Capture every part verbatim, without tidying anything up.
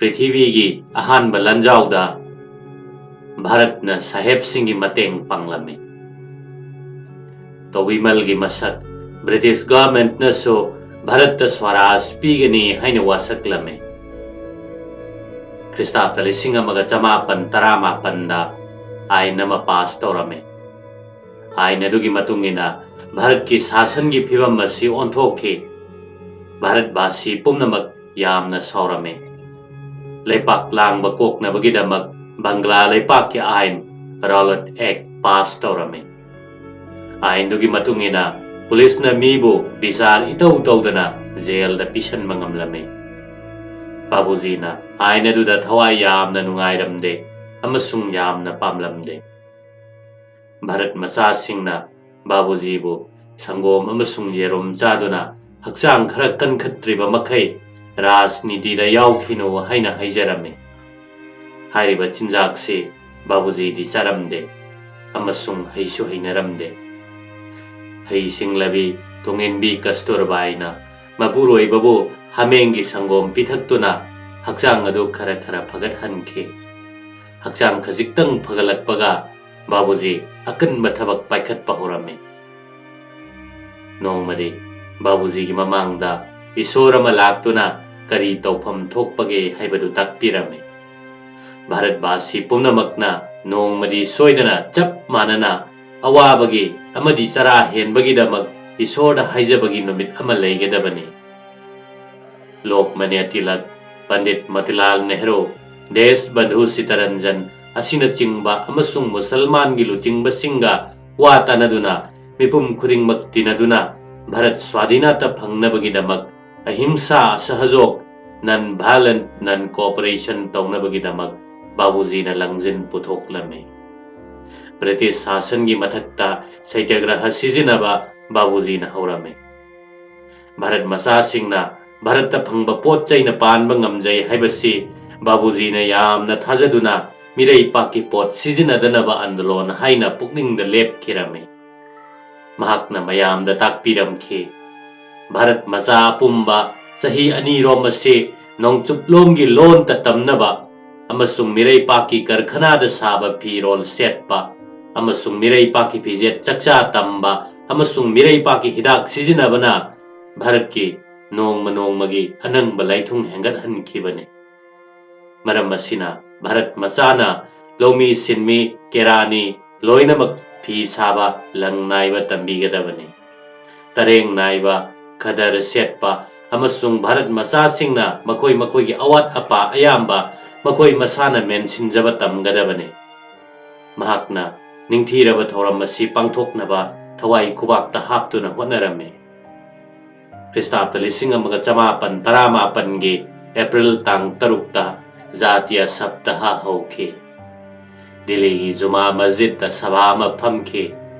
ꯄ꯭ꯔꯤꯊꯤꯕꯤꯒꯤ ꯑꯍꯥꯟꯕ ꯂꯥꯟꯖꯥꯎꯗ ꯚꯥꯔꯠꯅ ꯁꯥꯍꯦꯕꯁꯤꯡꯒꯤ ꯃꯇꯦꯡ ꯄꯥꯡꯂꯝꯃꯤ꯫ ꯇꯧꯕꯤꯃꯜꯒꯤ ꯃꯁꯛ ꯕ꯭ꯔꯤꯇꯤꯁ ꯒꯚꯔꯟꯃꯦꯟꯠꯅꯁꯨ ꯚꯥꯔꯠꯇ ꯁ꯭ꯋꯔꯥꯖ ꯄꯤꯒꯅꯤ ꯍꯥꯏꯅ ꯋꯥꯁꯛꯂꯝꯃꯤ꯫ ꯈ꯭ꯔꯤꯁꯇꯥꯕꯗ ꯂꯤꯁꯤꯡ ꯑꯃꯒ ꯆꯃꯥꯄꯟ ꯇꯔꯥꯃꯥꯄꯟꯗ ꯑꯥꯏꯟ ꯑꯃ ꯄꯥꯁ ꯇꯧꯔꯝꯃꯤ꯫ ꯑꯥꯏꯟ ꯑꯗꯨꯒꯤ ꯃꯇꯨꯡ ꯏꯟꯅ ꯚꯥꯔꯠꯀꯤ ꯁꯥꯁꯟꯒꯤ ꯐꯤꯕꯝ ꯑꯁꯤ ꯑꯣꯟꯊꯣꯛꯈꯤ꯫ ꯚꯥꯔꯠꯕꯥꯁꯤ ꯄꯨꯝꯅꯃꯛ ꯌꯥꯝꯅ ꯁꯥꯎꯔꯝꯃꯤ꯫ ꯂꯩꯄꯥꯛ ꯂꯥꯡꯕ ꯀꯣꯛꯅꯕꯒꯤꯗꯃꯛ ꯕꯪꯒ꯭ꯂꯥ ꯂꯩꯄꯥꯛꯀꯤ ꯑꯥꯏꯟ, ꯔꯥꯎꯂꯠ ꯑꯦꯛ, ꯄꯥꯁ ꯇꯧꯔꯝꯃꯤ꯫ ꯑꯥꯏꯟꯗꯨꯒꯤ ꯃꯇꯨꯡ ꯏꯟꯅ ꯄꯨꯂꯤꯁꯅ ꯃꯤꯕꯨ ꯕꯤꯆꯥꯔ ꯏꯇꯧ ꯇꯧꯗꯅ ꯖꯦꯜꯗ ꯄꯤꯁꯟꯕ ꯉꯝꯂꯝꯃꯤ꯫ ꯕꯥꯕꯨꯖꯤꯅ ꯑꯥꯏꯟ ꯑꯗꯨꯗ ꯊꯋꯥꯏ ꯌꯥꯝꯅ ꯅꯨꯡꯉꯥꯏꯔꯝꯗꯦ ꯑꯃꯁꯨꯡ ꯌꯥꯝꯅ ꯄꯥꯝꯂꯝꯗꯦ꯫ ꯚꯥꯔꯠ ꯃꯆꯥꯁꯤꯡꯅ ꯕꯥꯕꯨꯖꯤꯕꯨ ꯁꯪꯒꯣꯝ ꯑꯃꯁꯨꯡ ꯌꯦꯔꯨꯝ ꯆꯥꯗꯨꯅ ꯍꯛꯆꯥꯡ ꯈꯔ ꯀꯟꯈꯠꯇ꯭ꯔꯤꯕ ꯃꯈꯩ ꯔꯥꯖꯅꯤꯇꯤꯗ ꯌꯥꯎꯈꯤꯅꯨ ꯍꯥꯏꯅ ꯍꯥꯏꯖꯔꯝꯃꯤ꯫ ꯍꯥꯏꯔꯤꯕ ꯆꯤꯟꯖꯥꯛꯁꯤ ꯕꯥꯕꯨꯖꯤꯗꯤ ꯆꯥꯔꯝꯗꯦ ꯑꯃꯁꯨꯡ ꯍꯩꯁꯨ ꯍꯩꯅꯔꯝꯗꯦ꯫ ꯍꯩꯁꯤꯡꯂꯕꯤ ꯇꯨꯡꯏꯟꯕꯤ ꯀꯁꯇꯨꯔꯕꯥꯏꯅ ꯃꯄꯨꯔꯣꯏꯕꯕꯨ ꯍꯥꯃꯦꯡꯒꯤ ꯁꯪꯒꯣꯝ ꯄꯤꯊꯛꯇꯨꯅ ꯍꯛꯆꯥꯡ ꯑꯗꯨ ꯈꯔ ꯈꯔ ꯐꯒꯠꯍꯟꯈꯤ꯫ ꯍꯛꯆꯥꯡ ꯈꯖꯤꯛꯇꯪ ꯐꯒꯠꯂꯛꯄꯒ ꯕꯥꯕꯨꯖꯤ ꯑꯀꯟꯕ ꯊꯕꯛ ꯄꯥꯏꯈꯠꯄ ꯍꯧꯔꯝꯃꯤ꯫ ꯅꯣꯡꯃꯗꯤ ꯕꯥꯕꯨꯖꯤꯒꯤ ꯃꯃꯥꯡꯗ ꯏꯁꯣꯔ ꯑꯃ ꯂꯥꯛꯇꯨꯅ ꯀꯔꯤ ꯇꯧꯐꯝ ꯊꯣꯛꯄꯒꯦ ꯍꯥꯏꯕꯗꯨ ꯇꯥꯛꯄꯤꯔꯝꯃꯤ꯫ ꯚꯥꯔꯠꯕꯥꯁꯤ ꯄꯨꯝꯅꯃꯛꯅ ꯅꯣꯡꯃꯗꯤ ꯁꯣꯏꯗꯅ ꯆꯞ ꯃꯥꯟꯅꯅ ꯑꯋꯥꯕꯒꯤ ꯑꯃꯗꯤ ꯆꯔꯥ ꯍꯦꯟꯕꯒꯤꯗꯃꯛ ꯏꯁꯣꯔꯗ ꯍꯥꯏꯖꯕꯒꯤ ꯅꯨꯃꯤꯠ ꯑꯃ ꯂꯩꯒꯗꯕꯅꯤ꯫ ꯂꯣꯛꯃꯅ꯭ꯌ ꯇꯤꯂꯛ, ꯄꯟꯗꯤꯠ ꯃꯣꯇꯤꯂꯥꯜ ꯅꯦꯍꯔꯨ, ꯗꯦꯁ ꯕꯟꯙꯨ ꯁꯤꯇꯔꯟꯖꯟ ꯑꯁꯤꯅꯆꯤꯡꯕ ꯑꯃꯁꯨꯡ ꯃꯨꯁꯜꯃꯥꯟꯒꯤ ꯂꯨꯆꯤꯡꯕꯁꯤꯡꯒ ꯋꯥ ꯇꯥꯅꯗꯨꯅ ꯃꯤꯄꯨꯝ ꯈꯨꯗꯤꯡꯃꯛ ꯇꯤꯟꯅꯗꯨꯅ ꯚꯥꯔꯠ ꯁ꯭ꯋꯥꯙꯤꯅꯇ ꯐꯪꯅꯕꯒꯤꯗꯃꯛ Ahimsa, ꯑꯁꯍꯖꯣꯛ, non violent, non cooperation ꯇꯧꯅꯕꯒꯤꯗꯃꯛ ꯕꯥꯕꯨꯖꯤꯅ ꯂꯪꯖꯤꯟ ꯄꯨꯊꯣꯛꯂꯝꯃꯤ꯫ ꯕ꯭ꯔꯤꯇꯤꯁ ꯁꯥꯁꯟꯒꯤ ꯃꯊꯛꯇ ꯁꯩꯇ꯭ꯌꯒ꯭ꯔꯍ ꯁꯤꯖꯤꯟꯅꯕ ꯕꯥꯕꯨꯖꯤꯅ ꯍꯧꯔꯝꯃꯤ꯫ ꯚꯥꯔꯠ ꯃꯆꯥꯁꯤꯡꯅ ꯚꯥꯔꯠꯇ ꯐꯪꯕ ꯄꯣꯠ ꯆꯩꯅ ꯄꯥꯟꯕ ꯉꯝꯖꯩ ꯍꯥꯏꯕꯁꯤ ꯕꯥꯕꯨꯖꯤꯅ ꯌꯥꯝꯅ ꯊꯥꯖꯗꯨꯅ ꯃꯤꯔꯩꯄꯥꯛꯀꯤ ꯄꯣꯠ ꯁꯤꯖꯤꯟꯅꯗꯅꯕ ꯑꯟꯗꯣꯂꯣꯟ ꯍꯥꯏꯅ ꯄꯨꯛꯅꯤꯡꯗ ꯂꯦꯞꯈꯤꯔꯝꯃꯤ꯫ ꯃꯍꯥꯛꯅ ꯃꯌꯥꯝꯗ ꯇꯥꯛꯄꯤꯔꯝꯈꯤ, ꯚꯥꯔꯠ ꯃꯆꯥ ꯑꯄꯨꯝꯕ ꯆꯍꯤ ꯑꯅꯤꯔꯣꯝ ꯑꯁꯤ ꯅꯣꯡꯆꯨꯞꯂꯣꯝꯒꯤ ꯂꯣꯟꯇ ꯇꯝꯅꯕ ꯑꯃꯁꯨꯡ ꯃꯤꯔꯩꯄꯥꯛꯀꯤ ꯀꯔꯈꯅꯥꯗ ꯁꯥꯕ ꯐꯤꯔꯣꯜ ꯁꯦꯠꯄ ꯑꯃꯁꯨꯡ ꯃꯤꯔꯩꯄꯥꯛꯀꯤ ꯐꯤꯖꯦꯠ ꯆꯛꯆꯥ ꯇꯝꯕ ꯑꯃꯁꯨꯡ ꯃꯤꯔꯩꯄꯥꯛꯀꯤ ꯍꯤꯗꯥꯛ ꯁꯤꯖꯤꯟꯅꯕꯅ ꯚꯥꯔꯠꯀꯤ ꯅꯣꯡꯃ ꯅꯣꯡꯃꯒꯤ ꯑꯅꯪꯕ ꯂꯥꯏꯊꯨꯡ ꯍꯦꯟꯒꯠꯍꯟꯈꯤꯕꯅꯤ꯫ ꯃꯔꯝ ꯑꯁꯤꯅ ꯚꯥꯔꯠ ꯃꯆꯥꯅ ꯂꯧꯃꯤ ꯁꯤꯟꯃꯤ, ꯀꯦꯔꯥꯅꯤ ꯂꯣꯏꯅꯃꯛ ꯐꯤ ꯁꯥꯕ, ꯂꯪ ꯅꯥꯏꯕ ꯇꯝꯕꯤꯒꯗꯕꯅꯤ꯫ ꯇꯔꯦꯡ ꯅꯥꯏꯕ, ꯈꯗꯔ ꯁꯦꯠꯄ ꯑꯃꯁꯨꯡ ꯚꯥꯔꯠ ꯃꯆꯥꯁꯤꯡꯅ ꯃꯈꯣꯏ ꯃꯈꯣꯏꯒꯤ ꯑꯋꯥꯠ ꯑꯄꯥ ꯑꯌꯥꯝꯕ ꯃꯈꯣꯏ ꯃꯁꯥꯅ ꯃꯦꯟꯁꯤꯟꯖꯕ ꯇꯝꯒꯗꯕꯅꯤ꯫ ꯃꯍꯥꯛꯅ ꯅꯤꯡꯊꯤꯔꯕ ꯊꯧꯔꯝ ꯑꯁꯤ ꯄꯥꯡꯊꯣꯛꯅꯕ ꯊꯋꯥꯏ ꯈꯨꯕꯥꯛꯇ ꯍꯥꯞꯇꯨꯅ ꯍꯣꯠꯅꯔꯝꯃꯤ꯫ ꯈ꯭ꯔꯤꯁꯇꯥꯕꯇ ꯂꯤꯁꯤꯡ ꯑꯃꯒ ꯆꯃꯥꯄꯟ ꯇꯔꯥꯃꯥꯄꯟꯒꯤ ꯑꯦꯄ꯭ꯔꯤꯜ ꯇꯥꯡ ꯇꯔꯨꯛꯇ ꯖꯥꯇꯤꯌ ꯁꯞꯇꯥꯍ ꯍꯧꯈꯤ꯫ ꯗꯤꯜꯂꯤꯒꯤ ꯖꯨꯃꯥ ꯃꯁꯖꯤꯗꯇ ꯁꯚꯥ ꯑꯃ ꯐꯝꯈꯤ꯫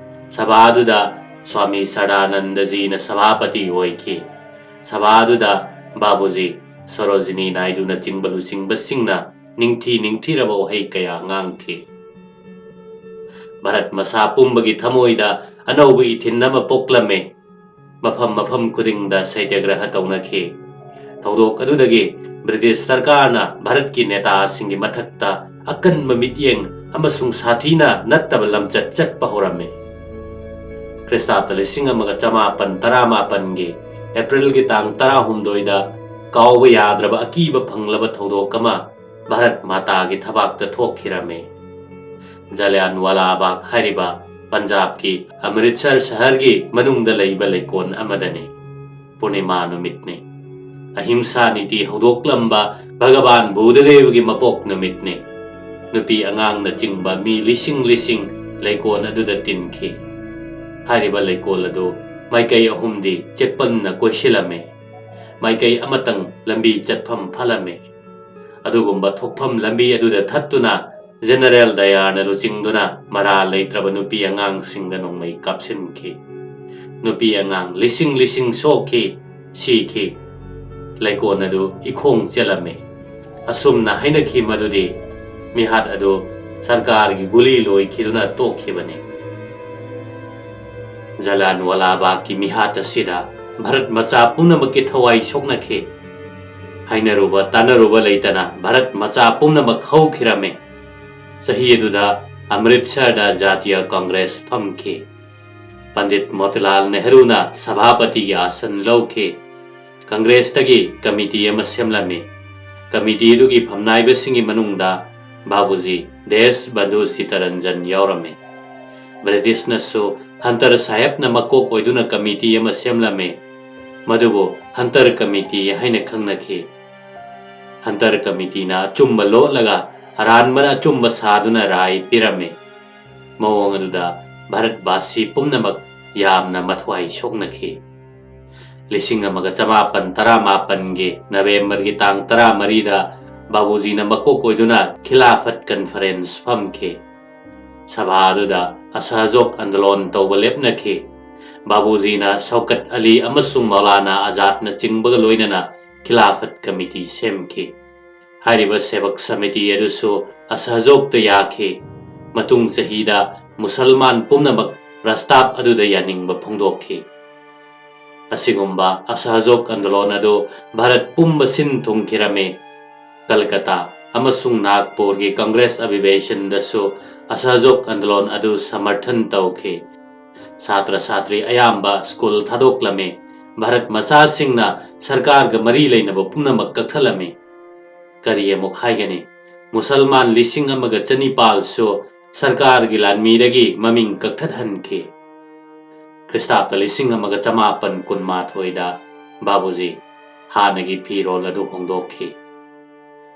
ꯁꯚꯥꯗꯨꯗ ꯁ꯭ꯋꯥꯃꯤ ꯁꯔꯗꯥꯅꯟꯗꯖꯤꯅ ꯁꯚꯥꯄꯇꯤ ꯑꯣꯏꯈꯤ꯫ ꯁꯚꯥꯗꯨꯗ ꯕꯥꯕꯨꯖꯤ, ꯁꯣꯔꯣꯖꯤꯅꯤ ꯅꯥꯏꯗꯨꯅꯆꯤꯡꯕ ꯂꯨꯆꯤꯡꯕꯁꯤꯡꯅ ꯅꯤꯡꯊꯤ ꯅꯤꯡꯊꯤꯔꯕ ꯋꯥꯍꯩ ꯀꯌꯥ ꯉꯥꯡꯈꯤ꯫ ꯚꯥꯔꯠ ꯃꯁꯥ ꯄꯨꯝꯕꯒꯤ ꯊꯃꯣꯏꯗ ꯑꯅꯧꯕ ꯏꯊꯤꯟ ꯑꯃ ꯄꯣꯛꯂꯝꯃꯤ꯫ ꯃꯐꯝ ꯃꯐꯝ ꯈꯨꯗꯤꯡꯗ ꯁꯩꯇ꯭ꯌꯒ꯭ꯔꯍ ꯇꯧꯅꯈꯤ꯫ ꯊꯧꯗꯣꯛ ꯑꯗꯨꯗꯒꯤ ꯕ꯭ꯔꯤꯇꯤꯁ ꯁꯔꯀꯥꯔꯅ ꯚꯥꯔꯠꯀꯤ ꯅꯦꯇꯥꯁꯤꯡꯒꯤ ꯃꯊꯛꯇ ꯑꯀꯟꯕ ꯃꯤꯠꯌꯦꯡ ꯑꯃꯁꯨꯡ ꯁꯥꯊꯤꯅ ꯅꯠꯇꯕ ꯂꯝꯆꯠ ꯆꯠꯄ ꯍꯧꯔꯝꯃꯤ꯫ ꯈ꯭ꯔꯤꯁꯇꯥꯕꯇ ꯂꯤꯁꯤꯡ ꯑꯃꯒ ꯆꯃꯥꯄꯟ ꯇꯔꯥꯃꯥꯄꯟꯒꯤ ꯑꯦꯄ꯭ꯔꯤꯜꯒꯤ ꯇꯥꯡ ꯇꯔꯥꯍꯨꯝꯗꯣꯏꯗ ꯀꯥꯎꯕ ꯌꯥꯗ꯭ꯔꯕ ꯑꯀꯤꯕ ꯐꯪꯂꯕ ꯊꯧꯗꯣꯛ ꯑꯃ ꯚꯥꯔꯠ ꯃꯥꯇꯥꯒꯤ ꯊꯕꯥꯛꯇ ꯊꯣꯛꯈꯤꯔꯝꯃꯤ꯫ ꯖꯂꯤꯌꯥꯟꯋꯥꯂꯥ ꯕꯥꯒ ꯍꯥꯏꯔꯤꯕ ꯄꯟꯖꯥꯕꯀꯤ ꯑꯃꯔꯤꯠꯁꯔ ꯁꯍꯔꯒꯤ ꯃꯅꯨꯡꯗ ꯂꯩꯕ ꯂꯩꯀꯣꯜ ꯑꯃꯗꯅꯤ꯫ ꯄꯨꯔꯅꯤꯃꯥ ꯅꯨꯃꯤꯠꯅꯤ꯫ ꯑꯍꯤꯡꯁꯥ ꯅꯤꯇꯤ ꯍꯧꯗꯣꯛꯂꯝꯕ ꯚꯒꯕꯥꯟ ꯕꯨꯙꯗꯦꯕꯒꯤ ꯃꯄꯣꯛ ꯅꯨꯃꯤꯠꯅꯤ꯫ ꯅꯨꯄꯤ ꯑꯉꯥꯡꯅꯆꯤꯡꯕ ꯃꯤ ꯂꯤꯁꯤꯡ ꯂꯤꯁꯤꯡ ꯂꯩꯀꯣꯜ ꯑꯗꯨꯗ ꯇꯤꯟꯈꯤ꯫ ꯍꯥꯏꯔꯤꯕ ꯂꯩꯀꯣꯜ ꯑꯗꯨ ꯃꯥꯏꯀꯩ ꯑꯍꯨꯝꯗꯤ ꯆꯦꯛꯄꯜꯅ ꯀꯣꯏꯁꯤꯜꯂꯝꯃꯤ꯫ ꯃꯥꯏꯀꯩ ꯑꯃꯇꯪ ꯂꯝꯕꯤ ꯆꯠꯐꯝ ꯐꯠꯂꯝꯃꯤ꯫ ꯑꯗꯨꯒꯨꯝꯕ ꯊꯣꯛꯐꯝ ꯂꯝꯕꯤ ꯑꯗꯨꯗ ꯊꯠꯇꯨꯅ ꯖꯦꯅꯔꯦꯜ ꯗꯌꯥꯔꯅ ꯂꯨꯆꯤꯡꯗꯨꯅ ꯃꯔꯥ ꯂꯩꯇ꯭ꯔꯕ ꯅꯨꯄꯤ ꯑꯉꯥꯡꯁꯤꯡꯗ ꯅꯣꯡꯃꯩ ꯀꯥꯞꯁꯤꯟꯈꯤ꯫ ꯅꯨꯄꯤ ꯑꯉꯥꯡ ꯂꯤꯁꯤꯡ ꯂꯤꯁꯤꯡ ꯁꯣꯛꯈꯤ, ꯁꯤꯈꯤ꯫ ꯂꯩꯀꯣꯜ ꯑꯗꯨ ꯏꯈꯣꯡ ꯆꯦꯜꯂꯝꯃꯤ꯫ ꯑꯁꯨꯝꯅ ꯍꯥꯏꯅꯈꯤ ꯃꯗꯨꯗꯤ ꯃꯤꯍꯥꯠ ꯑꯗꯨ ꯁꯔꯀꯥꯔꯒꯤ ꯒꯨꯂꯤ ꯂꯣꯏꯈꯤꯗꯨꯅ ꯇꯣꯛꯈꯤꯕꯅꯤ꯫ ꯖꯂꯥꯟꯋꯥꯂꯥ ꯕꯥꯒꯀꯤ ꯃꯤꯍꯥꯠ ꯑꯁꯤꯗ ꯚꯥꯔꯠ ꯃꯆꯥ ꯄꯨꯝꯅꯃꯛꯀꯤ ꯊꯋꯥꯏ ꯁꯣꯛꯅꯈꯤ꯫ ꯍꯥꯏꯅꯔꯨꯕ ꯇꯥꯅꯔꯨꯕ ꯂꯩꯇꯅ ꯚꯥꯔꯠ ꯃꯆꯥ ꯄꯨꯝꯅꯃꯛ ꯍꯧꯈꯤꯔꯝꯃꯤ꯫ ꯆꯍꯤ ꯑꯗꯨꯗ ꯑꯃ꯭ꯔꯤꯠꯁꯔꯗ ꯖꯥꯇꯤꯌ ꯀꯪꯒ꯭ꯔꯦꯁ ꯐꯝꯈꯤ꯫ ꯄꯟꯗꯤꯠ ꯃꯣꯇꯤꯂꯥꯜ ꯅꯦꯍꯔꯨꯅ ꯁꯚꯥꯄꯇꯤꯒꯤ ꯑꯥꯁꯟ ꯂꯧꯈꯤ꯫ ꯀꯪꯒ꯭ꯔꯦꯁꯇꯒꯤ ꯀꯃꯤꯇꯤ ꯑꯃ ꯁꯦꯝꯂꯝꯃꯤ꯫ ꯀꯃꯤꯇꯤ ꯑꯗꯨꯒꯤ ꯐꯝꯅꯥꯏꯕꯁꯤꯡꯒꯤ ꯃꯅꯨꯡꯗ ꯕꯥꯕꯨꯖꯤ ꯗꯦꯁ ꯕꯟꯙꯨ ꯁꯤꯇꯔꯟꯖꯟ ꯌꯥꯎꯔꯝꯃꯤ꯫ ꯕ꯭ꯔꯤꯇꯤꯁꯅꯁꯨ ꯍꯟꯇꯔ ꯁꯥꯍꯦꯕꯅ ꯃꯀꯣꯛ ꯑꯣꯏꯗꯨꯅ ꯀꯃꯤꯇꯤ ꯑꯃ ꯁꯦꯝꯂꯝꯃꯤ꯫ ꯃꯗꯨꯕꯨ ꯍꯟꯇꯔ ꯀꯃꯤꯇꯤ ꯍꯥꯏꯅ ꯈꯪꯅꯈꯤ꯫ ꯍꯟꯇꯔ ꯀꯃꯤꯇꯤꯅ ꯑꯆꯨꯝꯕ ꯂꯣꯠꯂꯒ ꯑꯔꯥꯟꯕꯅ ꯑꯆꯨꯝꯕ ꯁꯥꯗꯨꯅ ꯔꯥꯏ ꯄꯤꯔꯝꯃꯤ꯫ ꯃꯑꯣꯡ ꯑꯗꯨꯗ ꯚꯥꯔꯠꯕꯥꯁꯤ ꯄꯨꯝꯅꯃꯛ ꯌꯥꯝꯅ ꯃꯊ꯭ꯋꯥꯏ ꯁꯣꯛꯅꯈꯤ꯫ ꯂꯤꯁꯤꯡ ꯑꯃꯒ ꯆꯃꯥꯄꯟ ꯇꯔꯥꯃꯥꯄꯟꯒꯤ ꯅꯕꯦꯝꯕꯔꯒꯤ ꯇꯥꯡ ꯇꯔꯥꯃꯔꯤꯗ ꯕꯥꯕꯨꯖꯤꯅ ꯃꯀꯣꯛ ꯑꯣꯏꯗꯨꯅ ꯈꯤꯂꯥꯐꯠ ꯀꯟꯐꯔꯦꯟꯁ ꯐꯝꯈꯤ꯫ ꯁꯚꯥ ꯑꯗꯨꯗ ꯑꯁꯍꯖꯣꯛ ꯑꯟꯗꯣꯂꯣꯟ ꯇꯧꯕ ꯂꯦꯞꯅꯈꯤ꯫ ꯕꯥꯕꯨꯖꯤꯅ ꯁꯧꯀꯠ ꯑꯂꯤ ꯑꯃꯁꯨꯡ ꯃꯧꯂꯥꯅꯥ ꯑꯖꯥꯗꯅ ꯆꯤꯡꯕꯒ ꯂꯣꯏꯅꯅ ꯈꯤꯂꯥꯐꯠ ꯀꯃꯤꯇꯤ ꯁꯦꯝꯈꯤ꯫ ꯍꯥꯏꯔꯤꯕ ꯁꯦꯕꯛ ꯁꯃꯤꯇꯤ ꯑꯗꯨꯁꯨ ꯑꯁꯍꯖꯣꯛꯇ ꯌꯥꯈꯤ꯫ ꯃꯇꯨꯡ ꯆꯍꯤꯗ ꯃꯨꯁꯜꯃꯥꯟ ꯄꯨꯝꯅꯃꯛ ꯔꯁꯇꯥꯞ ꯑꯗꯨꯗ ꯌꯥꯅꯤꯡꯕ ꯐꯣꯡꯗꯣꯛꯈꯤ꯫ ꯑꯁꯤꯒꯨꯝꯕ ꯑꯁꯍꯖꯣꯛ ꯑꯟꯗꯣꯂꯣꯟ ꯑꯗꯨ ꯚꯥꯔꯠ ꯄꯨꯝꯕ ꯁꯤꯟ ꯊꯨꯡꯈꯤꯔꯝꯃꯤ꯫ ꯀꯜꯀꯇꯥ ꯑꯃꯁꯨꯡ ꯅꯥꯒꯄꯨꯔꯒꯤ ꯀꯪꯒ꯭ꯔꯦꯁ ꯑꯚꯤꯚꯦꯁꯟꯗꯁꯨ ꯑꯁꯍꯖꯣꯛ ꯑꯟꯗꯣꯂꯣꯟ ꯑꯗꯨ ꯁꯃꯔꯊꯟ ꯇꯧꯈꯤ꯫ ꯁꯥꯇ꯭ꯔ ꯁꯥꯇ꯭ꯔꯤ ꯑꯌꯥꯝꯕ ꯁ꯭ꯀꯨꯜ ꯊꯥꯗꯣꯛꯂꯝꯃꯤ꯫ ꯚꯥꯔꯠ ꯃꯆꯥꯁꯤꯡꯅ ꯁꯔꯀꯥꯔꯒ ꯃꯔꯤ ꯂꯩꯅꯕ ꯄꯨꯝꯅꯃꯛ ꯀꯛꯊꯠꯂꯝꯃꯤ꯫ ꯀꯔꯤ ꯑꯃꯨꯛ ꯍꯥꯏꯒꯅꯤ? ꯃꯨꯁꯜꯃꯥꯟ ꯂꯤꯁꯤꯡ ꯑꯃꯒ ꯆꯅꯤꯄꯥꯜꯁꯨ ꯁꯔꯀꯥꯔꯒꯤ ꯂꯥꯟꯃꯤꯗꯒꯤ ꯃꯃꯤꯡ ꯀꯛꯊꯠꯍꯟꯈꯤ꯫ ꯈ꯭ꯔꯤꯁꯇꯥꯕꯇ ꯂꯤꯁꯤꯡ ꯑꯃꯒ ꯆꯃꯥꯄꯟ ꯀꯨꯟꯃꯥꯊꯣꯏꯗ ꯕꯥꯕꯨꯖꯤ ꯍꯥꯟꯅꯒꯤ ꯐꯤꯔꯣꯜ ꯑꯗꯨ ꯍꯣꯡꯗꯣꯛꯈꯤ꯫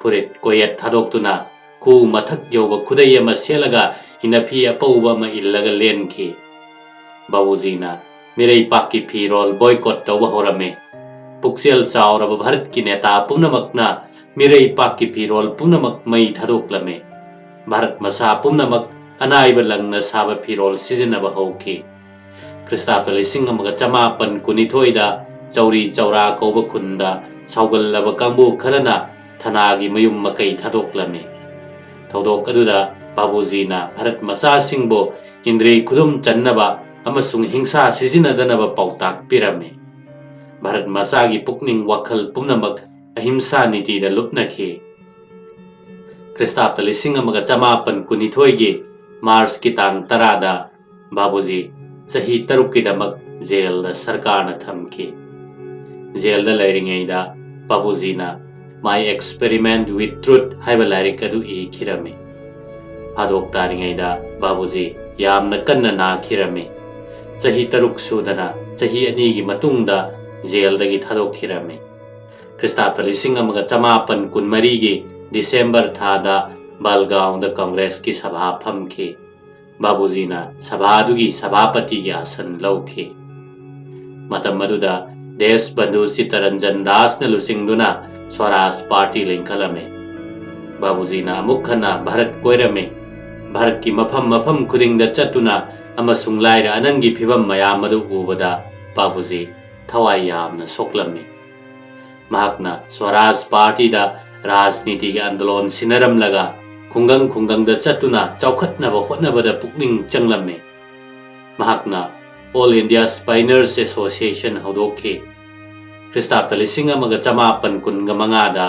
ꯐꯨꯔꯤꯠ ꯀꯣꯌꯦꯠ ꯊꯥꯗꯣꯛꯇꯨꯅ ꯈꯨꯎ ꯃꯊꯛ ꯌꯧꯕ ꯈꯨꯗꯩ ꯑꯃ ꯁꯦꯠꯂꯒ ꯏꯅꯐꯤ ꯑꯄꯧꯕ ꯑꯃ ꯏꯜꯂꯒ ꯂꯦꯟꯈꯤ꯫ ꯕꯥꯕꯨꯖꯤꯅ ꯃꯤꯔꯩꯄꯥꯛꯀꯤ ꯐꯤꯔꯣꯜ ꯕꯣꯏꯀꯣꯠ ꯇꯧꯕ ꯍꯧꯔꯝꯃꯤ꯫ ꯄꯨꯛꯆꯦꯜ ꯆꯥꯎꯔꯕ ꯚꯥꯔꯠꯀꯤ ꯅꯦꯇꯥ ꯄꯨꯝꯅꯃꯛꯅ ꯃꯤꯔꯩꯄꯥꯛꯀꯤ ꯐꯤꯔꯣꯜ ꯄꯨꯝꯅꯃꯛ ꯃꯩ ꯊꯥꯗꯣꯛꯂꯝꯃꯤ꯫ ꯚꯥꯔꯠ ꯃꯆꯥ ꯄꯨꯝꯅꯃꯛ ꯑꯅꯥꯏꯕ ꯂꯪꯅ ꯁꯥꯕ ꯐꯤꯔꯣꯜ ꯁꯤꯖꯤꯟꯅꯕ ꯍꯧꯈꯤ꯫ ꯈ꯭ꯔꯤꯁꯇꯥꯕꯇ ꯂꯤꯁꯤꯡ ꯑꯃꯒ ꯆꯃꯥꯄꯟ ꯀꯨꯟꯅꯤꯊꯣꯏꯗ ꯆꯧꯔꯤ ꯆꯧꯔꯥ ꯀꯧꯕ ꯈꯨꯟꯗ ꯁꯥꯎꯒꯜꯂꯕ ꯀꯥꯡꯕꯨ ꯈꯔꯅ ꯊꯅꯥꯒꯤ ꯃꯌꯨꯝ ꯃꯀꯩ ꯊꯥꯗꯣꯛꯂꯝꯃꯤ꯫ ꯊꯧꯗꯣꯛ ꯑꯗꯨꯗ ꯕꯥꯕꯨꯖꯤꯅ ꯚꯥꯔꯠ ꯃꯆꯥꯁꯤꯡꯕꯨ ꯏꯟꯗ꯭ꯔꯤ ꯈꯨꯗꯨꯝ ꯆꯟꯅꯕ ꯑꯃꯁꯨꯡ ꯍꯤꯡꯁꯥ ꯁꯤꯖꯤꯟꯅꯗꯅꯕ ꯄꯥꯎꯇꯥꯛ ꯄꯤꯔꯝꯃꯤ꯫ ꯚꯥꯔꯠ ꯃꯆꯥꯒꯤ ꯄꯨꯛꯅꯤꯡ ꯋꯥꯈꯜ ꯄꯨꯝꯅꯃꯛ ꯑꯍꯤꯝꯁꯥ ꯅꯤꯇꯤꯗ ꯂꯨꯞꯅꯈꯤ꯫ ꯈ꯭ꯔꯤꯁꯇꯥꯕꯇ ꯂꯤꯁꯤꯡ ꯑꯃꯒ ꯆꯃꯥꯄꯟ ꯀꯨꯟꯅꯤꯊꯣꯏꯒꯤ ꯃꯥꯔꯆꯀꯤ ꯇꯥꯡ ꯇꯔꯥꯗ ꯕꯥꯕꯨꯖꯤ ꯆꯍꯤ ꯇꯔꯨꯛꯀꯤꯗꯃꯛ ꯖꯦꯜꯗ ꯁꯔꯀꯥꯔꯅ ꯊꯝꯈꯤ꯫ ꯖꯦꯜꯗ ꯂꯩꯔꯤꯉꯩꯗ ꯕꯥꯕꯨꯖꯤꯅ My Experiment with Truth ꯍꯥꯏꯕ ꯂꯥꯏꯔꯤꯛ ꯑꯗꯨ ꯏꯈꯤꯔꯝꯃꯤ꯫ ꯐꯥꯗꯣꯛ ꯇꯥꯔꯤꯉꯩꯗ ꯕꯥꯕꯨꯖꯤ ꯌꯥꯝꯅ ꯀꯟꯅ ꯅꯥꯈꯤꯔꯝꯃꯤ꯫ ꯆꯍꯤ ꯇꯔꯨꯛ ꯁꯨꯗꯅ ꯆꯍꯤ ꯑꯅꯤꯒꯤ ꯃꯇꯨꯡꯗ ꯖꯦꯜꯗꯒꯤ ꯊꯥꯗꯣꯛꯈꯤꯔꯝꯃꯤ꯫ ꯈ꯭ꯔꯤꯁꯇꯥꯕꯇ ꯂꯤꯁꯤꯡ ꯑꯃꯒ ꯆꯃꯥꯄꯟ ꯀꯨꯟꯃꯔꯤꯒꯤ ꯗꯤꯁꯦꯝꯕꯔ ꯊꯥꯗ ꯕꯜꯒꯥꯎꯟꯗ ꯀꯪꯒ꯭ꯔꯦꯁꯀꯤ ꯁꯚꯥ ꯐꯝꯈꯤ꯫ ꯕꯥꯕꯨꯖꯤꯅ ꯁꯚꯥ ꯑꯗꯨꯒꯤ ꯁꯚꯥꯄꯇꯤꯒꯤ ꯑꯥꯁꯟ ꯂꯧꯈꯤ꯫ ꯃꯇꯝ ꯑꯗꯨꯗ ꯗꯦꯁ ꯕꯟꯙꯨ ꯆꯤꯠꯇꯔꯟꯖꯟ ꯗꯥꯁꯅ ꯂꯨꯆꯤꯡꯗꯨꯅ ꯁ꯭ꯋꯔꯥꯖ ꯄꯥꯔꯇꯤ ꯂꯤꯡꯈꯠꯂꯝꯃꯤ꯫ ꯕꯥꯕꯨꯖꯤꯅ ꯑꯃꯨꯛ ꯍꯟꯅ ꯚꯥꯔꯠ ꯀꯣꯏꯔꯝꯃꯤ꯫ ꯚꯥꯔꯠꯀꯤ ꯃꯐꯝ ꯃꯐꯝ ꯈꯨꯗꯤꯡꯗ ꯆꯠꯇꯨꯅ ꯑꯃꯁꯨꯡ ꯂꯥꯏꯔ ꯑꯅꯪꯒꯤ ꯐꯤꯚꯝ ꯃꯌꯥꯝ ꯑꯗꯨ ꯎꯕꯗ ꯕꯥꯕꯨꯖꯤ ꯊꯋꯥꯏ ꯌꯥꯝꯅ ꯁꯣꯛꯂꯝꯃꯤ꯫ ꯃꯍꯥꯛꯅ ꯁ꯭ꯋꯔꯥꯖ ꯄꯥꯔꯇꯤꯗ ꯔꯥꯖꯅꯤꯇꯤꯒꯤ ꯑꯟꯗꯣꯂꯣꯟ ꯁꯤꯟꯅꯔꯝꯂꯒ ꯈꯨꯡꯒꯪ ꯈꯨꯡꯒꯪꯗ ꯆꯠꯇꯨꯅ ꯆꯥꯎꯈꯠꯅꯕ ꯍꯣꯠꯅꯕꯗ ꯄꯨꯛꯅꯤꯡ ꯆꯪꯂꯝꯃꯤ꯫ ꯃꯍꯥꯛꯅ All India Spiners Association ꯍꯧꯗꯣꯛꯈꯤ꯫ ꯈ꯭ꯔꯤꯁꯇꯥꯕꯇ ꯂꯤꯁꯤꯡ ꯑꯃꯒ ꯆꯃꯥꯄꯟ ꯀꯨꯟꯒ ꯃꯉꯥꯗ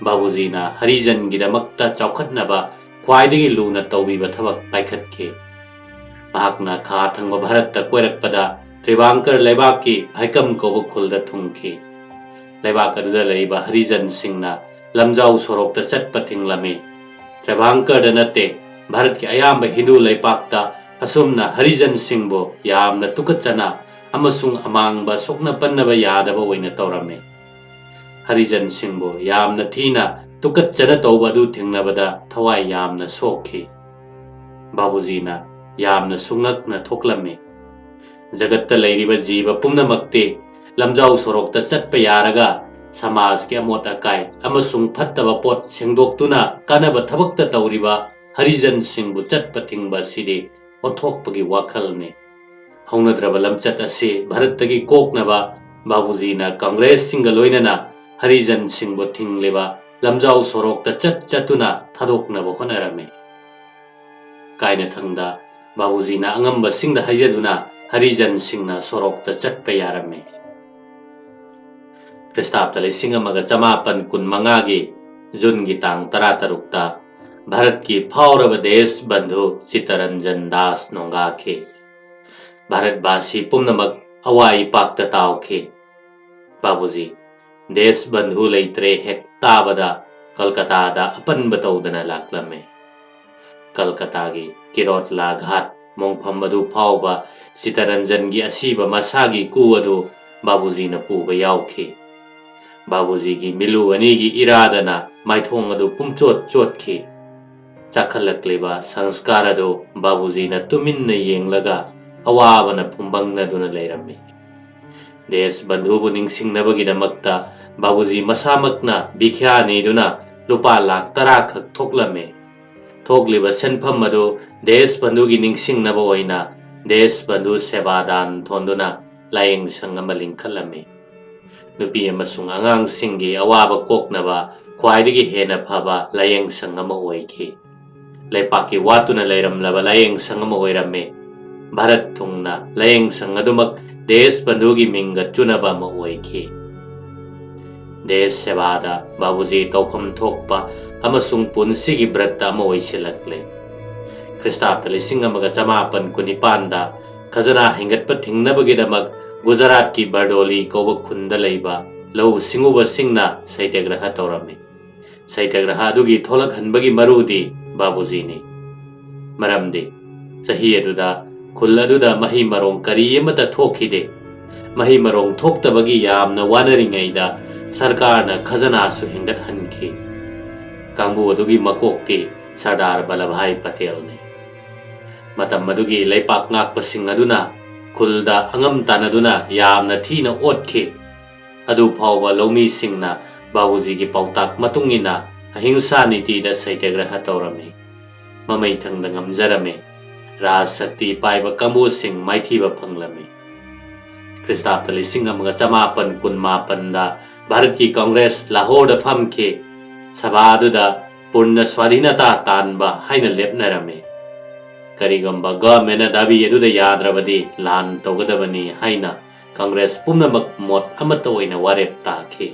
ꯕꯥꯕꯨꯖꯤꯅ ꯍꯔꯤꯖꯟꯒꯤꯗꯃꯛꯇ ꯆꯥꯎꯈꯠꯅꯕ ꯈ꯭ꯋꯥꯏꯗꯒꯤ ꯂꯨꯅ ꯇꯧꯕꯤꯕ ꯊꯕꯛ ꯄꯥꯏꯈꯠꯈꯤ꯫ ꯃꯍꯥꯛꯅ ꯈꯥ ꯊꯪꯕ ꯚꯥꯔꯠꯇ ꯀꯣꯏꯔꯛꯄꯗ ꯇ꯭ꯔꯤꯚꯥꯡꯀꯔ ꯂꯩꯕꯥꯛꯀꯤ ꯚꯥꯏꯀꯝ ꯀꯧꯕ ꯈꯨꯜꯗ ꯊꯨꯡꯈꯤ꯫ ꯂꯩꯕꯥꯛ ꯑꯗꯨꯗ ꯂꯩꯕ ꯍꯔꯤꯖꯟꯁꯤꯡꯅ ꯂꯝꯖꯥꯎ ꯁꯣꯔꯣꯛꯇ ꯆꯠꯄ ꯊꯤꯡꯂꯝꯃꯤ꯫ ꯇ꯭ꯔꯤꯚꯥꯡꯀꯔꯗ ꯅꯠꯇꯦ, ꯚꯥꯔꯠꯀꯤ ꯑꯌꯥꯝꯕ ꯍꯤꯟꯗꯨ ꯂꯩꯄꯥꯛꯇ ꯑꯁꯨꯝꯅ ꯍꯔꯤꯖꯟꯁꯤꯡꯕꯨ ꯌꯥꯝꯅ ꯇꯨꯀꯠꯆꯅ ꯑꯃꯁꯨꯡ ꯑꯃꯥꯡꯕ ꯁꯣꯛꯅ ꯄꯟꯅꯕ ꯌꯥꯗꯕ ꯑꯣꯏꯅ ꯇꯧꯔꯝꯃꯤ꯫ ꯍꯔꯤꯖꯟꯁꯤꯡꯕꯨ ꯌꯥꯝꯅ ꯊꯤꯅ ꯇꯨꯀꯠꯆꯅ ꯇꯧꯕ ꯑꯗꯨ ꯊꯦꯡꯅꯕꯗ ꯊꯋꯥꯏ ꯌꯥꯝꯅ ꯁꯣꯛꯈꯤ꯫ ꯕꯥꯕꯨꯖꯤꯅ ꯌꯥꯝꯅꯁꯨ ꯉꯛꯅ ꯊꯣꯛꯂꯝꯃꯤ꯫ ꯖꯒꯠꯇ ꯂꯩꯔꯤꯕ ꯖꯤꯕ ꯄꯨꯝꯅꯃꯛꯇꯤ ꯂꯝꯖꯥꯎ ꯁꯣꯔꯣꯛꯇ ꯆꯠꯄ ꯌꯥꯔꯒ ꯁꯃꯥꯖꯀꯤ ꯑꯃꯣꯠ ꯑꯀꯥꯏ ꯑꯃꯁꯨꯡ ꯐꯠꯇꯕ ꯄꯣꯠ ꯁꯦꯡꯗꯣꯛꯇꯨꯅ ꯀꯥꯟꯅꯕ ꯊꯕꯛꯇ ꯇꯧꯔꯤꯕ ꯍꯔꯤꯖꯟꯁꯤꯡꯕꯨ ꯆꯠꯄ ꯊꯤꯡꯕ ꯑꯁꯤꯗꯤ ꯑꯣꯟꯊꯣꯛꯄꯒꯤ ꯋꯥꯈꯜꯅꯤ꯫ ꯍꯧꯅꯗ꯭ꯔꯕ ꯂꯝꯆꯠ ꯑꯁꯤ ꯚꯥꯔꯠꯇꯒꯤ ꯀꯣꯛꯅꯕ ꯕꯥꯕꯨꯖꯤꯅ ꯀꯪꯒ꯭ꯔꯦꯁꯁꯤꯡꯒ ꯂꯣꯏꯅꯅ ꯍꯔꯤꯖꯟꯁꯤꯡꯕꯨ ꯊꯤꯡꯂꯤꯕ ꯂꯝꯖꯥꯎ ꯁꯣꯔꯣꯛꯇ ꯆꯠ ꯆꯠꯇꯨꯅ ꯊꯥꯗꯣꯛꯅꯕ ꯍꯣꯠꯅꯔꯝꯃꯤ꯫ ꯀꯥꯏꯅꯊꯪꯗ ꯕꯥꯕꯨꯖꯤꯅ ꯑꯉꯝꯕꯁꯤꯡꯗ ꯍꯥꯏꯖꯗꯨꯅ ꯍꯔꯤꯖꯟꯁꯤꯡꯅ ꯁꯣꯔꯣꯛꯇ ꯆꯠꯄ ꯌꯥꯔꯝꯃꯤ꯫ ꯈ꯭ꯔꯤꯁꯇꯥꯕꯇ ꯂꯤꯁꯤꯡ ꯑꯃꯒ ꯆꯃꯥꯄꯟ ꯀꯨꯟꯃꯉꯥꯒꯤ ꯖꯨꯟꯒꯤ ꯇꯥꯡ ꯇꯔꯥꯇꯔꯨꯛꯇ ꯚꯥꯔꯠꯀꯤ ꯐꯥꯎꯔꯕ ꯗꯦꯁ ꯕꯟꯙꯨ ꯆꯤꯠꯇꯔꯟꯖꯟ ꯗꯥꯁ ꯅꯣꯡꯒꯥꯈꯤ꯫ ꯚꯥꯔꯠꯕꯥꯁꯤ ꯄꯨꯝꯅꯃꯛ ꯑꯋꯥ ꯏꯄꯥꯛꯇ ꯇꯥꯎꯈꯤ꯫ ꯕꯥꯕꯨꯖꯤ, ꯗꯦꯁ ꯕꯟꯙꯨ ꯂꯩꯇ꯭ꯔꯦ ꯍꯦꯛ ꯇꯥꯕꯗ ꯀꯜꯀꯇꯥꯗ ꯑꯄꯟꯕ ꯇꯧꯗꯅ ꯂꯥꯛꯂꯝꯃꯤ꯫ ꯀꯜꯀꯇꯥꯒꯤ ꯀꯤꯔꯣꯠꯂꯥ ꯘꯥꯠ ꯃꯣꯡꯐꯝ ꯑꯗꯨ ꯐꯥꯎꯕ ꯆꯤꯠꯇꯔꯟꯖꯟꯒꯤ ꯑꯁꯤꯕ ꯃꯁꯥꯒꯤ ꯀꯨ ꯑꯗꯨ ꯕꯥꯕꯨꯖꯤꯅ ꯄꯨꯕ ꯌꯥꯎꯈꯤ꯫ ꯕꯥꯕꯨꯖꯤꯒꯤ ꯃꯤꯂꯨ ꯑꯅꯤꯒꯤ ꯏꯔꯥꯗꯅ ꯃꯥꯏꯊꯣꯡ ꯑꯗꯨ ꯄꯨꯝꯆꯣꯠ ꯆꯣꯠꯈꯤ꯫ ꯆꯥꯈꯠꯂꯛꯂꯤꯕ ꯁꯪꯁꯀꯥꯔ ꯑꯗꯨ ꯕꯥꯕꯨꯖꯤꯅ ꯇꯨꯃꯤꯟꯅ ꯌꯦꯡꯂꯒ ꯑꯋꯥꯕꯅ ꯐꯨꯝꯕꯪꯅꯗꯨꯅ ꯂꯩꯔꯝꯃꯤ꯫ ꯗꯦꯁ ꯕꯟꯙꯨꯕꯨ ꯅꯤꯡꯁꯤꯡꯅꯕꯒꯤꯗꯃꯛꯇ ꯕꯥꯕꯨꯖꯤ ꯃꯁꯥꯃꯛꯅ ꯚꯤꯈ꯭ꯌꯥ ꯅꯤꯗꯨꯅ ꯂꯨꯄꯥ ꯂꯥꯈ ꯇꯔꯥ ꯈꯛ ꯊꯣꯛꯂꯝꯃꯤ꯫ ꯊꯣꯛꯂꯤꯕ ꯁꯦꯟꯐꯝ ꯑꯗꯨ ꯗꯦꯁ ꯕꯟꯙꯨꯒꯤ ꯅꯤꯡꯁꯤꯡꯅꯕ ꯑꯣꯏꯅ ꯗꯦꯁ ꯕꯟꯙꯨ ꯁꯦꯕꯥ ꯗꯥꯟ ꯊꯣꯟꯗꯨꯅ ꯂꯥꯏꯌꯦꯡ ꯁꯪ ꯑꯃ ꯂꯤꯡꯈꯠꯂꯝꯃꯤ꯫ ꯅꯨꯄꯤ ꯑꯃꯁꯨꯡ ꯑꯉꯥꯡꯁꯤꯡꯒꯤ ꯑꯋꯥꯕ ꯀꯣꯛꯅꯕ ꯈ꯭ꯋꯥꯏꯗꯒꯤ ꯍꯦꯟꯅ ꯐꯕ ꯂꯥꯏꯌꯦꯡ ꯁꯪ ꯑꯃ ꯑꯣꯏꯈꯤ꯫ ꯂꯩꯄꯥꯛꯀꯤ ꯋꯥꯠꯇꯨꯅ ꯂꯩꯔꯝꯂꯕ ꯂꯥꯏꯌꯦꯡ ꯁꯪ ꯑꯃ ꯑꯣꯏꯔꯝꯃꯤ꯫ ꯚꯥꯔꯠ ꯊꯨꯡꯅ ꯂꯥꯏꯌꯦꯡ ꯁꯪ ꯑꯗꯨꯃꯛ ꯗꯦꯁ ꯕꯟꯙꯨꯒꯤ ꯃꯤꯡꯒ ꯆꯨꯅꯕ ꯑꯃ ꯑꯣꯏꯈꯤ꯫ ꯗꯦꯁ ꯁꯦꯕꯥꯗ ꯕꯥꯕꯨꯖꯤ ꯇꯧꯐꯝ ꯊꯣꯛꯄ ꯑꯃꯁꯨꯡ ꯄꯨꯟꯁꯤꯒꯤ ꯕ꯭ꯔꯠꯇ ꯑꯃ ꯑꯣꯏꯁꯤꯜꯂꯛꯂꯦ꯫ ꯈ꯭ꯔꯤꯁꯇꯥꯕꯇ ꯂꯤꯁꯤꯡ ꯑꯃꯒ ꯆꯃꯥꯄꯟ ꯀꯨꯟꯅꯤꯄꯥꯟꯗ ꯈꯖꯅꯥ ꯍꯦꯟꯒꯠꯄ ꯊꯤꯡꯅꯕꯒꯤꯗꯃꯛ ꯒꯨꯖꯔꯥꯠꯀꯤ ꯕꯔꯗꯣꯂꯤ ꯀꯧꯕ ꯈꯨꯟꯗ ꯂꯩꯕ ꯂꯧꯎ ꯁꯤꯡꯎꯕꯁꯤꯡꯅ ꯁꯩꯇ꯭ꯌꯒ꯭ꯔꯍ ꯇꯧꯔꯝꯃꯤ꯫ ꯁꯩꯇ꯭ꯌꯒ꯭ꯔꯍ ꯑꯗꯨꯒꯤ ꯊꯣꯛꯂꯛꯍꯟꯕꯒꯤ ꯃꯔꯨꯗꯤ ꯕꯥꯕꯨꯖꯤꯅꯤ꯫ ꯃꯔꯝꯗꯤ ꯆꯍꯤ ꯑꯗꯨꯗ ꯈꯨꯜ ꯑꯗꯨꯗ ꯃꯍꯩ ꯃꯔꯣꯡ ꯀꯔꯤ ꯑꯃꯠꯇ ꯊꯣꯛꯈꯤꯗꯦ꯫ ꯃꯍꯩ ꯃꯔꯣꯡ ꯊꯣꯛꯇꯕꯒꯤ ꯌꯥꯝꯅ ꯋꯥꯅꯔꯤꯉꯩꯗ ꯁꯔꯀꯥꯔꯅ ꯈꯖꯅꯥꯁꯨ ꯍꯦꯟꯒꯠꯍꯟꯈꯤ꯫ ꯀꯥꯡꯕꯨ ꯑꯗꯨꯒꯤ ꯃꯀꯣꯛꯇꯤ ꯁꯔꯗꯥꯔ ꯕꯜꯂꯚꯚꯥꯏ ꯄꯇꯦꯜꯅꯤ꯫ ꯃꯇꯝ ꯑꯗꯨꯒꯤ ꯂꯩꯄꯥꯛ ꯉꯥꯛꯄꯁꯤꯡ ꯑꯗꯨꯅ ꯈꯨꯜꯗ ꯑꯉꯝ ꯇꯥꯟꯅꯗꯨꯅ ꯌꯥꯝꯅ ꯊꯤꯅ ꯑꯣꯠꯈꯤ꯫ ꯑꯗꯨ ꯐꯥꯎꯕ ꯂꯧꯃꯤꯁꯤꯡꯅ ꯕꯥꯕꯨꯖꯤꯒꯤ ꯄꯥꯎꯇꯥꯛ ꯃꯇꯨꯡ ꯏꯟꯅ ꯑꯍꯤꯡꯁꯥ ꯅꯤꯇꯤꯗ ꯁꯩꯇ꯭ꯌꯒ꯭ꯔꯍ ꯇꯧꯔꯝꯃꯤ꯫ ꯃꯃꯩꯊꯪꯗ ꯉꯝꯖꯔꯝꯃꯤ꯫ ꯔꯥꯖ ꯁꯛꯇꯤ ꯄꯥꯏꯕ ꯀꯥꯡꯕꯨꯁꯤꯡ ꯃꯥꯏꯊꯤꯕ ꯐꯪꯂꯝꯃꯤ꯫ ꯈ꯭ꯔꯤꯁꯇꯥꯕꯇ ꯂꯤꯁꯤꯡ ꯑꯃꯒ ꯆꯃꯥꯄꯟ ꯀꯨꯟꯃꯥꯄꯟꯗ ꯚꯥꯔꯠꯀꯤ ꯀꯪꯒ꯭ꯔꯦꯁ ꯂꯥꯍꯣꯔꯗ ꯐꯝꯈꯤ꯫ ꯁꯚꯥ ꯑꯗꯨꯗ ꯄꯨꯔꯅ ꯁ꯭ꯋꯥꯙꯤꯅꯇꯥ ꯇꯥꯟꯕ ꯍꯥꯏꯅ ꯂꯦꯞꯅꯔꯝꯃꯤ꯫ ꯀꯔꯤꯒꯨꯝꯕ ꯒꯚꯔꯟꯃꯦꯟꯅ ꯗꯥꯕꯤ ꯑꯗꯨꯗ ꯌꯥꯗ꯭ꯔꯕꯗꯤ ꯂꯥꯟ ꯇꯧꯒꯗꯕꯅꯤ ꯍꯥꯏꯅ ꯀꯪꯒ꯭ꯔꯦꯁ ꯄꯨꯝꯅꯃꯛ ꯃꯣꯠ ꯑꯃꯠꯇ ꯑꯣꯏꯅ ꯋꯥꯔꯦꯞ ꯇꯥꯈꯤ꯫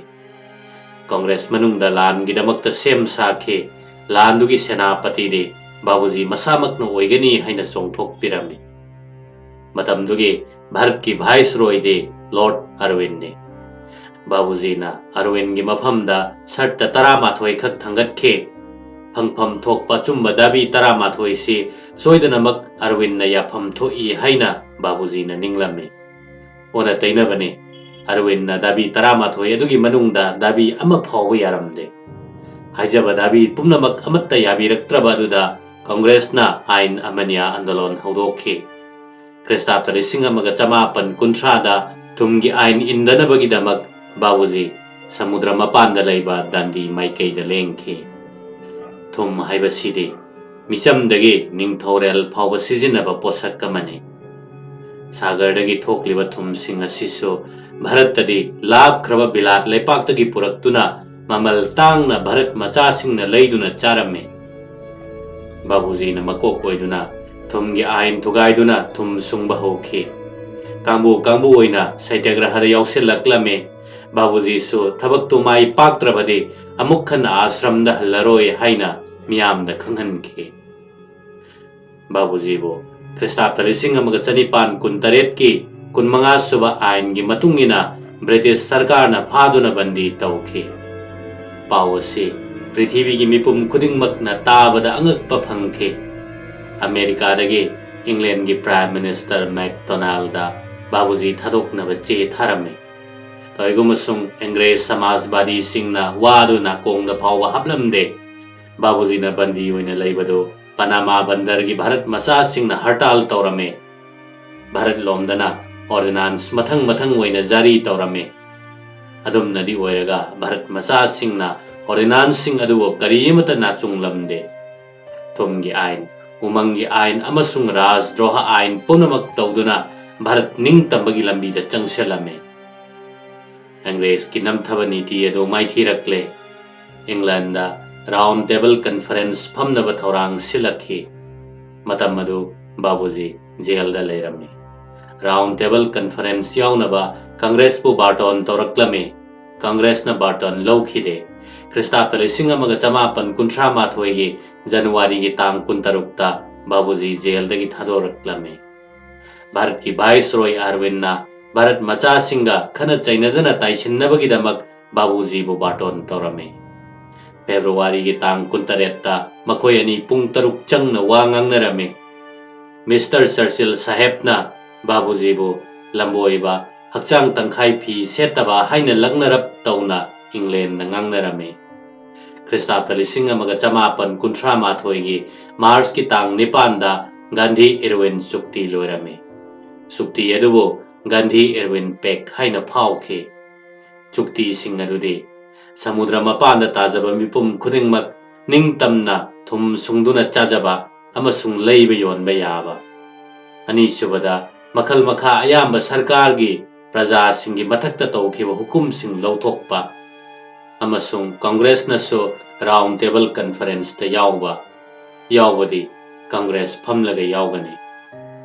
ꯀꯪꯒ꯭ꯔꯦꯁ ꯃꯅꯨꯡꯗ ꯂꯥꯟꯒꯤꯗꯃꯛꯇ ꯁꯦꯝ ꯁꯥꯈꯤ꯫ ꯂꯥꯟꯗꯨꯒꯤ ꯁꯦꯅꯥꯄꯇꯤꯗꯤ ꯕꯥꯕꯨꯖꯤ ꯃꯁꯥꯃꯛꯅ ꯑꯣꯏꯒꯅꯤ ꯍꯥꯏꯅ ꯆꯣꯡꯊꯣꯛꯄꯤꯔꯝꯃꯤ꯫ ꯃꯇꯝꯗꯨꯒꯤ ꯚꯥꯔꯠꯀꯤ ꯚꯥꯏꯁꯔꯣꯏꯗꯤ ꯂꯣꯔꯗ ꯑꯔꯋꯤꯟꯅꯤ꯫ ꯕꯥꯕꯨꯖꯤꯅ ꯑꯔꯋꯤꯟꯒꯤ ꯃꯐꯝꯗ ꯁꯔꯇ ꯇꯔꯥꯃꯥꯊꯣꯏ ꯈꯛ ꯊꯥꯡꯒꯠꯈꯤ꯫ ꯐꯪꯐꯝ ꯊꯣꯛꯄ ꯑꯆꯨꯝꯕ ꯗꯥꯕꯤ ꯇꯔꯥꯃꯥꯊꯣꯏꯁꯤ ꯁꯣꯏꯗꯅꯃꯛ ꯑꯔꯋꯤꯟꯅ ꯌꯥꯐꯝ ꯊꯣꯛꯏ ꯍꯥꯏꯅ ꯕꯥꯕꯨꯖꯤꯅ ꯅꯤꯡꯂꯝꯃꯤ꯫ ꯑꯣꯟꯅ ꯇꯩꯅꯕꯅꯤ꯫ ꯑꯔꯋꯤꯟꯅ ꯗꯥꯕꯤ ꯇꯔꯥꯃꯥꯊꯣꯏ ꯑꯗꯨꯒꯤ ꯃꯅꯨꯡꯗ ꯗꯥꯕꯤ ꯑꯃ ꯐꯥꯎꯕ ꯌꯥꯔꯝꯗꯦ꯫ ꯍꯥꯏꯖꯕ ꯗꯥꯕꯤ ꯄꯨꯝꯅꯃꯛ ꯑꯃꯠꯇ ꯌꯥꯕꯤꯔꯛꯇ꯭ꯔꯕ ꯑꯗꯨꯗ ꯀꯪꯒ꯭ꯔꯦꯁꯅ ꯑꯥꯏꯟ ꯑꯃꯅ꯭ꯌꯥ ꯑꯟꯗꯣꯂꯣꯟ ꯍꯧꯗꯣꯛꯈꯤ꯫ ꯈ꯭ꯔꯤꯁꯇꯥꯕꯇ ꯂꯤꯁꯤꯡ ꯑꯃꯒ ꯆꯃꯥꯄꯟ ꯀꯨꯟꯊ꯭ꯔꯥꯗ ꯊꯨꯝꯒꯤ ꯑꯥꯏꯟ ꯏꯟꯗꯅꯕꯒꯤꯗꯃꯛ ꯕꯥꯕꯨꯖꯤ ꯁꯃꯨꯗ꯭ꯔ ꯃꯄꯥꯟꯗ ꯂꯩꯕ ꯗꯟꯗꯤ ꯃꯥꯏꯀꯩꯗ ꯂꯦꯡꯈꯤ꯫ ꯊꯨꯝ ꯍꯥꯏꯕꯁꯤꯗꯤ ꯃꯤꯆꯝꯗꯒꯤ ꯅꯤꯡꯊꯧꯔꯦꯜ ꯐꯥꯎꯕ ꯁꯤꯖꯤꯟꯅꯕ ꯄꯣꯠꯁꯛ ꯑꯃꯅꯤ꯫ ꯁꯥꯒꯔꯗꯒꯤ ꯊꯣꯛꯂꯤꯕ ꯊꯨꯝꯁꯤꯡ ꯑꯁꯤꯁꯨ ꯚꯥꯔꯠꯇꯗꯤ ꯂꯥꯞꯈ꯭ꯔꯕ ꯕꯤꯂꯥꯠ ꯂꯩꯄꯥꯛꯇꯒꯤ ꯄꯨꯔꯛꯇꯨꯅ ꯃꯃꯜ ꯇꯥꯡꯅ ꯚꯥꯔꯠ ꯃꯆꯥꯁꯤꯡꯅ ꯂꯩꯗꯨꯅ ꯆꯥꯔꯝꯃꯤ꯫ ꯕꯥꯕꯨꯖꯤꯅ ꯃꯀꯣꯛ ꯑꯣꯏꯗꯨꯅ ꯊꯨꯝꯒꯤ ꯑꯥꯏꯟ ꯊꯨꯒꯥꯏꯗꯨꯅ ꯊꯨꯝ ꯁꯨꯡꯕ ꯍꯧꯈꯤ꯫ ꯀꯥꯡꯕꯨ ꯀꯥꯡꯕꯨ ꯑꯣꯏꯅ ꯁꯩꯇ꯭ꯌꯒ꯭ꯔꯍꯗ ꯌꯥꯎꯁꯤꯜꯂꯛꯂꯝꯃꯤ꯫ ꯕꯥꯕꯨꯖꯤꯁꯨ ꯊꯕꯛꯇꯨ ꯃꯥꯏ ꯄꯥꯛꯇ꯭ꯔꯕꯗꯤ ꯑꯃꯨꯛ ꯍꯟꯅ ꯑꯥꯁ꯭ꯔꯝꯗ ꯍꯜꯂꯔꯣꯏ ꯍꯥꯏꯅ ꯃꯤꯌꯥꯝꯗ ꯈꯪꯍꯟꯈꯤ꯫ ꯕꯥꯕꯨꯖꯤꯕꯨ ꯈ꯭ꯔꯤꯁꯇꯥꯕꯇ ꯂꯤꯁꯤꯡ ꯑꯃꯒ ꯆꯅꯤꯄꯥꯟ ꯀꯨꯟꯇꯔꯦꯠꯀꯤ ꯀꯨꯟꯃꯉꯥ ꯁꯨꯕ ꯑꯥꯏꯟꯒꯤ ꯃꯇꯨꯡ ꯏꯟꯅ ꯕ꯭ꯔꯤꯇꯤꯁ ꯁꯔꯀꯥꯔꯅ ꯐꯥꯗꯨꯅ ꯕꯟꯗꯤ ꯇꯧꯈꯤ꯫ ꯄꯥꯎ ꯑꯁꯤ ꯄ꯭ꯔꯤꯊꯤꯕꯤꯒꯤ ꯃꯤꯄꯨꯝ ꯈꯨꯗꯤꯡꯃꯛꯅ ꯇꯥꯕꯗ ꯑꯉꯛꯄ ꯐꯪꯈꯤ꯫ ꯑꯃꯦꯔꯤꯀꯥꯗꯒꯤ ꯏꯪꯂꯦꯟꯒꯒꯤ ꯄ꯭ꯔꯥꯏꯝ ꯃꯤꯅꯤꯁꯇꯔ ꯃꯦꯛꯗꯣꯅꯥꯜꯗ ꯕꯥꯕꯨꯖꯤ ꯊꯥꯗꯣꯛꯅꯕ ꯆꯦ ꯊꯥꯔꯝꯃꯤ꯫ ꯀꯔꯤꯒꯨꯝꯕꯁꯨꯡ ꯑꯦꯡꯒ꯭ꯔꯦꯖ ꯁꯃꯥꯖꯕꯥꯗꯤꯁꯤꯡꯅ ꯋꯥꯗꯨ ꯅꯥꯀꯣꯡꯗ ꯐꯥꯎꯕ ꯍꯥꯞꯂꯝꯗꯦ꯫ ꯕꯥꯕꯨꯖꯤꯅ ꯕꯟꯗꯤ ꯑꯣꯏꯅ ꯂꯩꯕꯗꯨ ꯄꯅꯥꯃꯥ ꯕꯟꯗꯔꯒꯤ ꯚꯥꯔꯠ ꯃꯆꯥꯁꯤꯡꯅ ꯍꯔꯇꯥꯜ ꯇꯧꯔꯝꯃꯤ꯫ ꯚꯥꯔꯠ ꯂꯣꯝꯗꯅ ꯑꯣꯔꯗꯤꯅꯥꯟꯁ ꯃꯊꯪ ꯃꯊꯪ ꯑꯣꯏꯅ ꯖꯥꯔꯤ ꯇꯧꯔꯝꯃꯤ꯫ ꯑꯗꯨꯝꯅꯗꯤ ꯑꯣꯏꯔꯒ ꯚꯥꯔꯠ ꯃꯆꯥꯁꯤꯡꯅ ꯑꯣꯔꯗꯤꯅꯥꯟꯁꯁꯤꯡ ꯑꯗꯨꯕꯨ ꯀꯔꯤꯃꯠꯇ ꯅꯥꯆꯨꯡꯂꯝꯗꯦ꯫ ꯊꯨꯝꯒꯤ ꯑꯥꯏꯟ, ꯎꯃꯪꯒꯤ ꯑꯥꯏꯟ ꯑꯃꯁꯨꯡ ꯔꯥꯖꯗ꯭ꯔꯣꯍ ꯑꯥꯏꯟ ꯄꯨꯝꯅꯃꯛ ꯇꯧꯗꯨꯅ ꯚꯥꯔꯠ ꯅꯤꯡꯇꯝꯕꯒꯤ ꯂꯝꯕꯤꯗ ꯆꯪꯁꯤꯜꯂꯝꯃꯤ꯫ ꯑꯪꯒ꯭ꯔꯦꯖꯀꯤ ꯅꯝꯊꯕ ꯅꯤꯇꯤ ꯑꯗꯨ ꯃꯥꯏꯊꯤꯔꯛꯂꯦ꯫ ꯏꯪꯂꯦꯟꯗ ꯔꯥꯎꯟ ꯇꯦꯕꯜ ꯀꯟꯐꯔꯦꯟꯁ ꯐꯝꯅꯕ ꯊꯧꯔꯥꯡ ꯁꯤꯜꯂꯛꯈꯤ꯫ ꯃꯇꯝ ꯑꯗꯨ ꯕꯥꯕꯨꯖꯤ ꯖꯦꯜꯗ ꯂꯩꯔꯝꯃꯤ꯫ Round Table Conference ꯌꯥꯎꯅꯕ ꯀꯪꯒ꯭ꯔꯦꯁꯄꯨ ꯕꯥꯔꯇꯣꯟ ꯇꯧꯔꯛꯂꯝꯃꯤ꯫ ꯀꯪꯒ꯭ꯔꯦꯁꯅ ꯕꯥꯔꯇꯣꯟ ꯂꯧꯈꯤꯗꯦ꯫ ꯈ꯭ꯔꯤꯁꯇꯥꯕꯇ ꯂꯤꯁꯤꯡ ꯑꯃꯒ ꯆꯃꯥꯄꯟ ꯀꯨꯟꯊ꯭ꯔꯥ ꯃꯥꯊꯣꯏꯒꯤ ꯖꯅꯋꯥꯔꯤꯒꯤ ꯇꯥꯡ ꯀꯨꯟꯇꯔꯨꯛꯇ ꯕꯥꯕꯨꯖꯤ ꯖꯦꯜꯗꯒꯤ ꯊꯥꯗꯣꯔꯛꯂꯝꯃꯤ꯫ ꯚꯥꯔꯠꯀꯤ ꯚꯥꯏꯁꯔꯣꯏ ꯑꯔꯋꯤꯟꯅ ꯚꯥꯔꯠ ꯃꯆꯥꯁꯤꯡꯒ ꯈꯠꯅ ꯆꯩꯅꯗꯅ ꯇꯥꯏꯁꯤꯟꯅꯕꯒꯤꯗꯃꯛ ꯕꯥꯕꯨꯖꯤꯕꯨ ꯕꯥꯔꯇꯣꯟ ꯇꯧꯔꯝꯃꯤ꯫ ꯐꯦꯕ꯭ꯔꯨꯋꯥꯔꯤꯒꯤ ꯇꯥꯡ ꯀꯨꯟꯇꯔꯦꯠꯇ ꯃꯈꯣꯏ ꯑꯅꯤ ꯄꯨꯡ ꯇꯔꯨꯛ ꯆꯪꯅ ꯋꯥ ꯉꯥꯡꯅꯔꯝꯃꯤ꯫ ꯃꯤꯁꯇꯔ ꯆꯔꯆꯤꯜ ꯁꯥꯍꯦꯕꯅ ꯕꯥꯕꯨꯖꯤꯕꯨ ꯂꯝꯕꯣꯏꯕ, ꯍꯛꯆꯥꯡ ꯇꯪꯈꯥꯏ ꯐꯤ ꯁꯦꯠꯇꯕ ꯍꯥꯏꯅ ꯂꯛꯅꯔꯞ ꯇꯧꯅ ꯏꯪꯂꯦꯟꯗ ꯉꯥꯡꯅꯔꯝꯃꯤ꯫ ꯈ꯭ꯔꯤꯁꯇꯥꯕꯇ ꯂꯤꯁꯤꯡ ꯑꯃꯒ ꯆꯃꯥꯄꯟ ꯀꯨꯟꯊ꯭ꯔꯥ ꯃꯥꯊꯣꯏꯒꯤ ꯃꯥꯔꯆꯀꯤ ꯇꯥꯡ ꯅꯤꯄꯥꯟꯗ ꯒꯥꯟꯙꯤ ꯏꯔꯋꯤꯟ ꯆꯨꯛꯇꯤ ꯂꯣꯏꯔꯝꯃꯤ꯫ ꯆꯨꯛꯇꯤ ꯑꯗꯨꯕꯨ ꯒꯥꯟꯙꯤ ꯏꯔꯋꯤꯟ ꯄꯦꯛ ꯍꯥꯏꯅ ꯐꯥꯎꯈꯤ꯫ ꯆꯨꯛꯇꯤꯁꯤꯡ ꯑꯗꯨꯗꯤ ꯁꯃꯨꯗ꯭ꯔ ꯃꯄꯥꯟꯗ ꯇꯥꯖꯕ ꯃꯤꯄꯨꯝ ꯈꯨꯗꯤꯡꯃꯛ ꯅꯤꯡꯇꯝꯅ ꯊꯨꯝ ꯁꯨꯡꯗꯨꯅ ꯆꯥꯖꯕ ꯑꯃꯁꯨꯡ ꯂꯩꯕ ꯌꯣꯟꯕ ꯌꯥꯕ꯫ ꯑꯅꯤꯁꯨꯕꯗ, ꯃꯈꯜ ꯃꯈꯥ ꯑꯌꯥꯝꯕ ꯁꯔꯀꯥꯔꯒꯤ ꯄ꯭ꯔꯖꯥꯁꯤꯡꯒꯤ ꯃꯊꯛꯇ ꯇꯧꯈꯤꯕ ꯍꯨꯀꯨꯝꯁꯤꯡ ꯂꯧꯊꯣꯛꯄ ꯑꯃꯁꯨꯡ ꯀꯪꯒ꯭ꯔꯦꯁꯅꯁꯨ ꯔꯥꯎꯟ ꯇꯦꯕꯜ ꯀꯟꯐꯔꯦꯟꯁꯇ ꯌꯥꯎꯕ, ꯌꯥꯎꯕꯗꯤ ꯀꯪꯒ꯭ꯔꯦꯁ ꯐꯝꯂꯒ ꯌꯥꯎꯒꯅꯤ꯫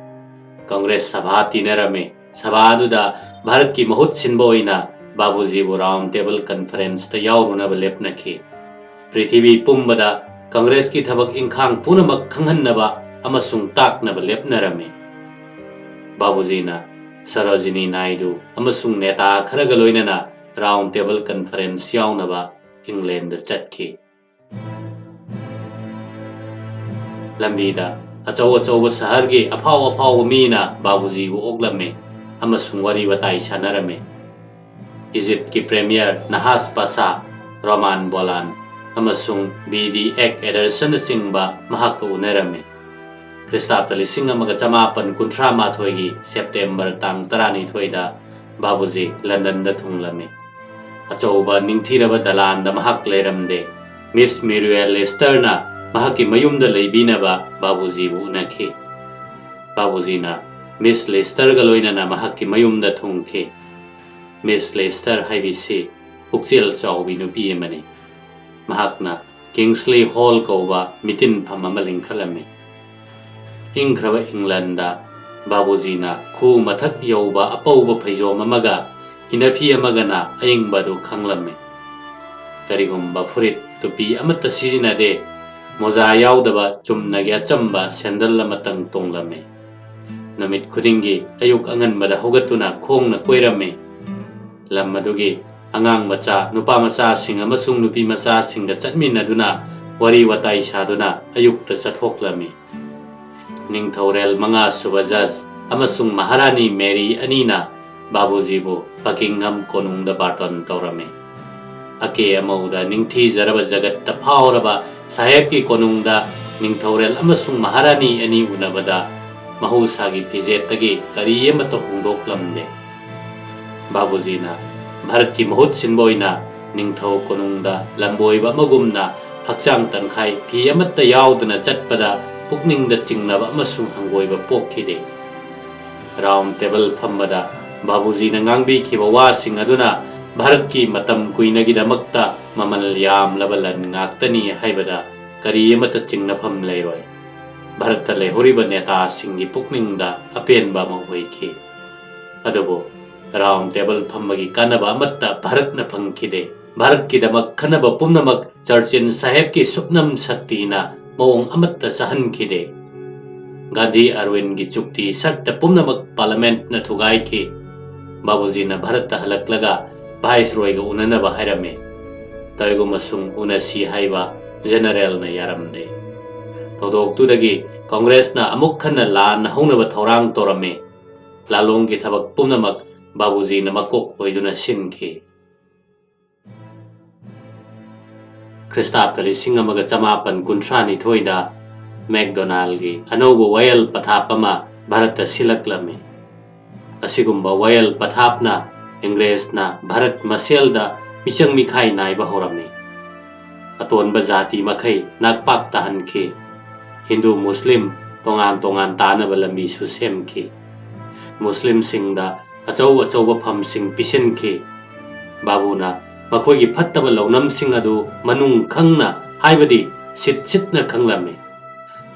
ꯀꯪꯒ꯭ꯔꯦꯁ ꯁꯚꯥ ꯇꯤꯅꯔꯝꯃꯤ꯫ ꯁꯚꯥ ꯑꯗꯨꯗ ꯚꯥꯔꯠꯀꯤ ꯃꯍꯨꯠ ꯁꯤꯟꯕ ꯑꯣꯏꯅ ꯕꯥꯕꯨꯖꯤꯕꯨ ꯔꯥꯎꯟ ꯇꯦꯕꯜ ꯀꯟꯐꯔꯦꯟꯁꯇ ꯌꯥꯎꯔꯨꯅꯕ ꯂꯦꯞꯅꯈꯤ꯫ ꯄ꯭ꯔꯤꯊꯤꯕꯤ ꯄꯨꯝꯕꯗ ꯀꯪꯒ꯭ꯔꯦꯁꯀꯤ ꯊꯕꯛ ꯏꯪꯈꯥꯡ ꯄꯨꯝꯅꯃꯛ ꯈꯪꯍꯟꯅꯕ ꯑꯃꯁꯨꯡ ꯇꯥꯛꯅꯕ ꯂꯦꯞꯅꯔꯝꯃꯤ꯫ ꯕꯥꯕꯨꯖꯤꯅ ꯁꯔꯣꯖꯤꯅꯤ ꯅꯥꯏꯗꯨ ꯑꯃꯁꯨꯡ ꯅꯦꯇꯥ ꯈꯔꯒ ꯂꯣꯏꯅꯅ ꯔꯥꯎꯟ ꯇꯦꯕꯜ ꯀꯟꯐꯔꯦꯟꯁ ꯌꯥꯎꯅꯕ ꯏꯪꯂꯦꯟꯗ ꯆꯠꯈꯤ꯫ ꯂꯝꯕꯤꯗ ꯑꯆꯧ ꯑꯆꯧꯕ ꯁꯍꯔꯒꯤ ꯑꯐꯥꯎ ꯑꯐꯥꯎꯕ ꯃꯤꯅ ꯕꯥꯕꯨꯖꯤꯕꯨ ꯑꯣꯛꯂꯝꯃꯤ ꯑꯃꯁꯨꯡ ꯋꯥꯔꯤ ꯋꯥꯇꯥꯏ ꯁꯥꯟꯅꯔꯝꯃꯤ꯫ ꯏꯖꯤꯞꯀꯤ ꯄ꯭ꯔꯦꯃꯤꯌꯔ ꯅꯍꯥꯁ ꯄꯥꯁꯥ, ꯔꯣꯃꯥꯟ ꯕꯣꯂꯥꯟ ꯑꯃꯁꯨꯡ ꯕꯤ ꯗꯤ ꯑꯦꯛ ꯑꯦꯗꯔꯁꯟꯅꯆꯤꯡꯕ ꯃꯍꯥꯛꯀ ꯎꯅꯔꯝꯃꯤ꯫ ꯈ꯭ꯔꯤꯁꯇꯥꯕꯇ ꯂꯤꯁꯤꯡ ꯑꯃꯒ ꯆꯃꯥꯄꯟ ꯀꯨꯟꯊ꯭ꯔꯥ ꯃꯥꯊꯣꯏꯒꯤ ꯁꯦꯞꯇꯦꯝꯕꯔ ꯇꯥꯡ ꯇꯔꯥꯅꯤꯊꯣꯏꯗ ꯕꯥꯕꯨꯖꯤ ꯂꯟꯗꯟꯗ ꯊꯨꯡꯂꯝꯃꯤ꯫ ꯑꯆꯧꯕ ꯅꯤꯡꯊꯤꯔꯕ ꯗꯂꯥꯟꯗ ꯃꯍꯥꯛ ꯂꯩꯔꯝꯗꯦ꯫ ꯃꯤꯁ ꯃꯤꯔꯨꯑꯦꯜ ꯂꯤꯁꯇꯔꯅ ꯃꯍꯥꯛꯀꯤ ꯃꯌꯨꯝꯗ ꯂꯩꯕꯤꯅꯕ ꯕꯥꯕꯨꯖꯤꯕꯨ ꯎꯅꯈꯤ꯫ ꯕꯥꯕꯨꯖꯤꯅ ꯃꯤꯁ ꯂꯤꯁꯇꯔꯒ ꯂꯣꯏꯅꯅ ꯃꯍꯥꯛꯀꯤ ꯃꯌꯨꯝꯗ ꯊꯨꯡꯈꯤ꯫ ꯃꯤꯁ ꯂꯤꯁꯇꯔ ꯍꯥꯏꯕꯁꯤ ꯄꯨꯛꯆꯦꯜ ꯆꯥꯎꯕꯤ ꯅꯨꯄꯤ ꯑꯃꯅꯤ꯫ ꯃꯍꯥꯛꯅ ꯀꯤꯡꯁꯂꯤ ꯍꯣꯜ ꯀꯧꯕ ꯃꯤꯇꯤꯟꯐꯝ ꯑꯃ ꯂꯤꯡꯈꯠꯂꯝꯃꯤ꯫ ꯏꯪꯈ꯭ꯔꯕ ꯏꯪꯂꯟꯗ ꯕꯥꯕꯨꯖꯤꯅ ꯈꯨ ꯃꯊꯛ ꯌꯧꯕ ꯑꯄꯧꯕ ꯐꯩꯖꯣꯝ ꯑꯃꯒ ꯏꯅꯐꯤ ꯑꯃꯒꯅ ꯑꯏꯪꯕꯗꯨ ꯈꯪꯂꯝꯃꯤ꯫ ꯀꯔꯤꯒꯨꯝꯕ ꯐꯨꯔꯤꯠ ꯇꯨꯄꯤ ꯑꯃꯠꯇ ꯁꯤꯖꯤꯟꯅꯗꯦ꯫ ꯃꯣꯖꯥ ꯌꯥꯎꯗꯕ ꯆꯨꯝꯅꯒꯤ ꯑꯆꯝꯕ ꯁꯦꯟꯗꯜ ꯑꯃꯇꯪ ꯇꯣꯡꯂꯝꯃꯤ꯫ ꯅꯨꯃꯤꯠ ꯈꯨꯗꯤꯡꯒꯤ ꯑꯌꯨꯛ ꯑꯉꯟꯕꯗ ꯍꯧꯒꯠꯇꯨꯅ ꯈꯣꯡꯅ ꯀꯣꯏꯔꯝꯃꯤ꯫ ꯂꯝ ꯑꯗꯨꯒꯤ ꯑꯉꯥꯡ ꯃꯆꯥ, ꯅꯨꯄꯥ ꯃꯆꯥꯁꯤꯡ ꯑꯃꯁꯨꯡ ꯅꯨꯄꯤ ꯃꯆꯥꯁꯤꯡꯒ ꯆꯠꯃꯤꯟꯅꯗꯨꯅ ꯋꯥꯔꯤ ꯋꯥꯇꯥꯏ ꯁꯥꯗꯨꯅ ꯑꯌꯨꯛꯇ ꯆꯠꯊꯣꯛꯂꯝꯃꯤ꯫ ꯅꯤꯡꯊꯧꯔꯦꯜ ꯃꯉꯥ ꯁꯨꯕ ꯖꯖ ꯑꯃꯁꯨꯡ ꯃꯍꯥꯔꯥꯅꯤ ꯃꯦꯔꯤ ꯑꯅꯤꯅ ꯕꯥꯕꯨꯖꯤꯕꯨ ꯕꯀꯤꯡꯍꯝ ꯀꯣꯅꯨꯡꯗ ꯕꯥꯔꯇꯣꯟ ꯇꯧꯔꯝꯃꯤ꯫ ꯑꯀꯦ ꯑꯃꯧꯗ ꯅꯤꯡꯊꯤꯖꯔꯕ ꯖꯒꯠꯇ ꯐꯥꯎꯔꯕ ꯁꯥꯍꯦꯕꯀꯤ ꯀꯣꯅꯨꯡꯗ ꯅꯤꯡꯊꯧꯔꯦꯜ ꯑꯃꯁꯨꯡ ꯃꯍꯥꯔꯥꯅꯤ ꯑꯅꯤ ꯎꯅꯕꯗ ꯃꯍꯧꯁꯥꯒꯤ ꯐꯤꯖꯦꯠꯇꯒꯤ ꯀꯔꯤ ꯑꯃꯠꯇ ꯍꯣꯡꯗꯣꯛꯂꯝꯗꯦ꯫ ꯕꯥꯕꯨꯖꯤꯅ ꯚꯥꯔꯠꯀꯤ ꯃꯍꯨꯠ ꯁꯤꯟꯕ ꯑꯣꯏꯅ ꯅꯤꯡꯊꯧ ꯀꯣꯅꯨꯡꯗ ꯂꯝꯕꯣꯏꯕ ꯑꯃꯒꯨꯝꯅ ꯍꯛꯆꯥꯡ ꯇꯪꯈꯥꯏ ꯐꯤ ꯑꯃꯠꯇ ꯌꯥꯎꯗꯅ ꯆꯠꯄꯗ ꯄꯨꯛꯅꯤꯡꯗ ꯆꯤꯡꯅꯕ ꯑꯃꯁꯨꯡ ꯍꯪꯒꯣꯏꯕ ꯄꯣꯛꯈꯤꯗꯦ꯫ ꯔꯥꯎꯟ ꯇꯦꯕꯜ ꯐꯝꯕꯗ ꯕꯥꯕꯨꯖꯤꯅ ꯉꯥꯡꯕꯤꯈꯤꯕ ꯋꯥꯁꯤꯡ ꯑꯗꯨꯅ ꯚꯥꯔꯠꯀꯤ ꯃꯇꯝ ꯀꯨꯏꯅꯒꯤꯗꯃꯛꯇ ꯃꯃꯜ ꯌꯥꯝꯂꯕ ꯂꯟ ꯉꯥꯛꯇꯅꯤ ꯍꯥꯏꯕꯗ ꯀꯔꯤ ꯑꯃꯠꯇ ꯆꯤꯡꯅꯐꯝ ꯂꯩꯔꯣꯏ꯫ ꯚꯥꯔꯠꯇ ꯂꯩꯍꯧꯔꯤꯕ ꯅꯦꯇꯥꯁꯤꯡꯒꯤ ꯄꯨꯛꯅꯤꯡꯗ ꯑꯄꯦꯟꯕ ꯑꯃ ꯑꯣꯏꯈꯤ꯫ ꯑꯗꯨꯕꯨ ꯔꯥꯎꯟ ꯇꯦꯕꯜ ꯐꯝꯕꯒꯤ ꯀꯥꯟꯅꯕ ꯑꯃꯠꯇ ꯚꯥꯔꯠꯅ ꯐꯪꯈꯤꯗꯦ꯫ ꯚꯥꯔꯠꯀꯤꯗꯃꯛ ꯈꯟꯅꯕ ꯄꯨꯝꯅꯃꯛ ꯆꯔꯆꯤꯟ ꯁꯥꯍꯦꯕꯀꯤ ꯁꯨꯞꯅꯝ ꯁꯛꯇꯤꯅ ꯃꯑꯣꯡ ꯑꯃꯠꯇ ꯆꯥꯍꯟꯈꯤꯗꯦ꯫ ꯒꯥꯟꯙꯤ ꯑꯔꯋꯤꯟꯒꯤ ꯆꯨꯛꯇꯤ ꯁꯔꯠꯇ ꯄꯨꯝꯅꯃꯛ ꯄꯥꯔꯂꯃꯦꯟꯠꯅ ꯊꯨꯒꯥꯏꯈꯤ꯫ ꯕꯥꯕꯨꯖꯤꯅ ꯚꯥꯔꯠꯇ ꯍꯜꯂꯛꯂꯒ ꯚꯥꯏꯁꯔꯣꯏꯒ ꯎꯅꯅꯕ ꯍꯥꯏꯔꯝꯃꯤ꯫ ꯇꯧꯏꯒꯨꯝꯕꯁꯨꯡ ꯎꯅꯁꯤ ꯍꯥꯏꯕ ꯖꯦꯅꯔꯦꯜꯅ ꯌꯥꯔꯝꯗꯦ꯫ ꯊꯧꯗꯣꯛꯇꯨꯗꯒꯤ ꯀꯪꯒ꯭ꯔꯦꯁꯅ ꯑꯃꯨꯛ ꯍꯟꯅ ꯂꯥꯟ ꯍꯧꯅꯕ ꯊꯧꯔꯥꯡ ꯇꯧꯔꯝꯃꯤ꯫ ꯂꯥꯂꯣꯡꯒꯤ ꯊꯕꯛ ꯄꯨꯝꯅꯃꯛ ꯕꯥꯕꯨꯖꯤꯅ ꯃꯀꯣꯛ ꯑꯣꯏꯗꯨꯅ ꯁꯤꯟꯈꯤ꯫ ꯈ꯭ꯔꯤꯁꯇꯥꯕꯇ ꯂꯤꯁꯤꯡ ꯑꯃꯒ ꯆꯃꯥꯄꯟ ꯀꯨꯟꯊ꯭ꯔꯥ ꯅꯤꯊꯣꯏꯗ ꯃꯦꯛꯗꯣꯅꯥꯜꯒꯤ ꯑꯅꯧꯕ ꯋꯥꯌꯦꯜ ꯄꯊꯥꯞ ꯑꯃ ꯚꯥꯔꯠꯇ ꯁꯤꯜꯂꯛꯂꯝꯃꯤ꯫ ꯑꯁꯤꯒꯨꯝꯕ ꯋꯥꯌꯦꯜ ꯄꯊꯥꯞꯅ ꯏꯪꯒ꯭ꯔꯦꯖꯅ ꯚꯥꯔꯠ ꯃꯁꯦꯜꯗ ꯃꯤꯆꯪ ꯃꯤꯈꯥꯏ ꯅꯥꯏꯕ ꯍꯧꯔꯝꯃꯤ꯫ ꯑꯇꯣꯟꯕ ꯖꯥꯇꯤ ꯃꯈꯩ ꯅꯥꯛꯄꯥꯛ ꯇꯥꯍꯟꯈꯤ꯫ ꯍꯤꯟꯗꯨ ꯃꯨꯁꯂꯤꯝ ꯇꯣꯉꯥꯟ ꯇꯣꯉꯥꯟ ꯇꯥꯅꯕ ꯂꯝꯕꯤꯁꯨ ꯁꯦꯝꯈꯤ꯫ ꯃꯨꯁꯂꯤꯝꯁꯤꯡꯗ ꯑꯆꯧ ꯑꯆꯧꯕ ꯐꯝꯁꯤꯡ ꯄꯤꯁꯤꯟꯈꯤ꯫ ꯕꯥꯕꯨꯅ ꯃꯈꯣꯏꯒꯤ ꯐꯠꯇꯕ ꯂꯧꯅꯝꯁꯤꯡ ꯑꯗꯨ ꯃꯅꯨꯡ ꯈꯪꯅ, ꯍꯥꯏꯕꯗꯤ ꯁꯤꯠ ꯁꯤꯠꯅ ꯈꯪꯂꯝꯃꯤ꯫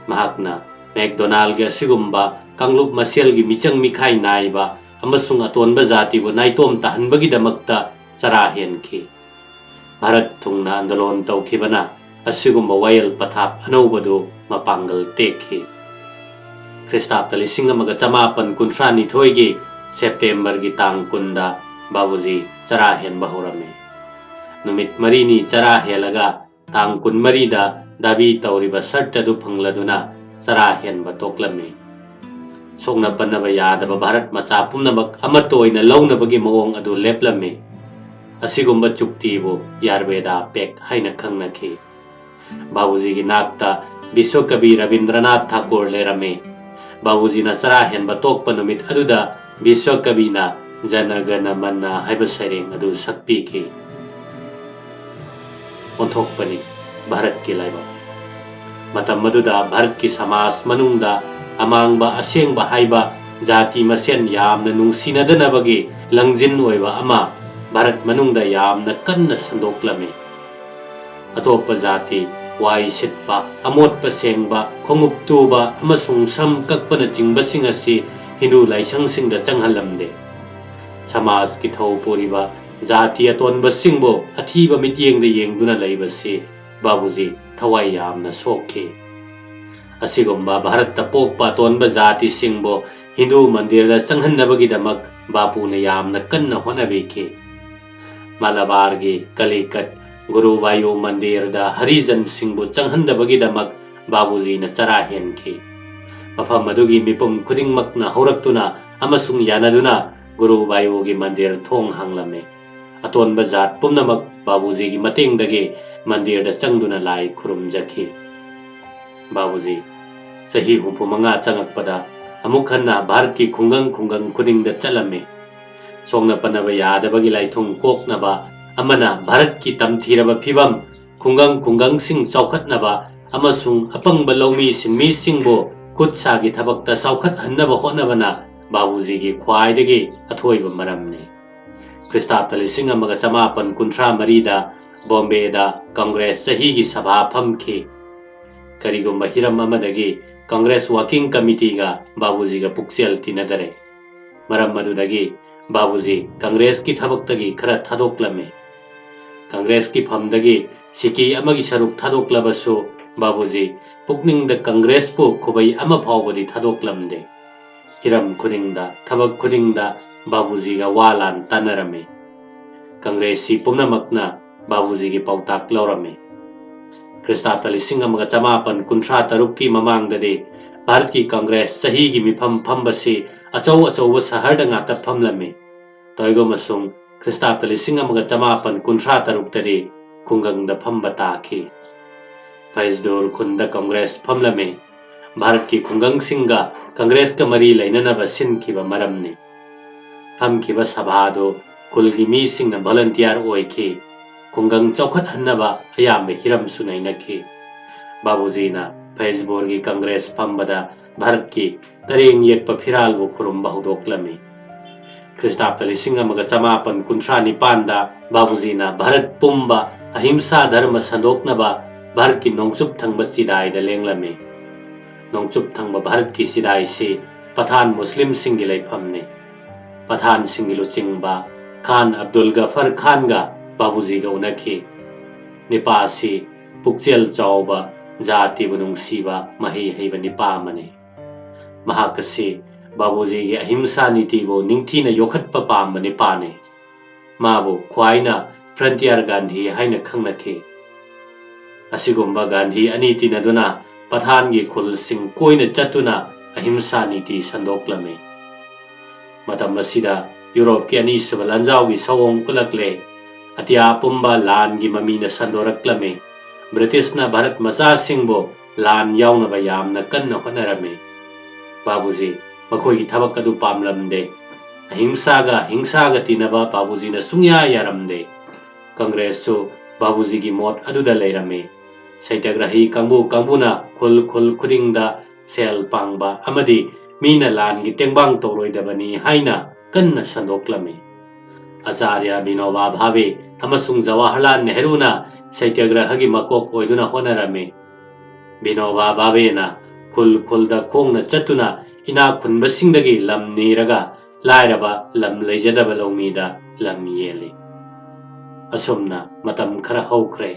ꯃꯍꯥꯛꯅ ꯃꯦꯛꯗꯣꯅꯥꯜꯒꯤ ꯑꯁꯤꯒꯨꯝꯕ ꯀꯥꯡꯂꯨꯞ ꯃꯁꯦꯜꯒꯤ ꯃꯤꯆꯪ ꯃꯤꯈꯥꯏ ꯅꯥꯏꯕ ꯑꯃꯁꯨꯡ ꯑꯇꯣꯟꯕ ꯖꯥꯇꯤꯕꯨ ꯅꯥꯏꯇꯣꯝ ꯇꯥꯍꯟꯕꯒꯤꯗꯃꯛꯇ ꯆꯔꯥ ꯍꯦꯟꯈꯤ꯫ ꯚꯥꯔꯠ ꯊꯨꯡꯅ ꯑꯟꯗꯂꯣꯟ ꯇꯧꯈꯤꯕꯅ ꯑꯁꯤꯒꯨꯝꯕ ꯋꯥꯌꯦꯜ ꯄꯊꯥꯞ ꯑꯅꯧꯕꯗꯨ ꯃꯄꯥꯡꯒꯜ ꯇꯦꯛꯈꯤ꯫ ꯈ꯭ꯔꯤꯁꯇꯥꯕꯇ ꯂꯤꯁꯤꯡ ꯑꯃꯒ ꯆꯃꯥꯄꯟ ꯀꯨꯟꯊ꯭ꯔꯥ ꯅꯤꯊꯣꯏꯒꯤ ꯁꯦꯞꯇꯦꯝꯕꯔꯒꯤ ꯇꯥꯡ ꯀꯨꯟꯗ ꯕꯥꯕꯨꯖꯤ ꯆꯔꯥ ꯍꯦꯟꯕ ꯍꯧꯔꯝꯃꯤ꯫ ꯅꯨꯃꯤꯠ ꯃꯔꯤꯅꯤ ꯆꯔꯥ ꯍꯦꯜꯂꯒ ꯇꯥꯡ ꯀꯨꯟꯃꯔꯤꯗ ꯗꯥꯕꯤ ꯇꯧꯔꯤꯕ ꯁꯔꯠ ꯑꯗꯨ ꯐꯪꯂꯗꯨꯅ ꯆꯔꯥ ꯍꯦꯟꯕ ꯇꯣꯛꯂꯝꯃꯤ꯫ ꯁꯣꯛꯅ ꯄꯟꯅꯕ ꯌꯥꯗꯕ ꯚꯥꯔꯠ ꯃꯆꯥ ꯄꯨꯝꯅꯃꯛ ꯑꯃꯠꯇ ꯑꯣꯏꯅ ꯂꯧꯅꯕꯒꯤ ꯃꯑꯣꯡ ꯑꯗꯨ ꯂꯦꯞꯂꯝꯃꯤ꯫ ꯑꯁꯤꯒꯨꯝꯕ ꯆꯨꯛꯇꯤꯕꯨ ꯌꯥꯔꯕꯦꯗꯥ ꯄꯦꯛ ꯍꯥꯏꯅ ꯈꯪꯅꯈꯤ꯫ ꯕꯥꯕꯨꯖꯤꯒꯤ ꯅꯥꯛꯇ ꯕꯤꯁ꯭ꯋꯀꯕꯤ ꯔꯕꯤꯟꯗ꯭ꯔꯅꯥꯊ ꯊꯥꯀꯨꯔ ꯂꯩꯔꯝꯃꯤ꯫ ꯕꯥꯕꯨꯖꯤꯅ ꯆꯔꯥ ꯍꯦꯟꯕ ꯇꯣꯛꯄ ꯅꯨꯃꯤꯠ ꯑꯗꯨꯗ ꯕꯤꯁ꯭ꯋꯀꯕꯤꯅ ꯖꯅ ꯒꯅ ꯃꯅ ꯍꯥꯏꯕ ꯁꯩꯔꯦꯡ ꯑꯗꯨ ꯁꯛꯄꯤꯈꯤ꯫ ꯑꯣꯟꯊꯣꯛꯄꯅꯤ ꯚꯥꯔꯠꯀꯤ ꯂꯥꯏꯕꯛ꯫ ꯃꯇꯝ ꯑꯗꯨꯗ ꯚꯥꯔꯠꯀꯤ ꯁꯃꯥꯖ ꯃꯅꯨꯡꯗ ꯑꯃꯥꯡꯕ ꯑꯁꯦꯡꯕ ꯍꯥꯏꯕ ꯖꯥꯇꯤ ꯃꯁꯦꯟ ꯌꯥꯝꯅ ꯅꯨꯡꯁꯤꯅꯗꯅꯕꯒꯤ ꯂꯪꯖꯤꯟ ꯑꯣꯏꯕ ꯑꯃ ꯚꯥꯔꯠ ꯃꯅꯨꯡꯗ ꯌꯥꯝꯅ ꯀꯟꯅ ꯁꯟꯗꯣꯛꯂꯝꯃꯤ꯫ ꯑꯇꯣꯞꯄ ꯖꯥꯇꯤ, ꯋꯥꯏ ꯁꯤꯠꯄ, ꯑꯃꯣꯠꯄ ꯁꯦꯡꯕ, ꯈꯣꯡꯎꯞ ꯇꯨꯕ ꯑꯃꯁꯨꯡ ꯁꯝ ꯀꯛꯄꯅꯆꯤꯡꯕꯁꯤꯡ ꯑꯁꯤ ꯍꯤꯟꯗꯨ ꯂꯥꯏꯁꯪꯁꯤꯡꯗ ꯆꯪꯍꯜꯂꯝꯗꯦ꯫ ꯁꯃꯥꯖꯀꯤ ꯊꯧ ꯄꯨꯔꯤꯕ ꯖꯥꯇꯤ ꯑꯇꯣꯟꯕꯁꯤꯡꯕꯨ ꯑꯊꯤꯕ ꯃꯤꯠꯌꯦꯡꯗ ꯌꯦꯡꯗꯨꯅ ꯂꯩꯕꯁꯤ ꯕꯥꯕꯨꯖꯤ ꯊꯋꯥꯏ ꯌꯥꯝꯅ ꯁꯣꯛꯈꯤ꯫ ꯑꯁꯤꯒꯨꯝꯕ ꯚꯥꯔꯠꯇ ꯄꯣꯛꯄ ꯑꯇꯣꯟꯕ ꯖꯥꯇꯤꯁꯤꯡꯕꯨ ꯍꯤꯟꯗꯨ ꯃꯟꯗꯤꯔꯗ ꯆꯪꯍꯟꯅꯕꯒꯤꯗꯃꯛ ꯕꯥꯄꯨꯅ ꯌꯥꯝꯅ ꯀꯟꯅ ꯍꯣꯠꯅꯕꯤꯈꯤ꯫ ꯃꯥꯂꯥꯕꯥꯔꯒꯤ ꯀꯂꯤꯀꯠ ꯒꯨꯔꯨ ꯕꯥꯌꯨ ꯃꯟꯗꯤꯔꯗ ꯍꯔꯤꯖꯟꯁꯤꯡꯕꯨ ꯆꯪꯍꯟꯗꯕꯒꯤꯗꯃꯛ ꯕꯥꯕꯨꯖꯤꯅ ꯆꯔꯥ ꯍꯦꯟꯈꯤ꯫ ꯃꯐꯝ ꯑꯗꯨꯒꯤ ꯃꯤꯄꯨꯝ ꯈꯨꯗꯤꯡꯃꯛꯅ ꯍꯧꯔꯛꯇꯨꯅ ꯑꯃꯁꯨꯡ ꯌꯥꯅꯗꯨꯅ ꯒꯨꯔꯨ ꯕꯥꯌꯨꯒꯤ ꯃꯟꯗꯤꯔ ꯊꯣꯡ ꯍꯥꯡꯂꯝꯃꯤ꯫ ꯑꯇꯣꯟꯕ ꯖꯥꯠ ꯄꯨꯝꯅꯃꯛ ꯕꯥꯕꯨꯖꯤꯒꯤ ꯃꯇꯦꯡꯗꯒꯤ ꯃꯟꯗꯤꯔꯗ ꯆꯪꯗꯨꯅ ꯂꯥꯏ ꯈꯨꯔꯨꯝꯖꯈꯤ꯫ ꯕꯥꯕꯨꯖꯤ ꯆꯍꯤ ꯍꯨꯝꯐꯨ ꯃꯉꯥ ꯆꯪꯉꯛꯄꯗ ꯑꯃꯨꯛ ꯍꯟꯅ ꯚꯥꯔꯠꯀꯤ ꯈꯨꯡꯒꯪ ꯈꯨꯡꯒꯪ ꯈꯨꯗꯤꯡꯗ ꯆꯠꯂꯝꯃꯤ꯫ ꯁꯣꯛꯅ ꯄꯟꯅꯕ ꯌꯥꯗꯕꯒꯤ ꯂꯥꯏꯊꯨꯡ ꯀꯣꯛꯅꯕ ꯑꯃꯅ ꯚꯥꯔꯠꯀꯤ ꯇꯝꯊꯤꯔꯕ ꯐꯤꯚꯝ, ꯈꯨꯡꯒꯪ ꯈꯨꯡꯒꯪꯁꯤꯡ ꯆꯥꯎꯈꯠꯅꯕ ꯑꯃꯁꯨꯡ ꯑꯄꯪꯕ ꯂꯧꯃꯤ ꯁꯤꯟꯃꯤꯁꯤꯡꯕꯨ ꯈꯨꯠ ꯁꯥꯒꯤ ꯊꯕꯛꯇ ꯆꯥꯎꯈꯠꯍꯟꯅꯕ ꯍꯣꯠꯅꯕꯅ ꯕꯥꯕꯨꯖꯤꯒꯤ ꯈ꯭ꯋꯥꯏꯗꯒꯤ ꯑꯊꯣꯏꯕ ꯃꯔꯝꯅꯤ꯫ ꯈ꯭ꯔꯤꯁꯇꯥꯕꯇ ꯂꯤꯁꯤꯡ ꯑꯃꯒ ꯆꯃꯥꯄꯟ ꯀꯨꯟꯊ꯭ꯔꯥ ꯃꯔꯤꯗ ꯕꯣꯝꯕꯦꯗ ꯀꯪꯒ꯭ꯔꯦꯁ ꯆꯍꯤꯒꯤ ꯁꯚꯥ ꯐꯝꯈꯤ꯫ ꯀꯔꯤꯒꯨꯝꯕ ꯍꯤꯔꯝ ꯑꯃꯗꯒꯤ ꯀꯪꯒ꯭ꯔꯦꯁ ꯋꯥꯀꯤꯡ ꯀꯃꯤꯇꯤꯒ ꯕꯥꯕꯨꯖꯤꯒ ꯄꯨꯛꯆꯦꯜ ꯇꯤꯟꯅꯗꯔꯦ꯫ ꯃꯔꯝ ꯑꯗꯨꯗꯒꯤ ꯕꯥꯕꯨꯖꯤ ꯀꯪꯒ꯭ꯔꯦꯁꯀꯤ ꯊꯕꯛꯇꯒꯤ ꯈꯔ ꯊꯥꯗꯣꯛꯂꯝꯃꯤ꯫ ꯀꯪꯒ꯭ꯔꯦꯁꯀꯤ ꯐꯝꯗꯒꯤ ꯁꯤꯀꯤ ꯑꯃꯒꯤ ꯁꯔꯨꯛ ꯊꯥꯗꯣꯛꯂꯕꯁꯨ ꯕꯥꯕꯨꯖꯤ ꯄꯨꯛꯅꯤꯡꯗ ꯀꯪꯒ꯭ꯔꯦꯁꯄꯨ ꯈꯨꯕꯩ ꯑꯃ ꯐꯥꯎꯕꯗꯤ ꯊꯥꯗꯣꯛꯂꯝꯗꯦ꯫ ꯍꯤꯔꯝ ꯈꯨꯗꯤꯡꯗ, ꯊꯕꯛ ꯈꯨꯗꯤꯡꯗ ꯕꯥꯕꯨꯖꯤꯒ ꯋꯥ ꯂꯥꯟ ꯇꯥꯟꯅꯔꯝꯃꯤ꯫ ꯀꯪꯒ꯭ꯔꯦꯁꯁꯤ ꯄꯨꯝꯅꯃꯛꯅ ꯕꯥꯕꯨꯖꯤꯒꯤ ꯄꯥꯎꯇꯥꯛ ꯂꯧꯔꯝꯃꯤ꯫ ꯈ꯭ꯔꯤꯁꯇꯥꯕꯇ ꯂꯤꯁꯤꯡ ꯑꯃꯒ ꯆꯃꯥꯄꯟ ꯀꯨꯟꯊ꯭ꯔꯥ ꯇꯔꯨꯛꯀꯤ ꯃꯃꯥꯡꯗꯗꯤ ꯚꯥꯔꯠꯀꯤ ꯀꯪꯒ꯭ꯔꯦꯁ ꯆꯍꯤꯒꯤ ꯃꯤꯐꯝ ꯐꯝꯕꯁꯤ ꯑꯆꯧ ꯑꯆꯧꯕ ꯁꯍꯔꯗ ꯉꯥꯛꯇ ꯐꯝꯂꯝꯃꯤ꯫ ꯇꯧꯏꯒꯨꯝꯕꯁꯨꯡ ꯈ꯭ꯔꯤꯁꯇꯥꯕꯇ ꯂꯤꯁꯤꯡ ꯑꯃꯒ ꯆꯃꯥꯄꯟ ꯀꯨꯟꯊ꯭ꯔꯥ ꯇꯔꯨꯛꯇꯗꯤ ꯈꯨꯡꯒꯪꯗ ꯐꯝꯕ ꯇꯥꯈꯤ꯫ ꯐꯩꯖꯗꯨꯔ ꯈꯨꯟꯗ ꯀꯪꯒ꯭ꯔꯦꯁ ꯐꯝꯂꯝꯃꯤ꯫ ꯚꯥꯔꯠꯀꯤ ꯈꯨꯡꯒꯪꯁꯤꯡꯒ ꯀꯪꯒ꯭ꯔꯦꯁꯀ ꯃꯔꯤ ꯂꯩꯅꯅꯕ ꯁꯤꯟꯈꯤꯕ ꯃꯔꯝꯅꯤ꯫ ꯐꯝꯈꯤꯕ ꯁꯚꯥꯗꯨ ꯈꯨꯜꯒꯤ ꯃꯤꯁꯤꯡꯅ ꯚꯣꯂꯟꯇꯤꯌꯥꯔ ꯑꯣꯏꯈꯤ꯫ ꯈꯨꯡꯒꯪ ꯆꯥꯎꯈꯠꯍꯟꯅꯕ ꯑꯌꯥꯝꯕ ꯍꯤꯔꯝꯁꯨ ꯅꯩꯅꯈꯤ꯫ ꯕꯥꯕꯨꯖꯤꯅ ꯐꯩꯖꯕꯣꯔꯒꯤ ꯀꯪꯒ꯭ꯔꯦꯁ ꯐꯝꯕꯗ ꯚꯥꯔꯠꯀꯤ ꯇꯔꯦꯡ ꯌꯦꯛꯄ ꯐꯤꯔꯥꯜꯕꯨ ꯈꯨꯔꯨꯝꯕ ꯍꯧꯗꯣꯛꯂꯝꯃꯤ꯫ ꯈ꯭ꯔꯤꯁꯇꯥꯕꯇ ꯂꯤꯁꯤꯡ ꯑꯃꯒ ꯆꯃꯥꯄꯟ ꯀꯨꯟꯊ꯭ꯔꯥ ꯅꯤꯄꯥꯟꯗ ꯕꯥꯕꯨꯖꯤꯅ ꯚꯥꯔꯠ ꯄꯨꯝꯕ ꯑꯍꯤꯝꯁꯥ ꯙꯔꯃ ꯁꯟꯗꯣꯛꯅꯕ ꯚꯥꯔꯠꯀꯤ ꯅꯣꯡꯆꯨꯞ ꯊꯪꯕ ꯆꯤꯗꯥꯏꯗ ꯂꯦꯡꯂꯝꯃꯤ꯫ ꯅꯣꯡꯆꯨꯞ ꯊꯪꯕ ꯚꯥꯔꯠꯀꯤ ꯆꯤꯗꯥꯏꯁꯤ ꯄꯊꯥꯟ ꯃꯨꯁꯂꯤꯝꯁꯤꯡꯒꯤ ꯂꯩꯐꯝꯅꯤ꯫ ꯄꯊꯥꯟꯁꯤꯡꯒꯤ ꯂꯨꯆꯤꯡꯕ ꯈꯥꯟ ꯑꯕꯗꯨꯜ ꯒꯐꯔ ꯈꯥꯟꯒ ꯕꯥꯕꯨꯖꯤꯒ ꯎꯅꯈꯤ꯫ ꯅꯤꯄꯥ ꯑꯁꯤ ꯄꯨꯛꯆꯦꯜ ꯆꯥꯎꯕ, ꯖꯥꯇꯤꯕꯨ ꯅꯨꯡꯁꯤꯕ, ꯃꯍꯩ ꯍꯩꯕ ꯅꯤꯄꯥ ꯑꯃꯅꯤ꯫ ꯃꯍꯥꯛ ꯑꯁꯤ ꯕꯥꯕꯨꯖꯤꯒꯤ ꯑꯍꯤꯝꯁꯥ ꯅꯤꯇꯤꯕꯨ ꯅꯤꯡꯊꯤꯅ ꯌꯣꯛꯈꯠꯄ ꯄꯥꯝꯕ ꯅꯤꯄꯥꯅꯤ꯫ ꯃꯥꯕꯨ ꯈ꯭ꯋꯥꯏꯅ ꯐ꯭ꯔꯟꯇꯤꯌꯥꯔ ꯒꯥꯟꯙꯤ ꯍꯥꯏꯅ ꯈꯪꯅꯈꯤ꯫ ꯑꯁꯤꯒꯨꯝꯕ ꯒꯥꯟꯙꯤ ꯑꯅꯤ ꯇꯤꯟꯅꯗꯨꯅ ꯄꯊꯥꯟꯒꯤ ꯈꯨꯜꯁꯤꯡ ꯀꯣꯏꯅ ꯆꯠꯇꯨꯅ ꯑꯍꯤꯝꯁꯥ ꯅꯤꯇꯤ ꯁꯟꯗꯣꯛꯂꯝꯃꯤ꯫ ꯃꯇꯝ ꯑꯁꯤꯗ ꯌꯨꯔꯣꯞꯀꯤ ꯑꯅꯤꯁꯨꯕ ꯂꯥꯟꯖꯥꯎꯒꯤ ꯁꯑꯣꯡ ꯎꯠꯂꯛꯂꯦ꯫ ꯑꯇꯤꯌꯥ ꯄꯨꯝꯕ ꯂꯥꯟꯒꯤ ꯃꯃꯤꯅ ꯁꯟꯗꯣꯔꯛꯂꯝꯃꯤ꯫ ꯕ꯭ꯔꯤꯇꯤꯁꯅ ꯚꯥꯔꯠ ꯃꯆꯥꯁꯤꯡꯕꯨ ꯂꯥꯟ ꯌꯥꯎꯅꯕ ꯌꯥꯝꯅ ꯀꯟꯅ ꯍꯣꯠꯅꯔꯝꯃꯤ꯫ ꯕꯥꯕꯨꯖꯤ ꯃꯈꯣꯏꯒꯤ ꯊꯕꯛ ꯑꯗꯨ ꯄꯥꯝꯂꯝꯗꯦ꯫ ꯑꯍꯤꯡꯁꯥꯒ ꯍꯤꯡꯁꯥꯒ ꯇꯤꯟꯅꯕ ꯕꯥꯕꯨꯖꯤꯅ ꯁꯨꯡꯌꯥ ꯌꯥꯔꯝꯗꯦ꯫ ꯀꯪꯒ꯭ꯔꯦꯁꯁꯨ ꯕꯥꯕꯨꯖꯤꯒꯤ ꯃꯣꯠ ꯑꯗꯨꯗ ꯂꯩꯔꯝꯃꯤ꯫ ꯁꯩꯇꯒ꯭ꯔꯍꯤ ꯀꯥꯡꯕꯨ ꯀꯥꯡꯕꯨꯅ ꯈꯨꯜ ꯈꯨꯜ ꯈꯨꯗꯤꯡꯗ ꯁꯦꯜ ꯄꯥꯡꯕ ꯑꯃꯗꯤ ꯃꯤꯅ ꯂꯥꯟꯒꯤ ꯇꯦꯡꯕꯥꯡ ꯇꯧꯔꯣꯏꯗꯕꯅꯤ ꯍꯥꯏꯅ ꯀꯟꯅ ꯁꯟꯗꯣꯛꯂꯝꯃꯤ꯫ ꯑꯆꯥꯔꯌ ꯕꯤꯅꯣꯕꯥ ꯚꯥꯕꯦ ꯑꯃꯁꯨꯡ ꯖꯋꯥꯍꯔꯂꯥꯜ ꯅꯦꯍꯔꯨꯅ ꯁꯩꯇꯒ꯭ꯔꯍꯒꯤ ꯃꯀꯣꯛ ꯑꯣꯏꯗꯨꯅ ꯍꯣꯠꯅꯔꯝꯃꯤ꯫ ꯕꯤꯅꯣꯕꯥ ꯚꯥꯕꯦꯅ ꯈꯨꯜ ꯈꯨꯜꯗ ꯈꯣꯡꯅ ꯆꯠꯇꯨꯅ ꯏꯅꯥꯛ ꯈꯨꯟꯕꯁꯤꯡꯗꯒꯤ ꯂꯝ ꯅꯤꯔꯒ ꯂꯥꯏꯔꯕ ꯂꯝ ꯂꯩꯖꯗꯕ ꯂꯧꯃꯤꯗ ꯂꯝ ꯌꯦꯜꯂꯤ꯫ ꯑꯁꯨꯝꯅ ꯃꯇꯝ ꯈꯔ ꯍꯧꯈ꯭ꯔꯦ꯫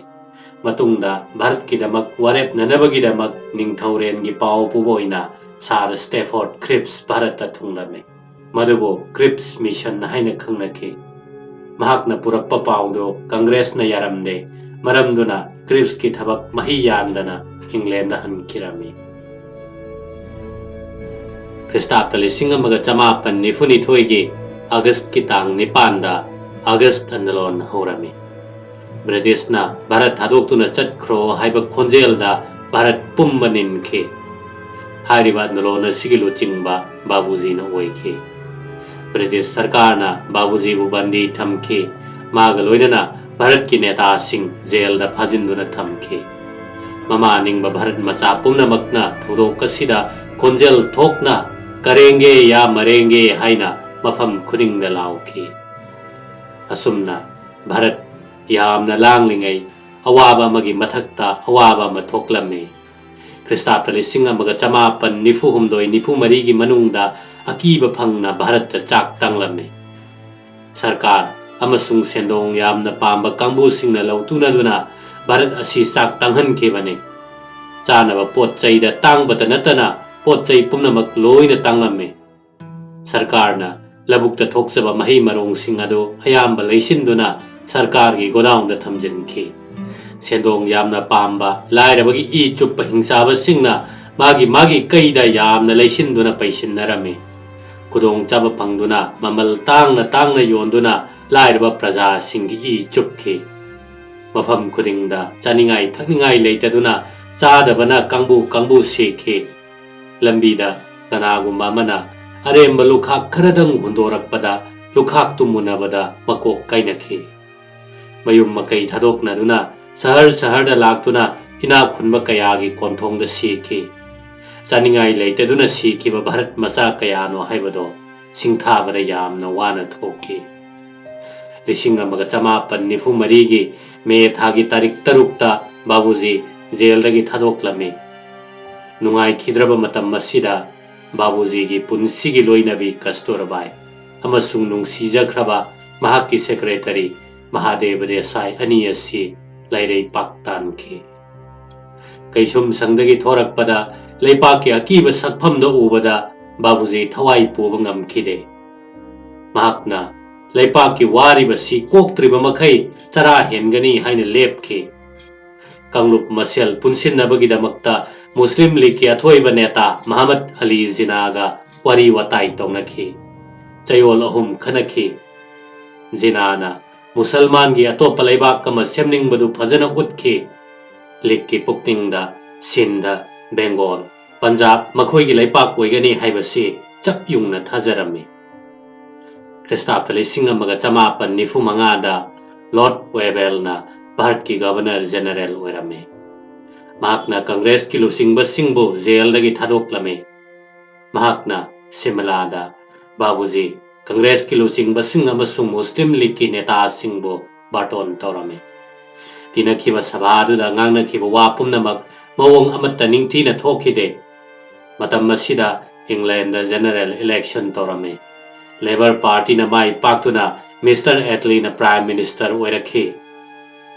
ꯃꯇꯨꯡꯗ ꯚꯥꯔꯠꯀꯤꯗꯃꯛ ꯋꯥꯔꯦꯞꯅꯅꯕꯒꯤꯗꯃꯛ ꯅꯤꯡꯊꯧꯔꯦꯜꯒꯤ ꯄꯥꯎ ꯄꯨꯕ ꯑꯣꯏꯅ ꯁꯥꯔ ꯁ꯭ꯇꯦꯐꯣꯔꯗ ꯀ꯭ꯔꯤꯞꯁ ꯚꯥꯔꯠꯇ ꯊꯨꯡꯂꯝꯃꯤ꯫ ꯃꯗꯨꯕꯨ ꯀ꯭ꯔꯤꯞꯁ ꯃꯤꯁꯟ ꯍꯥꯏꯅ ꯈꯪꯅꯈꯤ꯫ ꯃꯍꯥꯛꯅ ꯄꯨꯔꯛꯄ ꯄꯥꯎꯗꯨ ꯀꯪꯒ꯭ꯔꯦꯁꯅ ꯌꯥꯔꯝꯗꯦ꯫ ꯃꯔꯝꯗꯨꯅ ꯀ꯭ꯔꯤꯞꯁꯀꯤ ꯊꯕꯛ ꯃꯍꯩ ꯌꯥꯟꯗꯅ ꯏꯪꯂꯦꯟꯗ ꯍꯟꯈꯤꯔꯝꯃꯤ꯫ ꯈ꯭ꯔꯤꯁꯇꯥꯕꯇ ꯂꯤꯁꯤꯡ ꯑꯃꯒ ꯆꯃꯥꯄꯟ ꯅꯤꯐꯨꯅꯤꯊꯣꯏꯒꯤ ꯑꯥꯒꯁꯠꯀꯤ ꯇꯥꯡ ꯅꯤꯄꯥꯟꯗ ꯑꯥꯒꯁꯠ ꯑꯟꯗꯂꯣꯟ ꯍꯧꯔꯝꯃꯤ꯫ ꯕ꯭ꯔꯤꯇꯤꯁꯅ ꯚꯥꯔꯠ ꯊꯥꯗꯣꯛꯇꯨꯅ ꯆꯠꯈ꯭ꯔꯣ ꯍꯥꯏꯕ ꯈꯣꯟꯖꯦꯜꯗ ꯚꯥꯔꯠ ꯄꯨꯝꯕ ꯅꯤꯟꯈꯤ꯫ ꯍꯥꯏꯔꯤꯕ ꯑꯟꯗꯂꯣꯟ ꯑꯁꯤꯒꯤ ꯂꯨꯆꯤꯡꯕ ꯕꯥꯕꯨꯖꯤꯅ ꯑꯣꯏꯈꯤ꯫ ꯕ꯭ꯔꯤꯇꯤꯁ ꯁꯔꯀꯥꯔꯅ ꯕꯥꯕꯨꯖꯤꯕꯨ ꯕꯟꯗꯤ ꯊꯝꯈꯤ꯫ ꯃꯥꯒ ꯂꯣꯏꯅꯅ ꯚꯥꯔꯠꯀꯤ ꯅꯦꯇꯥꯁꯤꯡ ꯖꯦꯜꯗ ꯐꯥꯖꯤꯟꯗꯨꯅ ꯊꯝꯈꯤ꯫ ꯃꯃꯥ ꯅꯤꯡꯕ ꯚꯥꯔꯠ ꯃꯆꯥ ꯄꯨꯝꯅꯃꯛꯅ ꯊꯧꯗꯣꯛ ꯑꯁꯤꯗ ꯈꯣꯟꯖꯦꯜ ꯊꯣꯛꯅ "ꯀꯔꯦꯡꯒꯦ ꯌꯥ ꯃꯔꯦꯡꯒꯦ" ꯍꯥꯏꯅ ꯃꯐꯝ ꯈꯨꯗꯤꯡꯗ ꯂꯥꯎꯈꯤ꯫ ꯑꯁꯨꯝꯅ ꯚꯥꯔꯠ ꯌꯥꯝꯅ ꯂꯥꯡꯂꯤꯉꯩ ꯑꯋꯥꯕ ꯑꯃꯒꯤ ꯃꯊꯛꯇ ꯑꯋꯥꯕ ꯑꯃ ꯊꯣꯛꯂꯝꯃꯤ꯫ ꯈ꯭ꯔꯤꯁꯇꯥꯕꯇ ꯂꯤꯁꯤꯡ ꯑꯃꯒ ꯆꯃꯥꯄꯟ ꯅꯤꯐꯨ ꯍꯨꯝꯗꯣꯏ ꯅꯤꯐꯨ ꯃꯔꯤꯒꯤ ꯃꯅꯨꯡꯗ ꯑꯀꯤꯕ ꯐꯪꯅ ꯚꯥꯔꯠꯇ ꯆꯥꯛ ꯇꯥꯡꯂꯝꯃꯤ꯫ ꯁꯔꯀꯥꯔ ꯑꯃꯁꯨꯡ ꯁꯦꯟꯗꯣꯡ ꯌꯥꯝꯅ ꯄꯥꯝꯕ ꯀꯥꯡꯕꯨꯁꯤꯡꯅ ꯂꯧꯇꯨꯅꯗꯨꯅ ꯚꯥꯔꯠ ꯑꯁꯤ ꯆꯥꯛ ꯇꯥꯡꯍꯟꯈꯤꯕꯅꯤ꯫ ꯆꯥꯅꯕ ꯄꯣꯠ ꯆꯩꯗ ꯇꯥꯡꯕꯇ ꯅꯠꯇꯅ ꯄꯣꯠ ꯆꯩ ꯄꯨꯝꯅꯃꯛ ꯂꯣꯏꯅ ꯇꯥꯡꯂꯝꯃꯤ꯫ ꯁꯔꯀꯥꯔꯅ ꯂꯧꯕꯨꯛꯇ ꯊꯣꯛꯆꯕ ꯃꯍꯩ ꯃꯔꯣꯡꯁꯤꯡ ꯑꯗꯨ ꯑꯌꯥꯝꯕ ꯂꯩꯁꯤꯟꯗꯨꯅ ꯁꯔꯀꯥꯔꯒꯤ ꯒꯣꯗꯥꯎꯟꯗ ꯊꯝꯖꯤꯟꯈꯤ꯫ ꯁꯦꯟꯗꯣꯡ ꯌꯥꯝꯅ ꯄꯥꯝꯕ ꯂꯥꯏꯔꯕꯒꯤ ꯏ ꯆꯨꯞꯄ ꯍꯤꯡꯆꯥꯕꯁꯤꯡꯅ ꯃꯥꯒꯤ ꯃꯥꯒꯤ ꯀꯩꯗ ꯌꯥꯝꯅ ꯂꯩꯁꯤꯟꯗꯨꯅ ꯄꯩꯁꯤꯟꯅꯔꯝꯃꯤ꯫ ꯈꯨꯗꯣꯡꯆꯥꯕ ꯐꯪꯗꯨꯅ ꯃꯃꯜ ꯇꯥꯡꯅ ꯇꯥꯡꯅ ꯌꯣꯟꯗꯨꯅ ꯂꯥꯏꯔꯕ ꯄ꯭ꯔꯖꯥꯁꯤꯡꯒꯤ ꯏ ꯆꯨꯞꯈꯤ꯫ ꯃꯐꯝ ꯈꯨꯗꯤꯡꯗ ꯆꯥꯅꯤꯡꯉꯥꯏ ꯊꯛꯅꯤꯡꯉꯥꯏ ꯂꯩꯇꯗꯨꯅ ꯆꯥꯗꯕꯅ ꯀꯥꯡꯕꯨ ꯀꯥꯡꯕꯨ ꯁꯤꯈꯤ꯫ ꯂꯝꯕꯤꯗ ꯀꯅꯥꯒꯨꯝꯕ ꯑꯃꯅ ꯑꯔꯦꯝꯕ ꯂꯨꯈꯥꯛ ꯈꯔꯗꯪ ꯍꯨꯟꯗꯣꯔꯛꯄꯗ ꯂꯨꯈꯥꯛꯇꯨ ꯃꯨꯟꯅꯕꯗ ꯃꯀꯣꯛ ꯀꯥꯏꯅꯈꯤ꯫ ꯃꯌꯨꯝ ꯃꯀꯩ ꯊꯥꯗꯣꯛꯅꯗꯨꯅ ꯁꯍꯔ ꯁꯍꯔꯗ ꯂꯥꯛꯇꯨꯅ ꯏꯅꯥꯛ ꯈꯨꯟꯕ ꯀꯌꯥꯒꯤ ꯀꯣꯟꯊꯣꯡꯗ ꯁꯤꯈꯤ꯫ ꯆꯥꯅꯤꯡꯉꯥꯏ ꯂꯩꯇꯗꯨꯅ ꯁꯤꯈꯤꯕ ꯚꯥꯔꯠ ꯃꯆꯥ ꯀꯌꯥꯅꯣ ꯍꯥꯏꯕꯗꯣ ꯁꯤꯡꯊꯥꯕꯗ ꯌꯥꯝꯅ ꯋꯥꯅ ꯊꯣꯛꯈꯤ꯫ ꯂꯤꯁꯤꯡ ꯑꯃꯒ ꯆꯃꯥꯄꯟ ꯅꯤꯐꯨ ꯃꯔꯤꯒꯤ ꯃꯦ ꯊꯥꯒꯤ ꯇꯥꯔꯤꯛ ꯇꯔꯨꯛꯇ ꯕꯥꯕꯨꯖꯤ ꯖꯦꯜꯗꯒꯤ ꯊꯥꯗꯣꯛꯂꯝꯃꯤ꯫ ꯅꯨꯡꯉꯥꯏꯈꯤꯗ꯭ꯔꯕ ꯃꯇꯝ ꯑꯁꯤꯗ ꯕꯥꯕꯨꯖꯤꯒꯤ ꯄꯨꯟꯁꯤꯒꯤ ꯂꯣꯏꯅꯕꯤ ꯀꯁꯇꯨꯔꯕꯥꯏ ꯑꯃꯁꯨꯡ ꯅꯨꯡꯁꯤꯖꯈ꯭ꯔꯕ ꯃꯍꯥꯛꯀꯤ ꯁꯦꯀ꯭ꯔꯦꯇꯔꯤ ꯃꯍꯥꯗꯦꯕ ꯗꯦꯁꯥꯏ ꯑꯅꯤ ꯑꯁꯤ ꯂꯩꯔꯩ ꯄꯥꯛ ꯇꯥꯟꯈꯤ꯫ ꯀꯩꯁꯨꯝꯁꯪꯗꯒꯤ ꯊꯣꯔꯛꯄꯗ ꯂꯩꯄꯥꯛꯀꯤ ꯑꯀꯤꯕ ꯁꯛꯐꯝꯗ ꯎꯕꯗ ꯕꯥꯕꯨꯖꯤ ꯊꯋꯥꯏ ꯄꯨꯕ ꯉꯝꯈꯤꯗꯦ꯫ ꯃꯍꯥꯛꯅ ꯂꯩꯄꯥꯛꯀꯤ ꯋꯥꯔꯤꯕꯁꯤ ꯀꯣꯛꯇ꯭ꯔꯤꯕ ꯃꯈꯩ ꯆꯔꯥ ꯍꯦꯟꯒꯅꯤ ꯍꯥꯏꯅ ꯂꯦꯞꯈꯤ꯫ ꯀꯥꯡꯂꯨꯞ ꯃꯁꯦꯜ ꯄꯨꯟꯁꯤꯟꯅꯕꯒꯤꯗꯃꯛꯇ ꯃꯨꯁꯂꯤꯝ ꯂꯤꯒꯀꯤ ꯑꯊꯣꯏꯕ ꯅꯦꯇꯥ ꯃꯍꯃꯗ ꯑꯂꯤ ꯖꯤꯅꯥꯒ ꯋꯥꯔꯤ ꯋꯥꯇꯥꯏ ꯇꯧꯅꯈꯤ꯫ ꯆꯌꯣꯜ ꯑꯍꯨꯝ ꯈꯟꯅꯈꯤ꯫ ꯖꯤꯅꯥꯅ ꯃꯨꯁꯜꯃꯥꯟꯒꯤ ꯑꯇꯣꯞꯄ ꯂꯩꯕꯥꯛ ꯑꯃ ꯁꯦꯝꯅꯤꯡꯕꯗꯨ ꯐꯖꯅ ꯎꯠꯈꯤ꯫ ꯂꯤꯒꯀꯤ ꯄꯨꯛꯅꯤꯡꯗ ꯁꯤꯟꯙ, ꯕꯦꯡꯒꯣꯜ, ꯄꯟꯖꯥꯕ ꯃꯈꯣꯏꯒꯤ ꯂꯩꯄꯥꯛ ꯑꯣꯏꯒꯅꯤ ꯍꯥꯏꯕꯁꯤ ꯆꯞ ꯌꯨꯡꯅ ꯊꯥꯖꯔꯝꯃꯤ꯫ ꯈ꯭ꯔꯤꯁꯇꯥꯕꯇ ꯂꯤꯁꯤꯡ ꯑꯃꯒ ꯆꯃꯥꯄꯟ ꯅꯤꯐꯨ ꯃꯉꯥꯗ ꯂꯣꯔꯗ ꯋꯦꯕꯦꯜꯅ ꯚꯥꯔꯠꯀꯤ ꯒꯚꯔꯅꯔ ꯖꯦꯅꯔꯦꯜ ꯑꯣꯏꯔꯝꯃꯤ꯫ ꯃꯍꯥꯛꯅ ꯀꯪꯒ꯭ꯔꯦꯁꯀꯤ ꯂꯨꯆꯤꯡꯕꯁꯤꯡꯕꯨ ꯖꯦꯜꯗꯒꯤ ꯊꯥꯗꯣꯛꯂꯝꯃꯤ꯫ ꯃꯍꯥꯛꯅ ꯁꯤꯃꯂꯥꯗ ꯕꯥꯕꯨꯖꯤ, ꯀꯪꯒ꯭ꯔꯦꯁꯀꯤ ꯂꯨꯆꯤꯡꯕꯁꯤꯡ ꯑꯃꯁꯨꯡ ꯃꯨꯁꯂꯤꯝ ꯂꯤꯒꯀꯤ ꯅꯦꯇꯥꯁꯤꯡꯕꯨ ꯕꯥꯔꯇꯣꯟ ꯇꯧꯔꯝꯃꯤ꯫ ꯇꯤꯟꯅꯈꯤꯕ ꯁꯚꯥ ꯑꯗꯨꯗ ꯉꯥꯡꯅꯈꯤꯕ ꯋꯥ ꯄꯨꯝꯅꯃꯛ ꯃꯑꯣꯡ ꯑꯃꯠꯇ ꯅꯤꯡꯊꯤꯅ ꯊꯣꯛꯈꯤꯗꯦ꯫ ꯃꯇꯝ ꯑꯁꯤꯗ ꯏꯪꯂꯦꯟꯗ ꯖꯦꯅꯔꯦꯜ ꯏꯂꯦꯛꯁꯟ ꯇꯧꯔꯝꯃꯤ꯫ ꯂꯦꯕꯔ ꯄꯥꯔꯇꯤꯅ ꯃꯥꯏ ꯄꯥꯛꯇꯨꯅ ꯃꯤꯁꯇꯔ ꯑꯦꯠꯂꯤꯅ ꯄ꯭ꯔꯥꯏꯝ ꯃꯤꯅꯤꯁꯇꯔ ꯑꯣꯏꯔꯛꯈꯤ꯫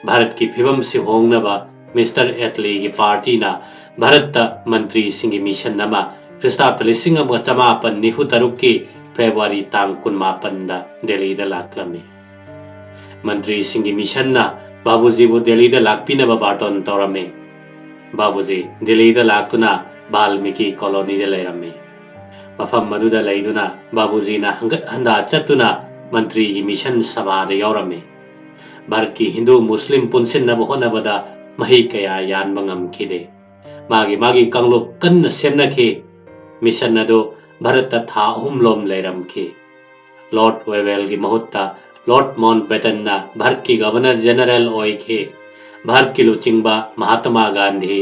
ꯚꯥꯔꯠꯀꯤ ꯐꯤꯕꯝꯁꯤ ꯍꯣꯡꯅꯕ ꯃꯤꯁꯇꯔ ꯑꯦꯠꯂꯤꯒꯤ ꯄꯥꯔꯇꯤꯅ ꯚꯥꯔꯠꯇ ꯃꯟꯇ꯭ꯔꯤꯁꯤꯡꯒꯤ ꯃꯤꯁꯟ ꯑꯃ ꯈ꯭ꯔꯤꯁꯇꯥꯕꯇ ꯂꯤꯁꯤꯡ ꯑꯃꯒ ꯆꯃꯥꯄꯟ ꯅꯤꯐꯨ ꯇꯔꯨꯛꯀꯤ ꯐꯦꯕ꯭ꯔꯨꯋꯥꯔꯤ ꯇꯥꯡ ꯀꯨꯟꯃꯥꯄꯟꯗ ꯗꯦꯜꯂꯤꯗ ꯂꯥꯛꯂꯝꯃꯤ꯫ ꯃꯟꯇ꯭ꯔꯤꯁꯤꯡꯒꯤ ꯃꯤꯁꯟꯅ ꯕꯥꯕꯨꯖꯤꯕꯨ ꯗꯦꯜꯂꯤꯗ ꯂꯥꯛꯄꯤꯅꯕ ꯕꯥꯔꯇꯣꯟ ꯇꯧꯔꯝꯃꯤ꯫ ꯕꯥꯕꯨꯖꯤ ꯗꯦꯜꯂꯤꯗ ꯂꯥꯛꯇꯨꯅ ꯕꯥꯜꯃꯤꯀꯤ ꯀꯣꯂꯣꯅꯤꯗ ꯂꯩꯔꯝꯃꯤ꯫ ꯃꯐꯝ ꯑꯗꯨꯗ ꯂꯩꯗꯨꯅ ꯕꯥꯕꯨꯖꯤꯅ ꯍꯪꯒꯠ ꯍꯟꯗꯥ ꯆꯠꯇꯨꯅ ꯃꯟꯇ꯭ꯔꯤꯒꯤ ꯃꯤꯁꯟ ꯁꯚꯥꯗ ꯌꯥꯎꯔꯝꯃꯤ꯫ ꯚꯥꯔꯠꯀꯤ ꯍꯤꯟꯗꯨ ꯃꯨꯁꯂꯤꯝ ꯄꯨꯟꯁꯤꯟꯅꯕ ꯍꯣꯠꯅꯕꯗ ꯃꯍꯩ ꯀꯌꯥ ꯌꯥꯟꯕ ꯉꯝꯈꯤꯗꯦ꯫ ꯃꯥꯒꯤ ꯃꯥꯒꯤ ꯀꯥꯡꯂꯨꯞ ꯀꯟꯅ ꯁꯦꯝꯅꯈꯤ꯫ ꯃꯤꯁꯟ ꯑꯗꯨ ꯚꯥꯔꯠꯇ ꯊꯥ ꯑꯍꯨꯝꯂꯣꯝ ꯂꯩꯔꯝꯈꯤ꯫ ꯂꯣꯔꯗ ꯋꯦꯕꯦꯜꯒꯤ ꯃꯍꯨꯠꯇ ꯂꯣꯔꯗ ꯃꯥꯎꯟꯠꯕꯦꯇꯟꯅ ꯚꯥꯔꯠꯀꯤ ꯒꯚꯔꯅꯔ ꯖꯦꯅꯔꯦꯜ ꯑꯣꯏꯈꯤ꯫ ꯚꯥꯔꯠꯀꯤ ꯂꯨꯆꯤꯡꯕ ꯃꯍꯥꯇꯃꯥ ꯒꯥꯟꯙꯤ,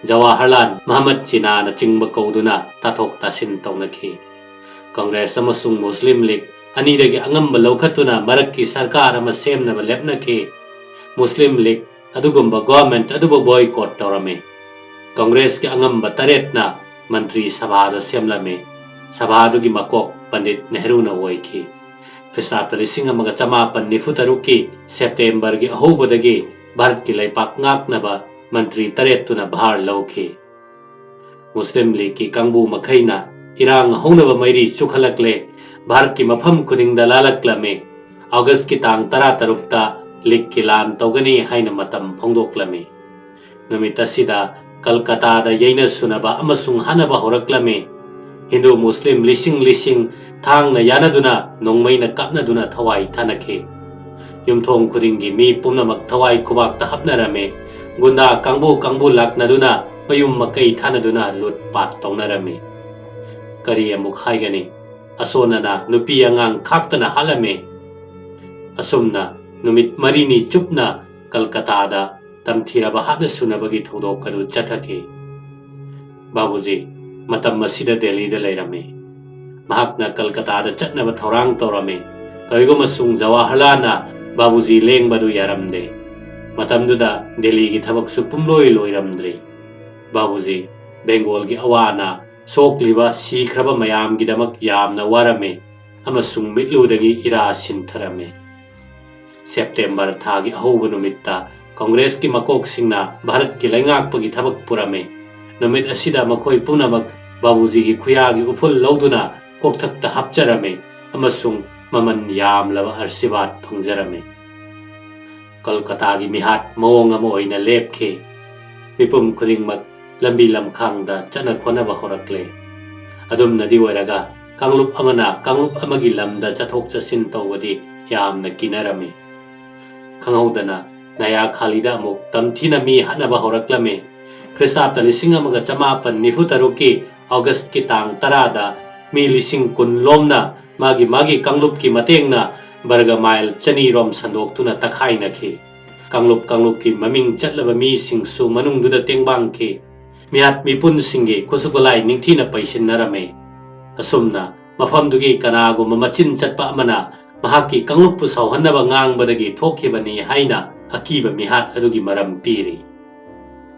ꯖꯋꯥꯍꯔꯂꯥꯜ, ꯃꯍꯃꯗ ꯖꯤꯅꯥꯅꯆꯤꯡꯕ ꯀꯧꯗꯨꯅ ꯇꯥꯊꯣꯛ ꯇꯥꯁꯤꯟ ꯇꯧꯅꯈꯤ꯫ ꯀꯪꯒ꯭ꯔꯦꯁ ꯑꯃꯁꯨꯡ ꯃꯨꯁꯂꯤꯝ ꯂꯤꯒ ꯑꯅꯤꯗꯒꯤ ꯑꯉꯝꯕ ꯂꯧꯈꯠꯇꯨꯅ ꯃꯔꯛꯀꯤ ꯁꯔꯀꯥꯔ ꯑꯃ ꯁꯦꯝꯅꯕ ꯂꯦꯞꯅꯈꯤ꯫ ꯃꯨꯁꯂꯤꯝ ꯂꯤꯒ ꯑꯗꯨꯒꯨꯝꯕ ꯒꯣꯚꯔꯟꯃꯦꯟꯠ ꯑꯗꯨꯕꯨ ꯕꯣꯏꯀꯣꯠ ꯇꯧꯔꯝꯃꯤ꯫ ꯀꯣꯡꯒ꯭ꯔꯦꯁꯀꯤ ꯑꯉꯝꯕ ꯇꯔꯦꯠꯅ ꯃꯟꯇ꯭ꯔꯤ ꯁꯚꯥꯗ ꯁꯦꯝꯂꯝꯃꯤ꯫ ꯁꯚꯥꯗꯨꯒꯤ ꯃꯀꯣꯛ ꯄꯟꯗꯤꯠ ꯅꯦꯍꯔꯨꯅ ꯑꯣꯏꯈꯤ꯫ ꯈ꯭ꯔꯤꯁꯇꯥꯕꯇ ꯂꯤꯁꯤꯡ ꯑꯃꯒ ꯆꯃꯥꯄꯟ ꯅꯤꯐꯨ ꯇꯔꯨꯛꯀꯤ ꯁꯦꯞꯇꯦꯝꯕꯔꯒꯤ ꯑꯍꯧꯕꯗꯒꯤ ꯚꯥꯔꯠꯀꯤ ꯂꯩꯄꯥꯛ ꯉꯥꯛꯅꯕ ꯃꯟꯇ꯭ꯔꯤ ꯇꯔꯦꯠꯇꯨꯅ ꯚꯥꯔ ꯂꯧꯈꯤ꯫ ꯃꯨꯁꯂꯤꯝ ꯂꯤꯒꯀꯤ ꯀꯥꯡꯕꯨ ꯃꯈꯩꯅ ꯏꯔꯥꯡ ꯍꯧꯅꯕ ꯃꯩꯔꯤ ꯆꯨꯈꯠꯂꯛꯂꯦ꯫ ꯚꯥꯔꯠꯀꯤ ꯃꯐꯝ ꯈꯨꯗꯤꯡꯗ ꯂꯥꯜꯂꯛꯂꯝꯃꯤ꯫ ꯑꯣꯒꯁꯀꯤ ꯇꯥꯡ ꯇꯔꯥꯇꯔꯨꯛꯇ ꯂꯤꯒꯀꯤ ꯂꯥꯟ ꯇꯧꯒꯅꯤ ꯍꯥꯏꯅ ꯃꯇꯝ ꯐꯣꯡꯗꯣꯛꯂꯝꯃꯤ꯫ ꯅꯨꯃꯤꯠ ꯑꯁꯤꯗ ꯀꯜꯀꯇꯥꯗ ꯌꯩꯅ ꯁꯨꯅꯕ ꯑꯃꯁꯨꯡ ꯍꯥꯠꯅꯕ ꯍꯧꯔꯛꯂꯝꯃꯤ꯫ ꯍꯤꯟꯗꯨ ꯃꯨꯁꯂꯤꯝ ꯂꯤꯁꯤꯡ ꯂꯤꯁꯤꯡ ꯊꯥꯡꯅ ꯌꯥꯅꯗꯨꯅ, ꯅꯣꯡꯃꯩꯅ ꯀꯥꯞꯅꯗꯨꯅ ꯊꯋꯥꯏ ꯊꯥꯅꯈꯤ꯫ ꯌꯨꯝꯊꯣꯡ ꯈꯨꯗꯤꯡꯒꯤ ꯃꯤ ꯄꯨꯝꯅꯃꯛ ꯊꯋꯥꯏ ꯈꯨꯕꯥꯛꯇ ꯍꯥꯞꯅꯔꯝꯃꯤ꯫ ꯒꯨꯟꯗꯥ ꯀꯥꯡꯕꯨ ꯀꯥꯡꯕꯨ ꯂꯥꯛꯅꯗꯨꯅ ꯃꯌꯨꯝ ꯃꯀꯩ ꯊꯥꯅꯗꯨꯅ ꯂꯨꯠ ꯄꯥꯠ ꯇꯧꯅꯔꯝꯃꯤ꯫ ꯀꯔꯤ ꯑꯃꯨꯛ ꯍꯥꯏꯒꯅꯤ? ꯑꯁꯣꯟꯅꯅ ꯅꯨꯄꯤ ꯑꯉꯥꯡ ꯈꯥꯛꯇꯅ ꯍꯥꯠꯂꯝꯃꯤ꯫ ꯑꯁꯨꯝꯅ ꯅꯨꯃꯤꯠ ꯃꯔꯤꯅꯤ ꯆꯨꯞꯅ ꯀꯜꯀꯇꯥꯗ ꯇꯝꯊꯤꯔꯕ ꯍꯥꯠꯅ ꯁꯨꯅꯕꯒꯤ ꯊꯧꯗꯣꯛ ꯑꯗꯨ ꯆꯠꯊꯈꯤ꯫ ꯕꯥꯕꯨꯖꯤ ꯃꯇꯝ ꯑꯁꯤꯗ ꯗꯦꯜꯂꯤꯗ ꯂꯩꯔꯝꯃꯤ꯫ ꯃꯍꯥꯛꯅ ꯀꯜꯀꯇꯥꯗ ꯆꯠꯅꯕ ꯊꯧꯔꯥꯡ ꯇꯧꯔꯝꯃꯤ꯫ ꯀꯔꯤꯒꯨꯝꯕꯁꯨꯡ ꯖꯋꯥꯍꯔꯂꯥꯜꯅ ꯕꯥꯕꯨꯖꯤ ꯂꯦꯡꯕꯗꯨ ꯌꯥꯔꯝꯗꯦ꯫ ꯃꯇꯝꯗꯨꯗ ꯗꯦꯜꯂꯤꯒꯤ ꯊꯕꯛꯁꯨ ꯄꯨꯝꯂꯣꯏ ꯂꯣꯏꯔꯝꯗ꯭ꯔꯤ꯫ ꯕꯥꯕꯨꯖꯤ ꯕꯦꯡꯒꯣꯜꯒꯤ ꯑꯋꯥ ꯑꯅꯥ ꯁꯣꯛꯂꯤꯕ, ꯁꯤꯈ꯭ꯔꯕ ꯃꯌꯥꯝꯒꯤꯗꯃꯛ ꯌꯥꯝꯅ ꯋꯥꯔꯝꯃꯤ ꯑꯃꯁꯨꯡ ꯃꯤꯠꯂꯨꯗꯒꯤ ꯏꯔꯥ ꯁꯤꯟꯊꯔꯝꯃꯤ꯫ ꯁꯦꯞꯇꯦꯝꯕꯔ ꯊꯥꯒꯤ ꯑꯍꯧꯕ ꯅꯨꯃꯤꯠꯇ ꯀꯣꯡꯒ꯭ꯔꯦꯁꯀꯤ ꯃꯀꯣꯛꯁꯤꯡꯅ ꯚꯥꯔꯠꯀꯤ ꯂꯩꯉꯥꯛꯄꯒꯤ ꯊꯕꯛ ꯄꯨꯔꯝꯃꯤ꯫ ꯅꯨꯃꯤꯠ ꯑꯁꯤꯗ ꯃꯈꯣꯏ ꯄꯨꯝꯅꯃꯛ ꯕꯥꯕꯨꯖꯤꯒꯤ ꯈꯨꯌꯥꯒꯤ ꯎꯐꯨꯜ ꯂꯧꯗꯨꯅ ꯀꯣꯛꯊꯛꯇ ꯍꯥꯞꯆꯔꯝꯃꯤ ꯑꯃꯁꯨꯡ ꯃꯃꯜ ꯌꯥꯝꯂꯕ ꯑꯥꯔꯁꯤꯕꯥꯗ ꯐꯪꯖꯔꯝꯃꯤ꯫ ꯀꯜꯀꯇꯥꯒꯤ ꯃꯤꯍꯥꯠ ꯃꯑꯣꯡ ꯑꯃ ꯑꯣꯏꯅ ꯂꯦꯞꯈꯤ꯫ ꯃꯤꯄꯨꯝ ꯈꯨꯗꯤꯡꯃꯛ ꯂꯝꯕꯤ ꯂꯝꯈꯥꯡꯗ ꯆꯠꯅ ꯈꯣꯠꯅꯕ ꯍꯧꯔꯛꯂꯦ꯫ ꯑꯗꯨꯝꯅꯗꯤ ꯑꯣꯏꯔꯒ, ꯀꯥꯡꯂꯨꯞ ꯑꯃꯅ ꯀꯥꯡꯂꯨꯞ ꯑꯃꯒꯤ ꯂꯝꯗ ꯆꯠꯊꯣꯛ ꯆꯠꯁꯤꯟ ꯇꯧꯕꯗꯤ ꯌꯥꯝꯅ ꯀꯤꯅꯔꯝꯃꯤ꯫ ꯈꯪꯍꯧꯗꯅ ꯅꯌꯥ ꯈꯥꯂꯤꯗ ꯑꯃꯨꯛ ꯇꯝꯊꯤꯅ ꯃꯤ ꯍꯥꯠꯅꯕ ꯍꯧꯔꯛꯂꯝꯃꯤ꯫ ꯈ꯭ꯔꯤꯁꯇꯥꯕꯇ ꯂꯤꯁꯤꯡ ꯑꯃꯒ ꯆꯃꯥꯄꯟ ꯅꯤꯐꯨ ꯇꯔꯨꯛꯀꯤ ꯑꯣꯒꯁꯀꯤ ꯇꯥꯡ ꯇꯔꯥꯗ ꯃꯤ ꯂꯤꯁꯤꯡ ꯀꯨꯟ ꯂꯣꯝꯅ ꯃꯥꯒꯤ ꯃꯥꯒꯤ ꯀꯥꯡꯂꯨꯞꯀꯤ ꯃꯇꯦꯡꯅ ꯕꯔꯒ ꯃꯥꯏꯜ ꯆꯅꯤ ꯔꯣꯝ ꯁꯟꯗꯣꯛꯇꯨꯅ ꯇꯛꯈꯥꯏꯅꯈꯤ꯫ ꯀꯥꯡꯂꯨꯞ ꯀꯥꯡꯂꯨꯞꯀꯤ ꯃꯃꯤꯡ ꯆꯠꯂꯕ ꯃꯤꯁꯤꯡꯁꯨ ꯃꯅꯨꯡꯗꯨꯗ ꯇꯦꯡꯕꯥꯡꯈꯤ꯫ ꯃꯤꯍꯥꯠ ꯃꯤꯄꯨꯟꯁꯤꯡꯒꯤ ꯈꯨꯠꯁꯨ ꯈꯨꯠꯂꯥꯏ ꯅꯤꯡꯊꯤꯅ ꯄꯩꯁꯤꯟꯅꯔꯝꯃꯤ꯫ ꯑꯁꯨꯝꯅ ꯃꯐꯝꯗꯨꯒꯤ ꯀꯅꯥꯒꯨꯝꯕ ꯃꯆꯤꯟ ꯆꯠꯄ ꯑꯃꯅ ꯃꯍꯥꯛꯀꯤ ꯀꯥꯡꯂꯨꯞꯄꯨ ꯁꯥꯎꯍꯟꯅꯕ ꯉꯥꯡꯕꯗꯒꯤ ꯊꯣꯛꯈꯤꯕꯅꯤ ꯍꯥꯏꯅ ꯑꯀꯤꯕ ꯃꯤꯍꯥꯠ ꯑꯗꯨꯒꯤ ꯃꯔꯝ ꯄꯤꯔꯤ꯫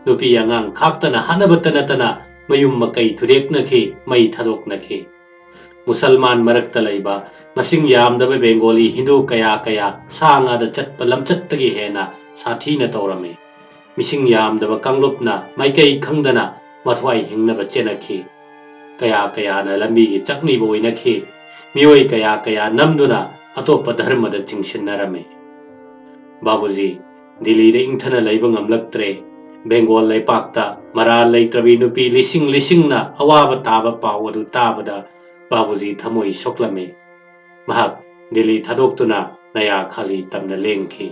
ꯅꯨꯄꯤ ꯑꯉꯥꯡ ꯈꯥꯛꯇꯅ ꯍꯥꯠꯅꯕꯇ ꯅꯠꯇꯅ ꯃꯌꯨꯝ ꯃꯀꯩ ꯊꯨꯗꯦꯛꯅꯈꯤ, ꯃꯩ ꯊꯥꯗꯣꯛꯅꯈꯤ꯫ ꯃꯨꯁꯜꯃꯥꯟ ꯃꯔꯛꯇ ꯂꯩꯕ ꯃꯁꯤꯡ ꯌꯥꯝꯗꯕ ꯕꯦꯡꯒꯣꯂꯤ ꯍꯤꯟꯗꯨ ꯀꯌꯥ ꯀꯌꯥ ꯁꯥ ꯉꯥꯗ ꯆꯠꯄ ꯂꯝꯆꯠꯇꯒꯤ ꯍꯦꯟꯅ ꯁꯥꯊꯤꯅ ꯇꯧꯔꯝꯃꯤ꯫ ꯃꯤꯁꯤꯡ ꯌꯥꯝꯗꯕ ꯀꯥꯡꯂꯨꯞꯅ ꯃꯥꯏꯀꯩ ꯈꯪꯗꯅ ꯃꯊ꯭ꯋꯥꯏ ꯍꯤꯡꯅꯕ ꯆꯦꯟꯅꯈꯤ꯫ ꯀꯌꯥ ꯀꯌꯥꯅ ꯂꯝꯕꯤꯒꯤ ꯆꯥꯛꯅꯤꯕ ꯑꯣꯏꯅꯈꯤ꯫ ꯃꯤꯑꯣꯏ ꯀꯌꯥ ꯀꯌꯥ ꯅꯝꯗꯨꯅ ꯑꯇꯣꯞꯄ ꯙꯔꯃꯗ ꯆꯤꯡꯁꯤꯟꯅꯔꯝꯃꯤ꯫ ꯕꯥꯕꯨꯖꯤ ꯗꯤꯜꯂꯤꯗ ꯏꯪꯊꯅ ꯂꯩꯕ ꯉꯝꯂꯛꯇ꯭ꯔꯦ꯫ ꯕꯦꯡꯒꯣꯜ ꯂꯩꯄꯥꯛꯇ ꯃꯔꯥꯜ ꯂꯩꯇ꯭ꯔꯕꯤ ꯅꯨꯄꯤ ꯂꯤꯁꯤꯡ ꯂꯤꯁꯤꯡꯅ ꯑꯋꯥꯕ ꯇꯥꯕ ꯄꯥꯎ ꯑꯗꯨ ꯇꯥꯕꯗ ꯕꯥꯕꯨꯖꯤ ꯊꯃꯣꯏ ꯁꯣꯛꯂꯝꯃꯤ꯫ ꯃꯍꯥꯛ ꯗꯤꯜꯂꯤ ꯊꯥꯗꯣꯛꯇꯨꯅ ꯅꯌꯥ ꯈꯥꯂꯤ ꯇꯝꯅ ꯂꯦꯡꯈꯤ꯫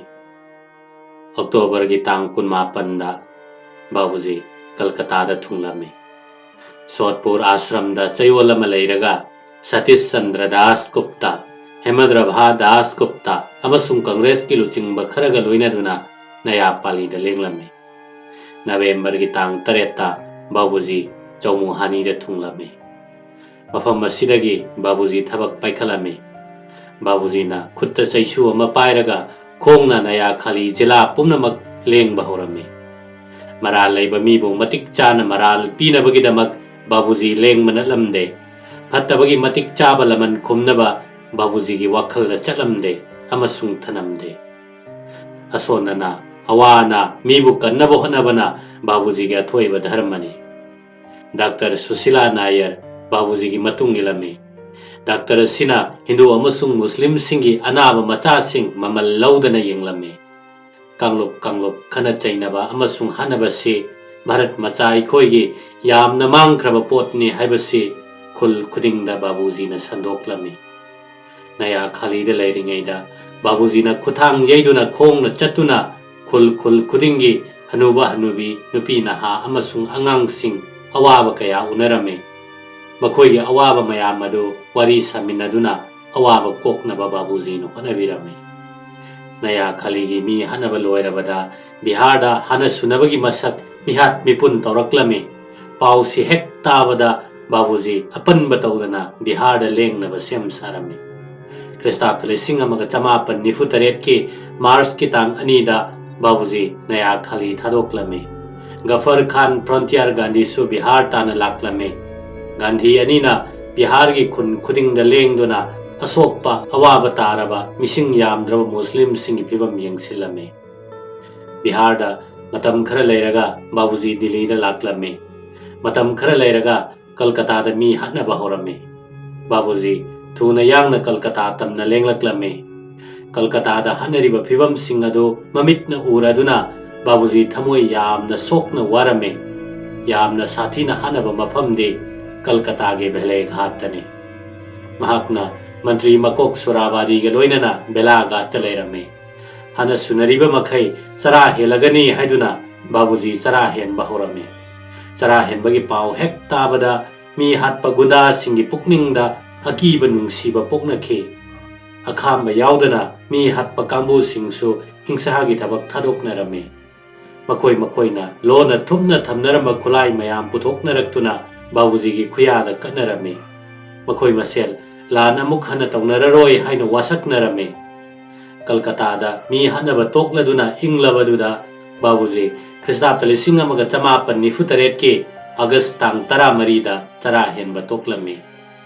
ꯑꯣꯛꯇꯣꯕꯔꯒꯤ ꯇꯥꯡ ꯀꯨꯟꯃꯥꯄꯟꯗ ꯕꯥꯕꯨꯖꯤ ꯀꯜꯀꯇꯥꯗ ꯊꯨꯡꯂꯝꯃꯤ꯫ ꯁꯣꯠꯄꯨꯔ ꯑꯥꯁ꯭ꯔꯝꯗ ꯆꯌꯣꯜ ꯑꯃ ꯂꯩꯔꯒ ꯁꯇꯤꯁ ꯆꯟꯗ꯭ꯔ ꯗꯥꯁ ꯒꯨꯞꯇ, ꯍꯦꯃꯗ꯭ꯔꯚꯥ ꯗꯥꯁ ꯒꯨꯞꯇ ꯑꯃꯁꯨꯡ ꯀꯪꯒ꯭ꯔꯦꯁꯀꯤ ꯂꯨꯆꯤꯡꯕ ꯈꯔꯒ ꯂꯣꯏꯅꯗꯨꯅ ꯅꯌꯥ ꯄꯥꯂꯤꯗ ꯂꯦꯡꯂꯝꯃꯤ꯫ ꯅꯕꯦꯝꯕꯔꯒꯤ ꯇꯥꯡ ꯇꯔꯦꯠꯇ ꯕꯥꯕꯨꯖꯤ ꯆꯧꯃꯨꯍꯥꯅꯤꯗ ꯊꯨꯡꯂꯝꯃꯤ꯫ ꯃꯐꯝ ꯑꯁꯤꯗꯒꯤ ꯕꯥꯕꯨꯖꯤ ꯊꯕꯛ ꯄꯥꯏꯈꯠꯂꯝꯃꯤ꯫ ꯕꯥꯕꯨꯖꯤꯅ ꯈꯨꯠꯇ ꯆꯩꯁꯨ ꯑꯃ ꯄꯥꯏꯔꯒ ꯈꯣꯡꯅ ꯅꯌꯥ ꯈꯥꯂꯤ ꯖꯤꯂꯥ ꯄꯨꯝꯅꯃꯛ ꯂꯦꯡꯕ ꯍꯧꯔꯝꯃꯤ꯫ ꯃꯔꯥꯜ ꯂꯩꯕ ꯃꯤꯕꯨ ꯃꯇꯤꯛ ꯆꯥꯅ ꯃꯔꯥꯜ ꯄꯤꯅꯕꯒꯤꯗꯃꯛ ꯕꯥꯕꯨꯖꯤ ꯂꯦꯡꯕ ꯅꯠꯂꯝꯗꯦ꯫ ꯐꯠꯇꯕꯒꯤ ꯃꯇꯤꯛ ꯆꯥꯕ ꯂꯃꯟ ꯈꯨꯝꯅꯕ ꯕꯥꯕꯨꯖꯤꯒꯤ ꯋꯥꯈꯜꯗ ꯆꯠꯂꯝꯗꯦ ꯑꯃꯁꯨꯡ ꯊꯅꯝꯗꯦ꯫ ꯑꯁꯣꯟꯅꯅ, ꯑꯋꯥꯅ ꯃꯤꯕꯨ ꯀꯟꯅꯕ ꯍꯣꯠꯅꯕꯅ ꯕꯥꯕꯨꯖꯤꯒꯤ ꯑꯊꯣꯏꯕ ꯙꯔꯃꯅꯤ꯫ ꯗꯥꯛꯇꯔ ꯁꯨꯁꯤꯂꯥ ꯅꯥꯌꯔ ꯕꯥꯕꯨꯖꯤꯒꯤ ꯃꯇꯨꯡ ꯏꯜꯂꯝꯃꯤ꯫ ꯗꯥꯛꯇꯔ ꯑꯁꯤꯅ ꯍꯤꯟꯗꯨ ꯑꯃꯁꯨꯡ ꯃꯨꯁꯂꯤꯝꯁꯤꯡꯒꯤ ꯑꯅꯥꯕ ꯃꯆꯥꯁꯤꯡ ꯃꯃꯜ ꯂꯧꯗꯅ ꯌꯦꯡꯂꯝꯃꯤ꯫ ꯀꯥꯡꯂꯨꯞ ꯀꯥꯡꯂꯨꯞ ꯈꯠꯅ ꯆꯩꯅꯕ ꯑꯃꯁꯨꯡ ꯍꯥꯠꯅꯕꯁꯤ ꯚꯥꯔꯠ ꯃꯆꯥ ꯑꯩꯈꯣꯏꯒꯤ ꯌꯥꯝꯅ ꯃꯥꯡꯈ꯭ꯔꯕ ꯄꯣꯠꯅꯤ ꯍꯥꯏꯕꯁꯤ ꯈꯨꯜ ꯈꯨꯗꯤꯡꯗ ꯕꯥꯕꯨꯖꯤꯅ ꯁꯟꯗꯣꯛꯂꯝꯃꯤ꯫ ꯅꯌꯥ ꯈꯥꯂꯤꯗ ꯂꯩꯔꯤꯉꯩꯗ ꯕꯥꯕꯨꯖꯤꯅ ꯈꯨꯊꯥꯡ ꯌꯩꯗꯨꯅ ꯈꯣꯡꯅ ꯆꯠꯇꯨꯅ ꯈꯨꯜ ꯈꯨꯜ ꯈꯨꯗꯤꯡꯒꯤ ꯍꯅꯨꯕ ꯍꯅꯨꯕꯤ, ꯅꯨꯄꯤ ꯅꯍꯥ ꯑꯃꯁꯨꯡ ꯑꯉꯥꯡꯁꯤꯡ ꯑꯋꯥꯕ ꯀꯌꯥ ꯎꯅꯔꯝꯃꯤ꯫ ꯃꯈꯣꯏꯒꯤ ꯑꯋꯥꯕ ꯃꯌꯥꯝ ꯑꯗꯨ ꯋꯥꯔꯤ ꯁꯥꯃꯤꯟꯅꯗꯨꯅ ꯑꯋꯥꯕ ꯀꯣꯛꯅꯕ ꯕꯥꯕꯨꯖꯤꯅ ꯍꯣꯠꯅꯕꯤꯔꯝꯃꯤ꯫ ꯅꯌꯥ ꯈꯥꯂꯤꯒꯤ ꯃꯤ ꯍꯥꯠꯅꯕ ꯂꯣꯏꯔꯕꯗ ꯕꯤꯍꯥꯔꯗ ꯍꯥꯟꯅ ꯁꯨꯅꯕꯒꯤ ꯃꯁꯛ ꯃꯤꯍꯥꯠ ꯃꯤꯄꯨꯟ ꯇꯧꯔꯛꯂꯝꯃꯤ꯫ ꯄꯥꯎꯁꯤ ꯍꯦꯛ ꯇꯥꯕꯗ ꯕꯥꯕꯨꯖꯤ ꯑꯄꯟꯕ ꯇꯧꯗꯅ ꯕꯤꯍꯥꯔꯗ ꯂꯦꯡꯅꯕ ꯁꯦꯝ ꯁꯥꯔꯝꯃꯤ꯫ ꯈ꯭ꯔꯤꯁꯇꯥꯕꯇ ꯂꯤꯁꯤꯡ ꯑꯃꯒ ꯆꯃꯥꯄꯟ ꯅꯤꯐꯨ ꯇꯔꯦꯠꯀꯤ ꯃꯥꯔꯆꯀꯤ ꯇꯥꯡ ꯑꯅꯤꯗ ꯕꯥꯕꯨꯖꯤ ꯅꯌꯥ ꯈꯥꯂꯤ ꯊꯥꯗꯣꯛꯂꯝꯃꯤ꯫ ꯒꯐꯔ ꯈꯥꯟ ꯐ꯭ꯔꯣꯟꯇꯤꯌꯥꯔ ꯒꯥꯟꯙꯤꯁꯨ ꯕꯤꯍꯥꯔ ꯇꯥꯟꯅ ꯂꯥꯛꯂꯝꯃꯤ꯫ ꯒꯥꯟꯙꯤ ꯑꯅꯤꯅ ꯕꯤꯍꯥꯔꯒꯤ ꯈꯨꯟ ꯈꯨꯗꯤꯡꯗ ꯂꯦꯡꯗꯨꯅ ꯑꯁꯣꯛꯄ ꯑꯋꯥꯕ ꯇꯥꯔꯕ ꯃꯤꯁꯤꯡ ꯌꯥꯝꯗ꯭ꯔꯕ ꯃꯨꯁꯂꯤꯝꯁꯤꯡꯒꯤ ꯐꯤꯕꯝ ꯌꯦꯡꯁꯤꯜꯂꯝꯃꯤ꯫ ꯕꯤꯍꯥꯔꯗ ꯃꯇꯝ ꯈꯔ ꯂꯩꯔꯒ ꯕꯥꯕꯨꯖꯤ ꯗꯤꯜꯂꯤꯗ ꯂꯥꯛꯂꯝꯃꯤ꯫ ꯃꯇꯝ ꯈꯔ ꯂꯩꯔꯒ ꯀꯜꯀꯇꯥꯗ ꯃꯤ ꯍꯥꯠꯅꯕ ꯍꯧꯔꯝꯃꯤ꯫ ꯕꯥꯕꯨꯖꯤ ꯊꯨꯅ ꯌꯥꯡꯅ ꯀꯜꯀꯇꯥ ꯇꯝꯅ ꯂꯦꯡꯂꯛꯂꯝꯃꯤ꯫ ꯀꯜꯀꯇꯥꯗ ꯍꯥꯠꯅꯔꯤꯕ ꯐꯤꯕꯝꯁꯤꯡ ꯑꯗꯨ ꯃꯃꯤꯠꯅ ꯎꯔꯗꯨꯅ ꯕꯥꯕꯨꯖꯤ ꯊꯃꯣꯏ ꯌꯥꯝꯅ ꯁꯣꯛꯅ ꯋꯥꯔꯝꯃꯤ꯫ ꯌꯥꯝꯅ ꯁꯥꯊꯤꯅ ꯍꯥꯠꯅꯕ ꯃꯐꯝꯗꯤ ꯀꯜꯀꯇꯥꯒꯤ ꯚꯦꯂꯦꯘꯥꯠꯇꯅꯤ꯫ ꯃꯍꯥꯛꯅ ꯃꯟꯇ꯭ꯔꯤ ꯃꯀꯣꯛ ꯁꯨꯔꯥꯕꯥꯗꯤꯒ ꯂꯣꯏꯅꯅ ꯕꯦꯂꯥꯘꯥꯠꯇ ꯂꯩꯔꯝꯃꯤ꯫ ꯍꯥꯟꯅ ꯁꯨꯅꯔꯤꯕ ꯃꯈꯩ ꯆꯔꯥ ꯍꯦꯜꯂꯒꯅꯤ ꯍꯥꯏꯗꯨꯅ ꯕꯥꯕꯨꯖꯤ ꯆꯔꯥ ꯍꯦꯟꯕ ꯍꯧꯔꯝꯃꯤ꯫ ꯆꯔꯥ ꯍꯦꯟꯕꯒꯤ ꯄꯥꯎ ꯍꯦꯛ ꯇꯥꯕꯗ ꯃꯤ ꯍꯥꯠꯄ ꯒꯨꯟꯗꯥꯁꯤꯡꯒꯤ ꯄꯨꯛꯅꯤꯡꯗ ꯑꯀꯤꯕ ꯅꯨꯡꯁꯤꯕ ꯄꯣꯛꯅꯈꯤ꯫ ꯑꯈꯥꯝꯕ ꯌꯥꯎꯗꯅ ꯃꯤ ꯍꯥꯠꯄ ꯀꯥꯡꯕꯨꯁꯤꯡꯁꯨ ꯍꯤꯡꯁꯥꯒꯤ ꯊꯕꯛ ꯊꯥꯗꯣꯛꯅꯔꯝꯃꯤ꯫ ꯃꯈꯣꯏ ꯃꯈꯣꯏꯅ ꯂꯣꯟꯅ ꯊꯨꯞꯅ ꯊꯝꯅꯔꯝꯕ ꯈꯨꯠꯂꯥꯏ ꯃꯌꯥꯝ ꯄꯨꯊꯣꯛꯅꯔꯛꯇꯨꯅ ꯕꯥꯕꯨꯖꯤꯒꯤ ꯈꯨꯌꯥꯗ ꯀꯠꯅꯔꯝꯃꯤ꯫ ꯃꯈꯣꯏ ꯃꯁꯦꯜ ꯂꯥꯟ ꯑꯃꯨꯛ ꯍꯟꯅ ꯇꯧꯅꯔꯔꯣꯏ ꯍꯥꯏꯅ ꯋꯥꯁꯛꯅꯔꯝꯃꯤ꯫ ꯀꯜꯀꯇꯥꯗ ꯃꯤ ꯍꯥꯠꯅꯕ ꯇꯣꯛꯂꯗꯨꯅ ꯏꯪꯂꯕꯗꯨꯗ ꯕꯥꯕꯨꯖꯤ ꯈ꯭ꯔꯤꯁꯇꯥꯕꯇ ꯂꯤꯁꯤꯡ ꯑꯃꯒ ꯆꯃꯥꯄꯟ ꯅꯤꯐꯨ ꯇꯔꯦꯠꯀꯤ ꯑꯥꯒꯁ ꯇꯥꯡ ꯇꯔꯥꯃꯔꯤꯗ ꯆꯔꯥ ꯍꯦꯟꯕ ꯇꯣꯛꯂꯝꯃꯤ꯫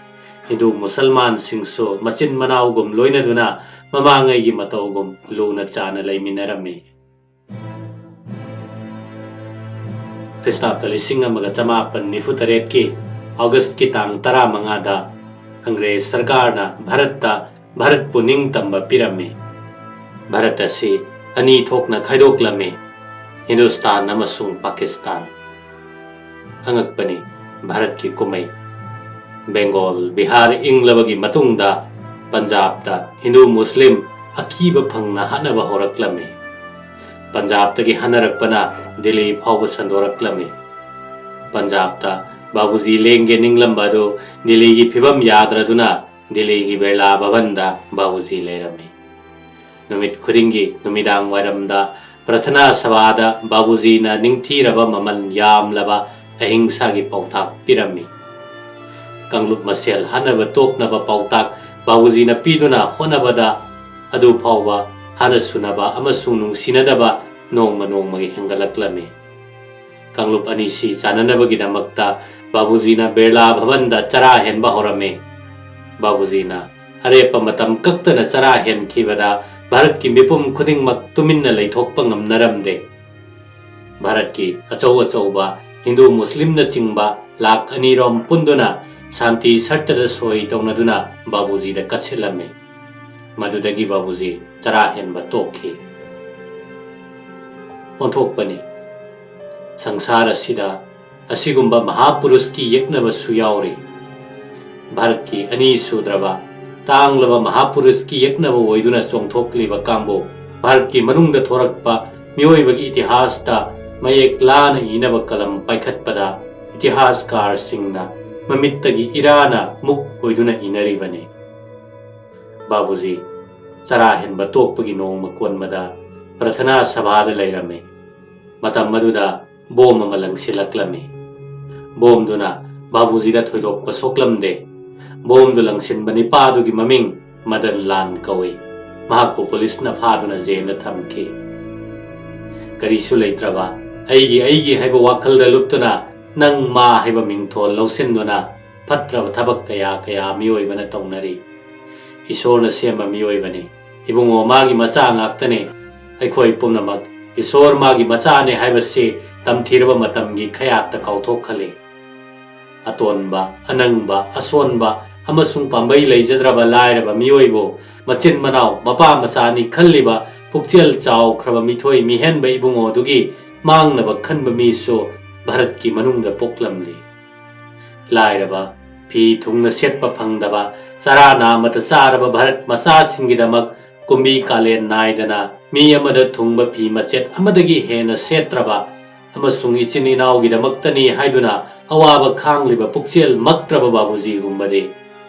ꯍꯤꯟꯗꯨ ꯃꯨꯁꯜꯃꯥꯟꯁꯤꯡꯁꯨ ꯃꯆꯤꯟ ꯃꯅꯥꯎꯒꯨꯝ ꯂꯣꯏꯅꯗꯨꯅ ꯃꯃꯥꯡꯉꯩꯒꯤ ꯃꯇꯧꯒꯨꯝ ꯂꯨꯅ ꯆꯥꯟꯅ ꯂꯩꯃꯤꯟꯅꯔꯝꯃꯤ꯫ ꯈ꯭ꯔꯤꯁꯇꯥꯕꯇ ꯂꯤꯁꯤꯡ ꯑꯃꯒ ꯆꯃꯥꯄꯟ ꯅꯤꯐꯨ ꯇꯔꯦꯠꯀꯤ ꯑꯥꯒꯁꯀꯤ ꯇꯥꯡ ꯇꯔꯥꯃꯉꯥꯗ ꯑꯪꯒ꯭ꯔꯦꯖ ꯁꯔꯀꯥꯔꯅ ꯚꯥꯔꯠꯇ ꯚꯥꯔꯠꯄꯨ ꯅꯤꯡꯇꯝꯕ ꯄꯤꯔꯝꯃꯤ꯫ ꯚꯥꯔꯠ ꯑꯁꯤ ꯑꯅꯤ ꯊꯣꯛꯅ ꯈꯥꯏꯗꯣꯛꯂꯝꯃꯤ, ꯍꯤꯟꯗꯨꯁꯇꯥꯟ ꯑꯃꯁꯨꯡ ꯄꯥꯀꯤꯁꯇꯥꯟ꯫ ꯑꯉꯛꯄꯅꯤ ꯚꯥꯔꯠꯀꯤ ꯀꯨꯝꯍꯩ꯫ ꯕꯦꯡꯒꯣꯜ, ꯕꯤꯍꯥꯔ ꯏꯪꯂꯕꯒꯤ ꯃꯇꯨꯡꯗ ꯄꯟꯖꯥꯕꯇ ꯍꯤꯟꯗꯨ ꯃꯨꯁꯂꯤꯝ ꯑꯀꯤꯕ ꯐꯪꯅ ꯍꯥꯠꯅꯕ ꯍꯧꯔꯛꯂꯝꯃꯤ꯫ ꯄꯟꯖꯥꯕꯇꯒꯤ ꯍꯥꯠꯅꯔꯛꯄꯅ ꯗꯤꯜꯂꯤ ꯐꯥꯎꯕ ꯁꯟꯗꯣꯔꯛꯂꯝꯃꯤ꯫ ꯄꯟꯖꯥꯕꯇ ꯕꯥꯕꯨꯖꯤ ꯂꯦꯡꯒꯦ ꯅꯤꯡꯂꯝꯕ ꯑꯗꯨ ꯗꯤꯜꯂꯤꯒꯤ ꯐꯤꯕꯝ ꯌꯥꯗ꯭ꯔꯗꯨꯅ ꯗꯤꯜꯂꯤꯒꯤ ꯕꯤꯔꯂꯥ ꯚꯕꯟꯗ ꯕꯥꯕꯨꯖꯤ ꯂꯩꯔꯝꯃꯤ꯫ ꯅꯨꯃꯤꯠ ꯈꯨꯗꯤꯡꯒꯤ ꯅꯨꯃꯤꯗꯥꯡ ꯋꯥꯏꯔꯝꯗ ꯄ꯭ꯔꯊꯅꯥ ꯁꯚꯥꯗ ꯕꯥꯕꯨꯖꯤꯅ ꯅꯤꯡꯊꯤꯔꯕ ꯃꯃꯜ ꯌꯥꯝꯂꯕ ꯑꯍꯤꯡꯁꯥꯒꯤ ꯄꯥꯎꯇꯥꯛ ꯄꯤꯔꯝꯃꯤ꯫ ꯀꯥꯡꯂꯨꯞ ꯃꯁꯦꯜ ꯍꯥꯠꯅꯕ ꯇꯣꯛꯅꯕ ꯄꯥꯎꯇꯥꯛ ꯕꯥꯕꯨꯖꯤꯅ ꯄꯤꯗꯨꯅ ꯍꯣꯠꯅꯕꯗ ꯑꯗꯨ ꯐꯥꯎꯕ ꯍꯥꯟꯅ ꯁꯨꯅꯕ ꯑꯃꯁꯨꯡ ꯅꯨꯡꯁꯤꯅꯗꯕ ꯅꯣꯡꯃ ꯅꯣꯡꯃꯒꯤ ꯍꯦꯟꯒꯠꯂꯛꯂꯝꯃꯤ꯫ ꯀꯥꯡꯂꯨꯞ ꯑꯅꯤꯁꯤ ꯆꯥꯟꯅꯅꯕꯒꯤꯗꯃꯛꯇ ꯕꯥꯕꯨꯖꯤꯅ ꯕꯤꯔꯂꯥ ꯚꯕꯟꯗ ꯆꯔꯥ ꯍꯦꯟꯕ ꯍꯧꯔꯝꯃꯤ꯫ ꯕꯥꯕꯨꯖꯤꯅ ꯑꯔꯦꯞꯄ ꯃꯇꯝ ꯀꯛꯇꯅ ꯆꯔꯥ ꯍꯦꯟꯈꯤꯕꯗ ꯚꯥꯔꯠꯀꯤ ꯃꯤꯄꯨꯝ ꯈꯨꯗꯤꯡꯃꯛ ꯇꯨꯃꯤꯟꯅ ꯂꯩꯊꯣꯛꯄ ꯉꯝꯅꯔꯝꯗꯦ꯫ ꯚꯥꯔꯠꯀꯤ ꯑꯆꯧ ꯑꯆꯧꯕ ꯍꯤꯟꯗꯨ ꯃꯨꯁꯂꯤꯝꯅꯆꯤꯡꯕ ꯂꯥꯈ ꯑꯅꯤꯔꯣꯝ ꯄꯨꯟꯗꯨꯅ ꯁꯥꯟꯇꯤ ꯁꯠꯇꯗ ꯁꯣꯏ ꯇꯧꯅꯗꯨꯅ ꯕꯥꯕꯨꯖꯤꯗ ꯀꯠꯁꯤꯜꯂꯝꯃꯤ꯫ ꯃꯗꯨꯗꯒꯤ ꯕꯥꯕꯨꯖꯤ ꯆꯔꯥ ꯍꯦꯟꯕ ꯇꯣꯛꯈꯤ꯫ ꯑꯣꯟꯊꯣꯛꯄꯅꯤ꯫ ꯁꯪꯁꯥꯔ ꯑꯁꯤꯗ ꯑꯁꯤꯒꯨꯝꯕ ꯃꯍꯥꯄꯨꯔꯨꯁꯀꯤ ꯌꯦꯛꯅꯕꯁꯨ ꯌꯥꯎꯔꯤ꯫ ꯚꯥꯔꯠꯀꯤ ꯑꯅꯤ ꯁꯨꯗ꯭ꯔꯕ ꯇꯥꯡꯂꯕ ꯃꯍꯥꯄꯨꯔꯨꯁꯀꯤ ꯌꯦꯛꯅꯕ ꯑꯣꯏꯗꯨꯅ ꯆꯣꯡꯊꯣꯛꯂꯤꯕ ꯀꯥꯡꯕꯨ ꯚꯥꯔꯠꯀꯤ ꯃꯅꯨꯡꯗ ꯊꯣꯔꯛꯄ ꯃꯤꯑꯣꯏꯕꯒꯤ ꯏꯇꯤꯍꯥꯁꯇ ꯃꯌꯦꯛ ꯂꯥꯅ ꯏꯅꯕ ꯀꯂꯝ ꯄꯥꯏꯈꯠꯄꯗ ꯏꯇꯤꯍꯥꯁꯀꯥꯔꯁꯤꯡꯅ ꯃꯃꯤꯠꯇꯒꯤ ꯏꯔꯥꯅ ꯃꯨꯛ ꯑꯣꯏꯗꯨꯅ ꯏꯅꯔꯤꯕꯅꯤ꯫ ꯕꯥꯕꯨꯖꯤ ꯆꯔꯥ ꯍꯦꯟꯕ ꯇꯣꯛꯄꯒꯤ ꯅꯣꯡꯃ ꯀꯣꯟꯕꯗ ꯄ꯭ꯔꯊꯅꯥ ꯁꯚꯥꯗ ꯂꯩꯔꯝꯃꯤ꯫ ꯃꯇꯝ ꯑꯗꯨꯗ ꯕꯣꯝ ꯑꯃ ꯂꯪꯁꯤꯜꯂꯛꯂꯝꯃꯤ꯫ ꯕꯣꯝꯗꯨꯅ ꯕꯥꯕꯨꯖꯤꯗ ꯊꯣꯏꯗꯣꯛꯄ ꯁꯣꯛꯂꯝꯗꯦ꯫ ꯕꯣꯝꯗꯨ ꯂꯪꯁꯤꯟꯕ ꯅꯤꯄꯥꯗꯨꯒꯤ ꯃꯃꯤꯡ ꯃꯗꯟ ꯂꯥꯟ ꯀꯧꯏ꯫ ꯃꯍꯥꯛꯄꯨ ꯄꯨꯂꯤꯁꯅ ꯐꯥꯗꯨꯅ ꯖꯦꯜꯗ ꯊꯝꯈꯤ꯫ ꯀꯔꯤꯁꯨ ꯂꯩꯇ꯭ꯔꯕ ꯑꯩꯒꯤ ꯑꯩꯒꯤ ꯍꯥꯏꯕ ꯋꯥꯈꯜꯗ ꯂꯨꯞꯇꯨꯅ ꯅꯪ ꯃꯥ ꯍꯥꯏꯕ ꯃꯤꯡꯊꯣꯜ ꯂꯧꯁꯤꯟꯗꯨꯅ ꯐꯠꯇ꯭ꯔꯕ ꯊꯕꯛ ꯀꯌꯥ ꯀꯌꯥ ꯃꯤꯑꯣꯏꯕꯅ ꯇꯧꯅꯔꯤ꯫ ꯏꯁꯣꯔꯅ ꯁꯦꯝꯕ ꯃꯤꯑꯣꯏꯕꯅꯤ꯫ ꯏꯕꯨꯡꯉꯣ ꯃꯥꯒꯤ ꯃꯆꯥ ꯉꯥꯛꯇꯅꯤ꯫ ꯑꯩꯈꯣꯏ ꯄꯨꯝꯅꯃꯛ ꯏꯁꯣꯔ ꯃꯥꯒꯤ ꯃꯆꯥꯅꯤ ꯍꯥꯏꯕꯁꯤ ꯇꯝꯊꯤꯔꯕ ꯃꯇꯝꯒꯤ ꯈꯌꯥꯠꯇ ꯀꯥꯎꯊꯣꯛꯈꯜꯂꯤ꯫ ꯑꯇꯣꯟꯕ, ꯑꯅꯪꯕ, ꯑꯁꯣꯟꯕ ꯑꯃꯁꯨꯡ ꯄꯥꯝꯕꯩ ꯂꯩꯖꯗ꯭ꯔꯕ ꯂꯥꯏꯔꯕ ꯃꯤꯑꯣꯏꯕꯨ ꯃꯆꯤꯟ ꯃꯅꯥꯎ ꯃꯄꯥ ꯃꯆꯥꯅꯤ ꯈꯜꯂꯤꯕ ꯄꯨꯛꯆꯦꯜ ꯆꯥꯎꯈ꯭ꯔꯕ ꯃꯤꯊꯣꯏ ꯃꯤꯍꯦꯟꯕ ꯏꯕꯨꯡꯉꯣꯗꯨꯒꯤ ꯃꯥꯡꯅꯕ ꯈꯟꯕ ꯃꯤꯁꯨ ꯚꯥꯔꯠꯀꯤ ꯃꯅꯨꯡꯗ ꯄꯣꯛꯂꯝꯂꯤ꯫ ꯂꯥꯏꯔꯕ, ꯐꯤ ꯊꯨꯡꯅ ꯁꯦꯠꯄ ꯐꯪꯗꯕ, ꯆꯔꯥ ꯅꯥꯝꯃꯇ ꯆꯥꯔꯕ ꯚꯥꯔꯠ ꯃꯆꯥꯁꯤꯡꯒꯤꯗꯃꯛ ꯀꯨꯝꯕꯤ ꯀꯥꯂꯦꯟ ꯅꯥꯏꯗꯅ ꯃꯤ ꯑꯃꯗ ꯊꯨꯡꯕ ꯐꯤ ꯃꯆꯦꯠ ꯑꯃꯗꯒꯤ ꯍꯦꯟꯅ ꯁꯦꯠꯇ꯭ꯔꯕ ꯑꯃꯁꯨꯡ ꯏꯆꯤꯟ ꯏꯅꯥꯎꯒꯤꯗꯃꯛꯇꯅꯤ ꯍꯥꯏꯗꯨꯅ ꯑꯋꯥꯕ ꯈꯥꯡꯂꯤꯕ ꯄꯨꯛꯆꯦꯜ ꯃꯛꯇ꯭ꯔꯕ ꯕꯥꯕꯨꯖꯤꯒꯨꯝꯕꯗꯤ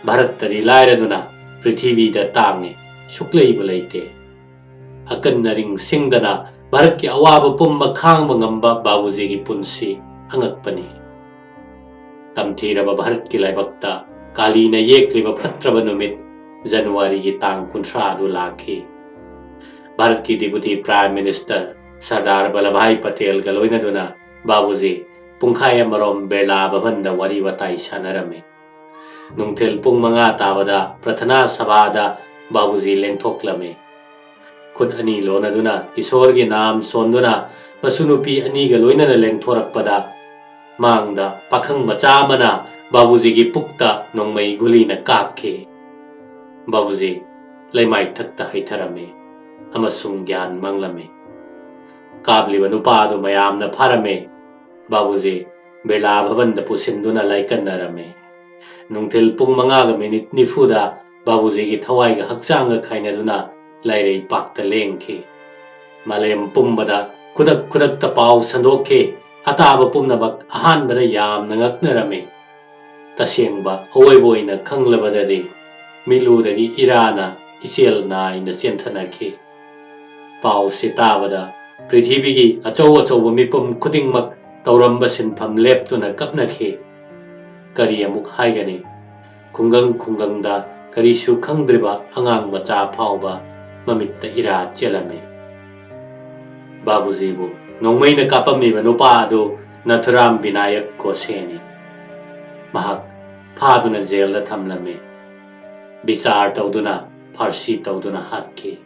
ꯚꯥꯔꯠꯇꯗꯤ ꯂꯥꯏꯔꯗꯨꯅ ꯄ꯭ꯔꯤꯊꯤꯕꯤꯗ ꯇꯥꯡꯉꯤ, ꯁꯨꯛꯂꯩꯕꯨ ꯂꯩꯇꯦ꯫ ꯑꯀꯟ ꯑꯔꯤꯡ ꯁꯤꯡꯗꯅ ꯚꯥꯔꯠꯀꯤ ꯑꯋꯥꯕ ꯄꯨꯝꯕ ꯈꯥꯡꯕ ꯉꯝꯕ ꯕꯥꯕꯨꯖꯤꯒꯤ ꯄꯨꯟꯁꯤ ꯑꯉꯛꯄꯅꯤ꯫ ꯇꯝꯊꯤꯔꯕ ꯚꯥꯔꯠꯀꯤ ꯂꯥꯏꯕꯛꯇ ꯀꯥꯂꯤꯅ ꯌꯦꯛꯂꯤꯕ ꯐꯠꯇ꯭ꯔꯕ ꯅꯨꯃꯤꯠ ꯖꯅꯋꯥꯔꯤꯒꯤ ꯇꯥꯡ ꯀꯨꯟꯊ꯭ꯔꯥ ꯑꯗꯨ ꯂꯥꯛꯈꯤ꯫ ꯚꯥꯔꯠꯀꯤ ꯗꯤꯄꯨꯇꯤ ꯄ꯭ꯔꯥꯏꯝ ꯃꯤꯅꯤꯁꯇꯔ ꯁꯔꯗꯥꯔ ꯕꯜꯂꯚꯚꯥꯏ ꯄꯇꯦꯜꯒ ꯂꯣꯏꯅꯗꯨꯅ ꯕꯥꯕꯨꯖꯤ ꯄꯨꯡꯈꯥꯏ ꯑꯃꯔꯣꯝ ꯕꯤꯔꯂꯥ ꯚꯕꯟꯗ ꯋꯥꯔꯤ ꯋꯥꯇꯥꯏ ꯁꯥꯟꯅꯔꯝꯃꯤ꯫ ꯅꯨꯡꯊꯤꯜ ꯄꯨꯡ ꯃꯉꯥ ꯇꯥꯕꯗ ꯄ꯭ꯔꯊꯅꯥ ꯁꯚꯥꯗ ꯕꯥꯕꯨꯖꯤ ꯂꯦꯡꯊꯣꯛꯂꯝꯃꯤ꯫ ꯈꯨꯠ ꯑꯅꯤ ꯂꯣꯟꯅꯗꯨꯅ ꯏꯁꯣꯔꯒꯤ ꯅꯥꯝ ꯁꯣꯟꯗꯨꯅ ꯃꯁꯨ ꯅꯨꯄꯤ ꯑꯅꯤꯒ ꯂꯣꯏꯅꯅ ꯂꯦꯡꯊꯣꯔꯛꯄꯗ, ꯃꯥꯡꯗ ꯄꯥꯈꯪ ꯃꯆꯥ ꯑꯃꯅ ꯕꯥꯕꯨꯖꯤꯒꯤ ꯄꯨꯛꯇ ꯅꯣꯡꯃꯩ ꯒꯨꯂꯤꯅ ꯀꯥꯞꯈꯤ꯫ ꯕꯥꯕꯨꯖꯤ ꯂꯩꯃꯥꯏꯊꯛꯇ ꯍꯩꯊꯔꯝꯃꯤ ꯑꯃꯁꯨꯡ ꯒ꯭ꯌꯥꯟ ꯃꯥꯡꯂꯝꯃꯤ꯫ ꯀꯥꯞꯂꯤꯕ ꯅꯨꯄꯥ ꯑꯗꯨ ꯃꯌꯥꯝꯅ ꯐꯥꯔꯝꯃꯤ꯫ ꯕꯥꯕꯨꯖꯤ ꯕꯤꯔꯂꯥ ꯚꯕꯟꯗ ꯄꯨꯁꯤꯟꯗꯨꯅ ꯂꯥꯏꯀꯠꯅꯔꯝꯃꯤ꯫ ꯅꯨꯡꯊꯤꯜ ꯄꯨꯡ ꯃꯉꯥꯒ ꯃꯤꯅꯤꯠ ꯅꯤꯐꯨꯗ ꯕꯥꯕꯨꯖꯤꯒꯤ ꯊꯋꯥꯏꯒ ꯍꯛꯆꯥꯡꯒ ꯈꯥꯏꯅꯗꯨꯅ ꯂꯥꯏꯔꯩ ꯄꯥꯛꯇ ꯂꯦꯡꯈꯤ꯫ ꯃꯥꯂꯦꯝ ꯄꯨꯝꯕꯗ ꯈꯨꯗꯛ ꯈꯨꯗꯛꯇ ꯄꯥꯎ ꯁꯟꯗꯣꯛꯈꯤ꯫ ꯑꯇꯥꯕ ꯄꯨꯝꯅꯃꯛ ꯑꯍꯥꯟꯕꯗ ꯌꯥꯝꯅ ꯉꯛꯅꯔꯝꯃꯤ꯫ ꯇꯁꯦꯡꯕ ꯑꯋꯣꯏꯕ ꯑꯣꯏꯅ ꯈꯪꯂꯕꯗꯗꯤ ꯃꯤꯠꯂꯨꯗꯒꯤ ꯏꯔꯥꯅ ꯏꯆꯦꯜ ꯅꯥꯏꯅ ꯆꯦꯟꯊꯅꯈꯤ꯫ ꯄꯥꯎꯁꯤ ꯇꯥꯕꯗ ꯄ꯭ꯔꯤꯊꯤꯕꯤꯒꯤ ꯑꯆꯧ ꯑꯆꯧꯕ ꯃꯤꯄꯨꯝ ꯈꯨꯗꯤꯡꯃꯛ ꯇꯧꯔꯝꯕ ꯁꯤꯟꯐꯝ ꯂꯦꯞꯇꯨꯅ ꯀꯞꯅꯈꯤ꯫ ꯀꯔꯤ ꯑꯃꯨꯛ ꯍꯥꯏꯒꯅꯤ? ꯈꯨꯡꯒꯪ ꯈꯨꯡꯒꯪꯗ ꯀꯔꯤꯁꯨ ꯈꯪꯗ꯭ꯔꯤꯕ ꯑꯉꯥꯡ ꯃꯆꯥ ꯐꯥꯎꯕ ꯃꯃꯤꯠꯇ ꯏꯔꯥ ꯆꯦꯜꯂꯝꯃꯤ꯫ ꯕꯥꯕꯨꯖꯤꯕꯨ ꯅꯣꯡꯃꯩꯅ ꯀꯥꯞꯄꯝꯃꯤꯕ ꯅꯨꯄꯥ ꯑꯗꯨ ꯅꯥꯊꯨꯔꯥꯝ ꯕꯤꯅꯥꯌꯛ ꯒꯣꯁꯦꯅꯤ꯫ ꯃꯍꯥꯛ ꯐꯥꯗꯨꯅ ꯖꯦꯜꯗ ꯊꯝꯂꯝꯃꯤ꯫ ꯕꯤꯆꯥꯔ ꯇꯧꯗꯨꯅ ꯐꯥꯔꯁꯤ ꯇꯧꯗꯨꯅ ꯍꯥꯠꯈꯤ꯫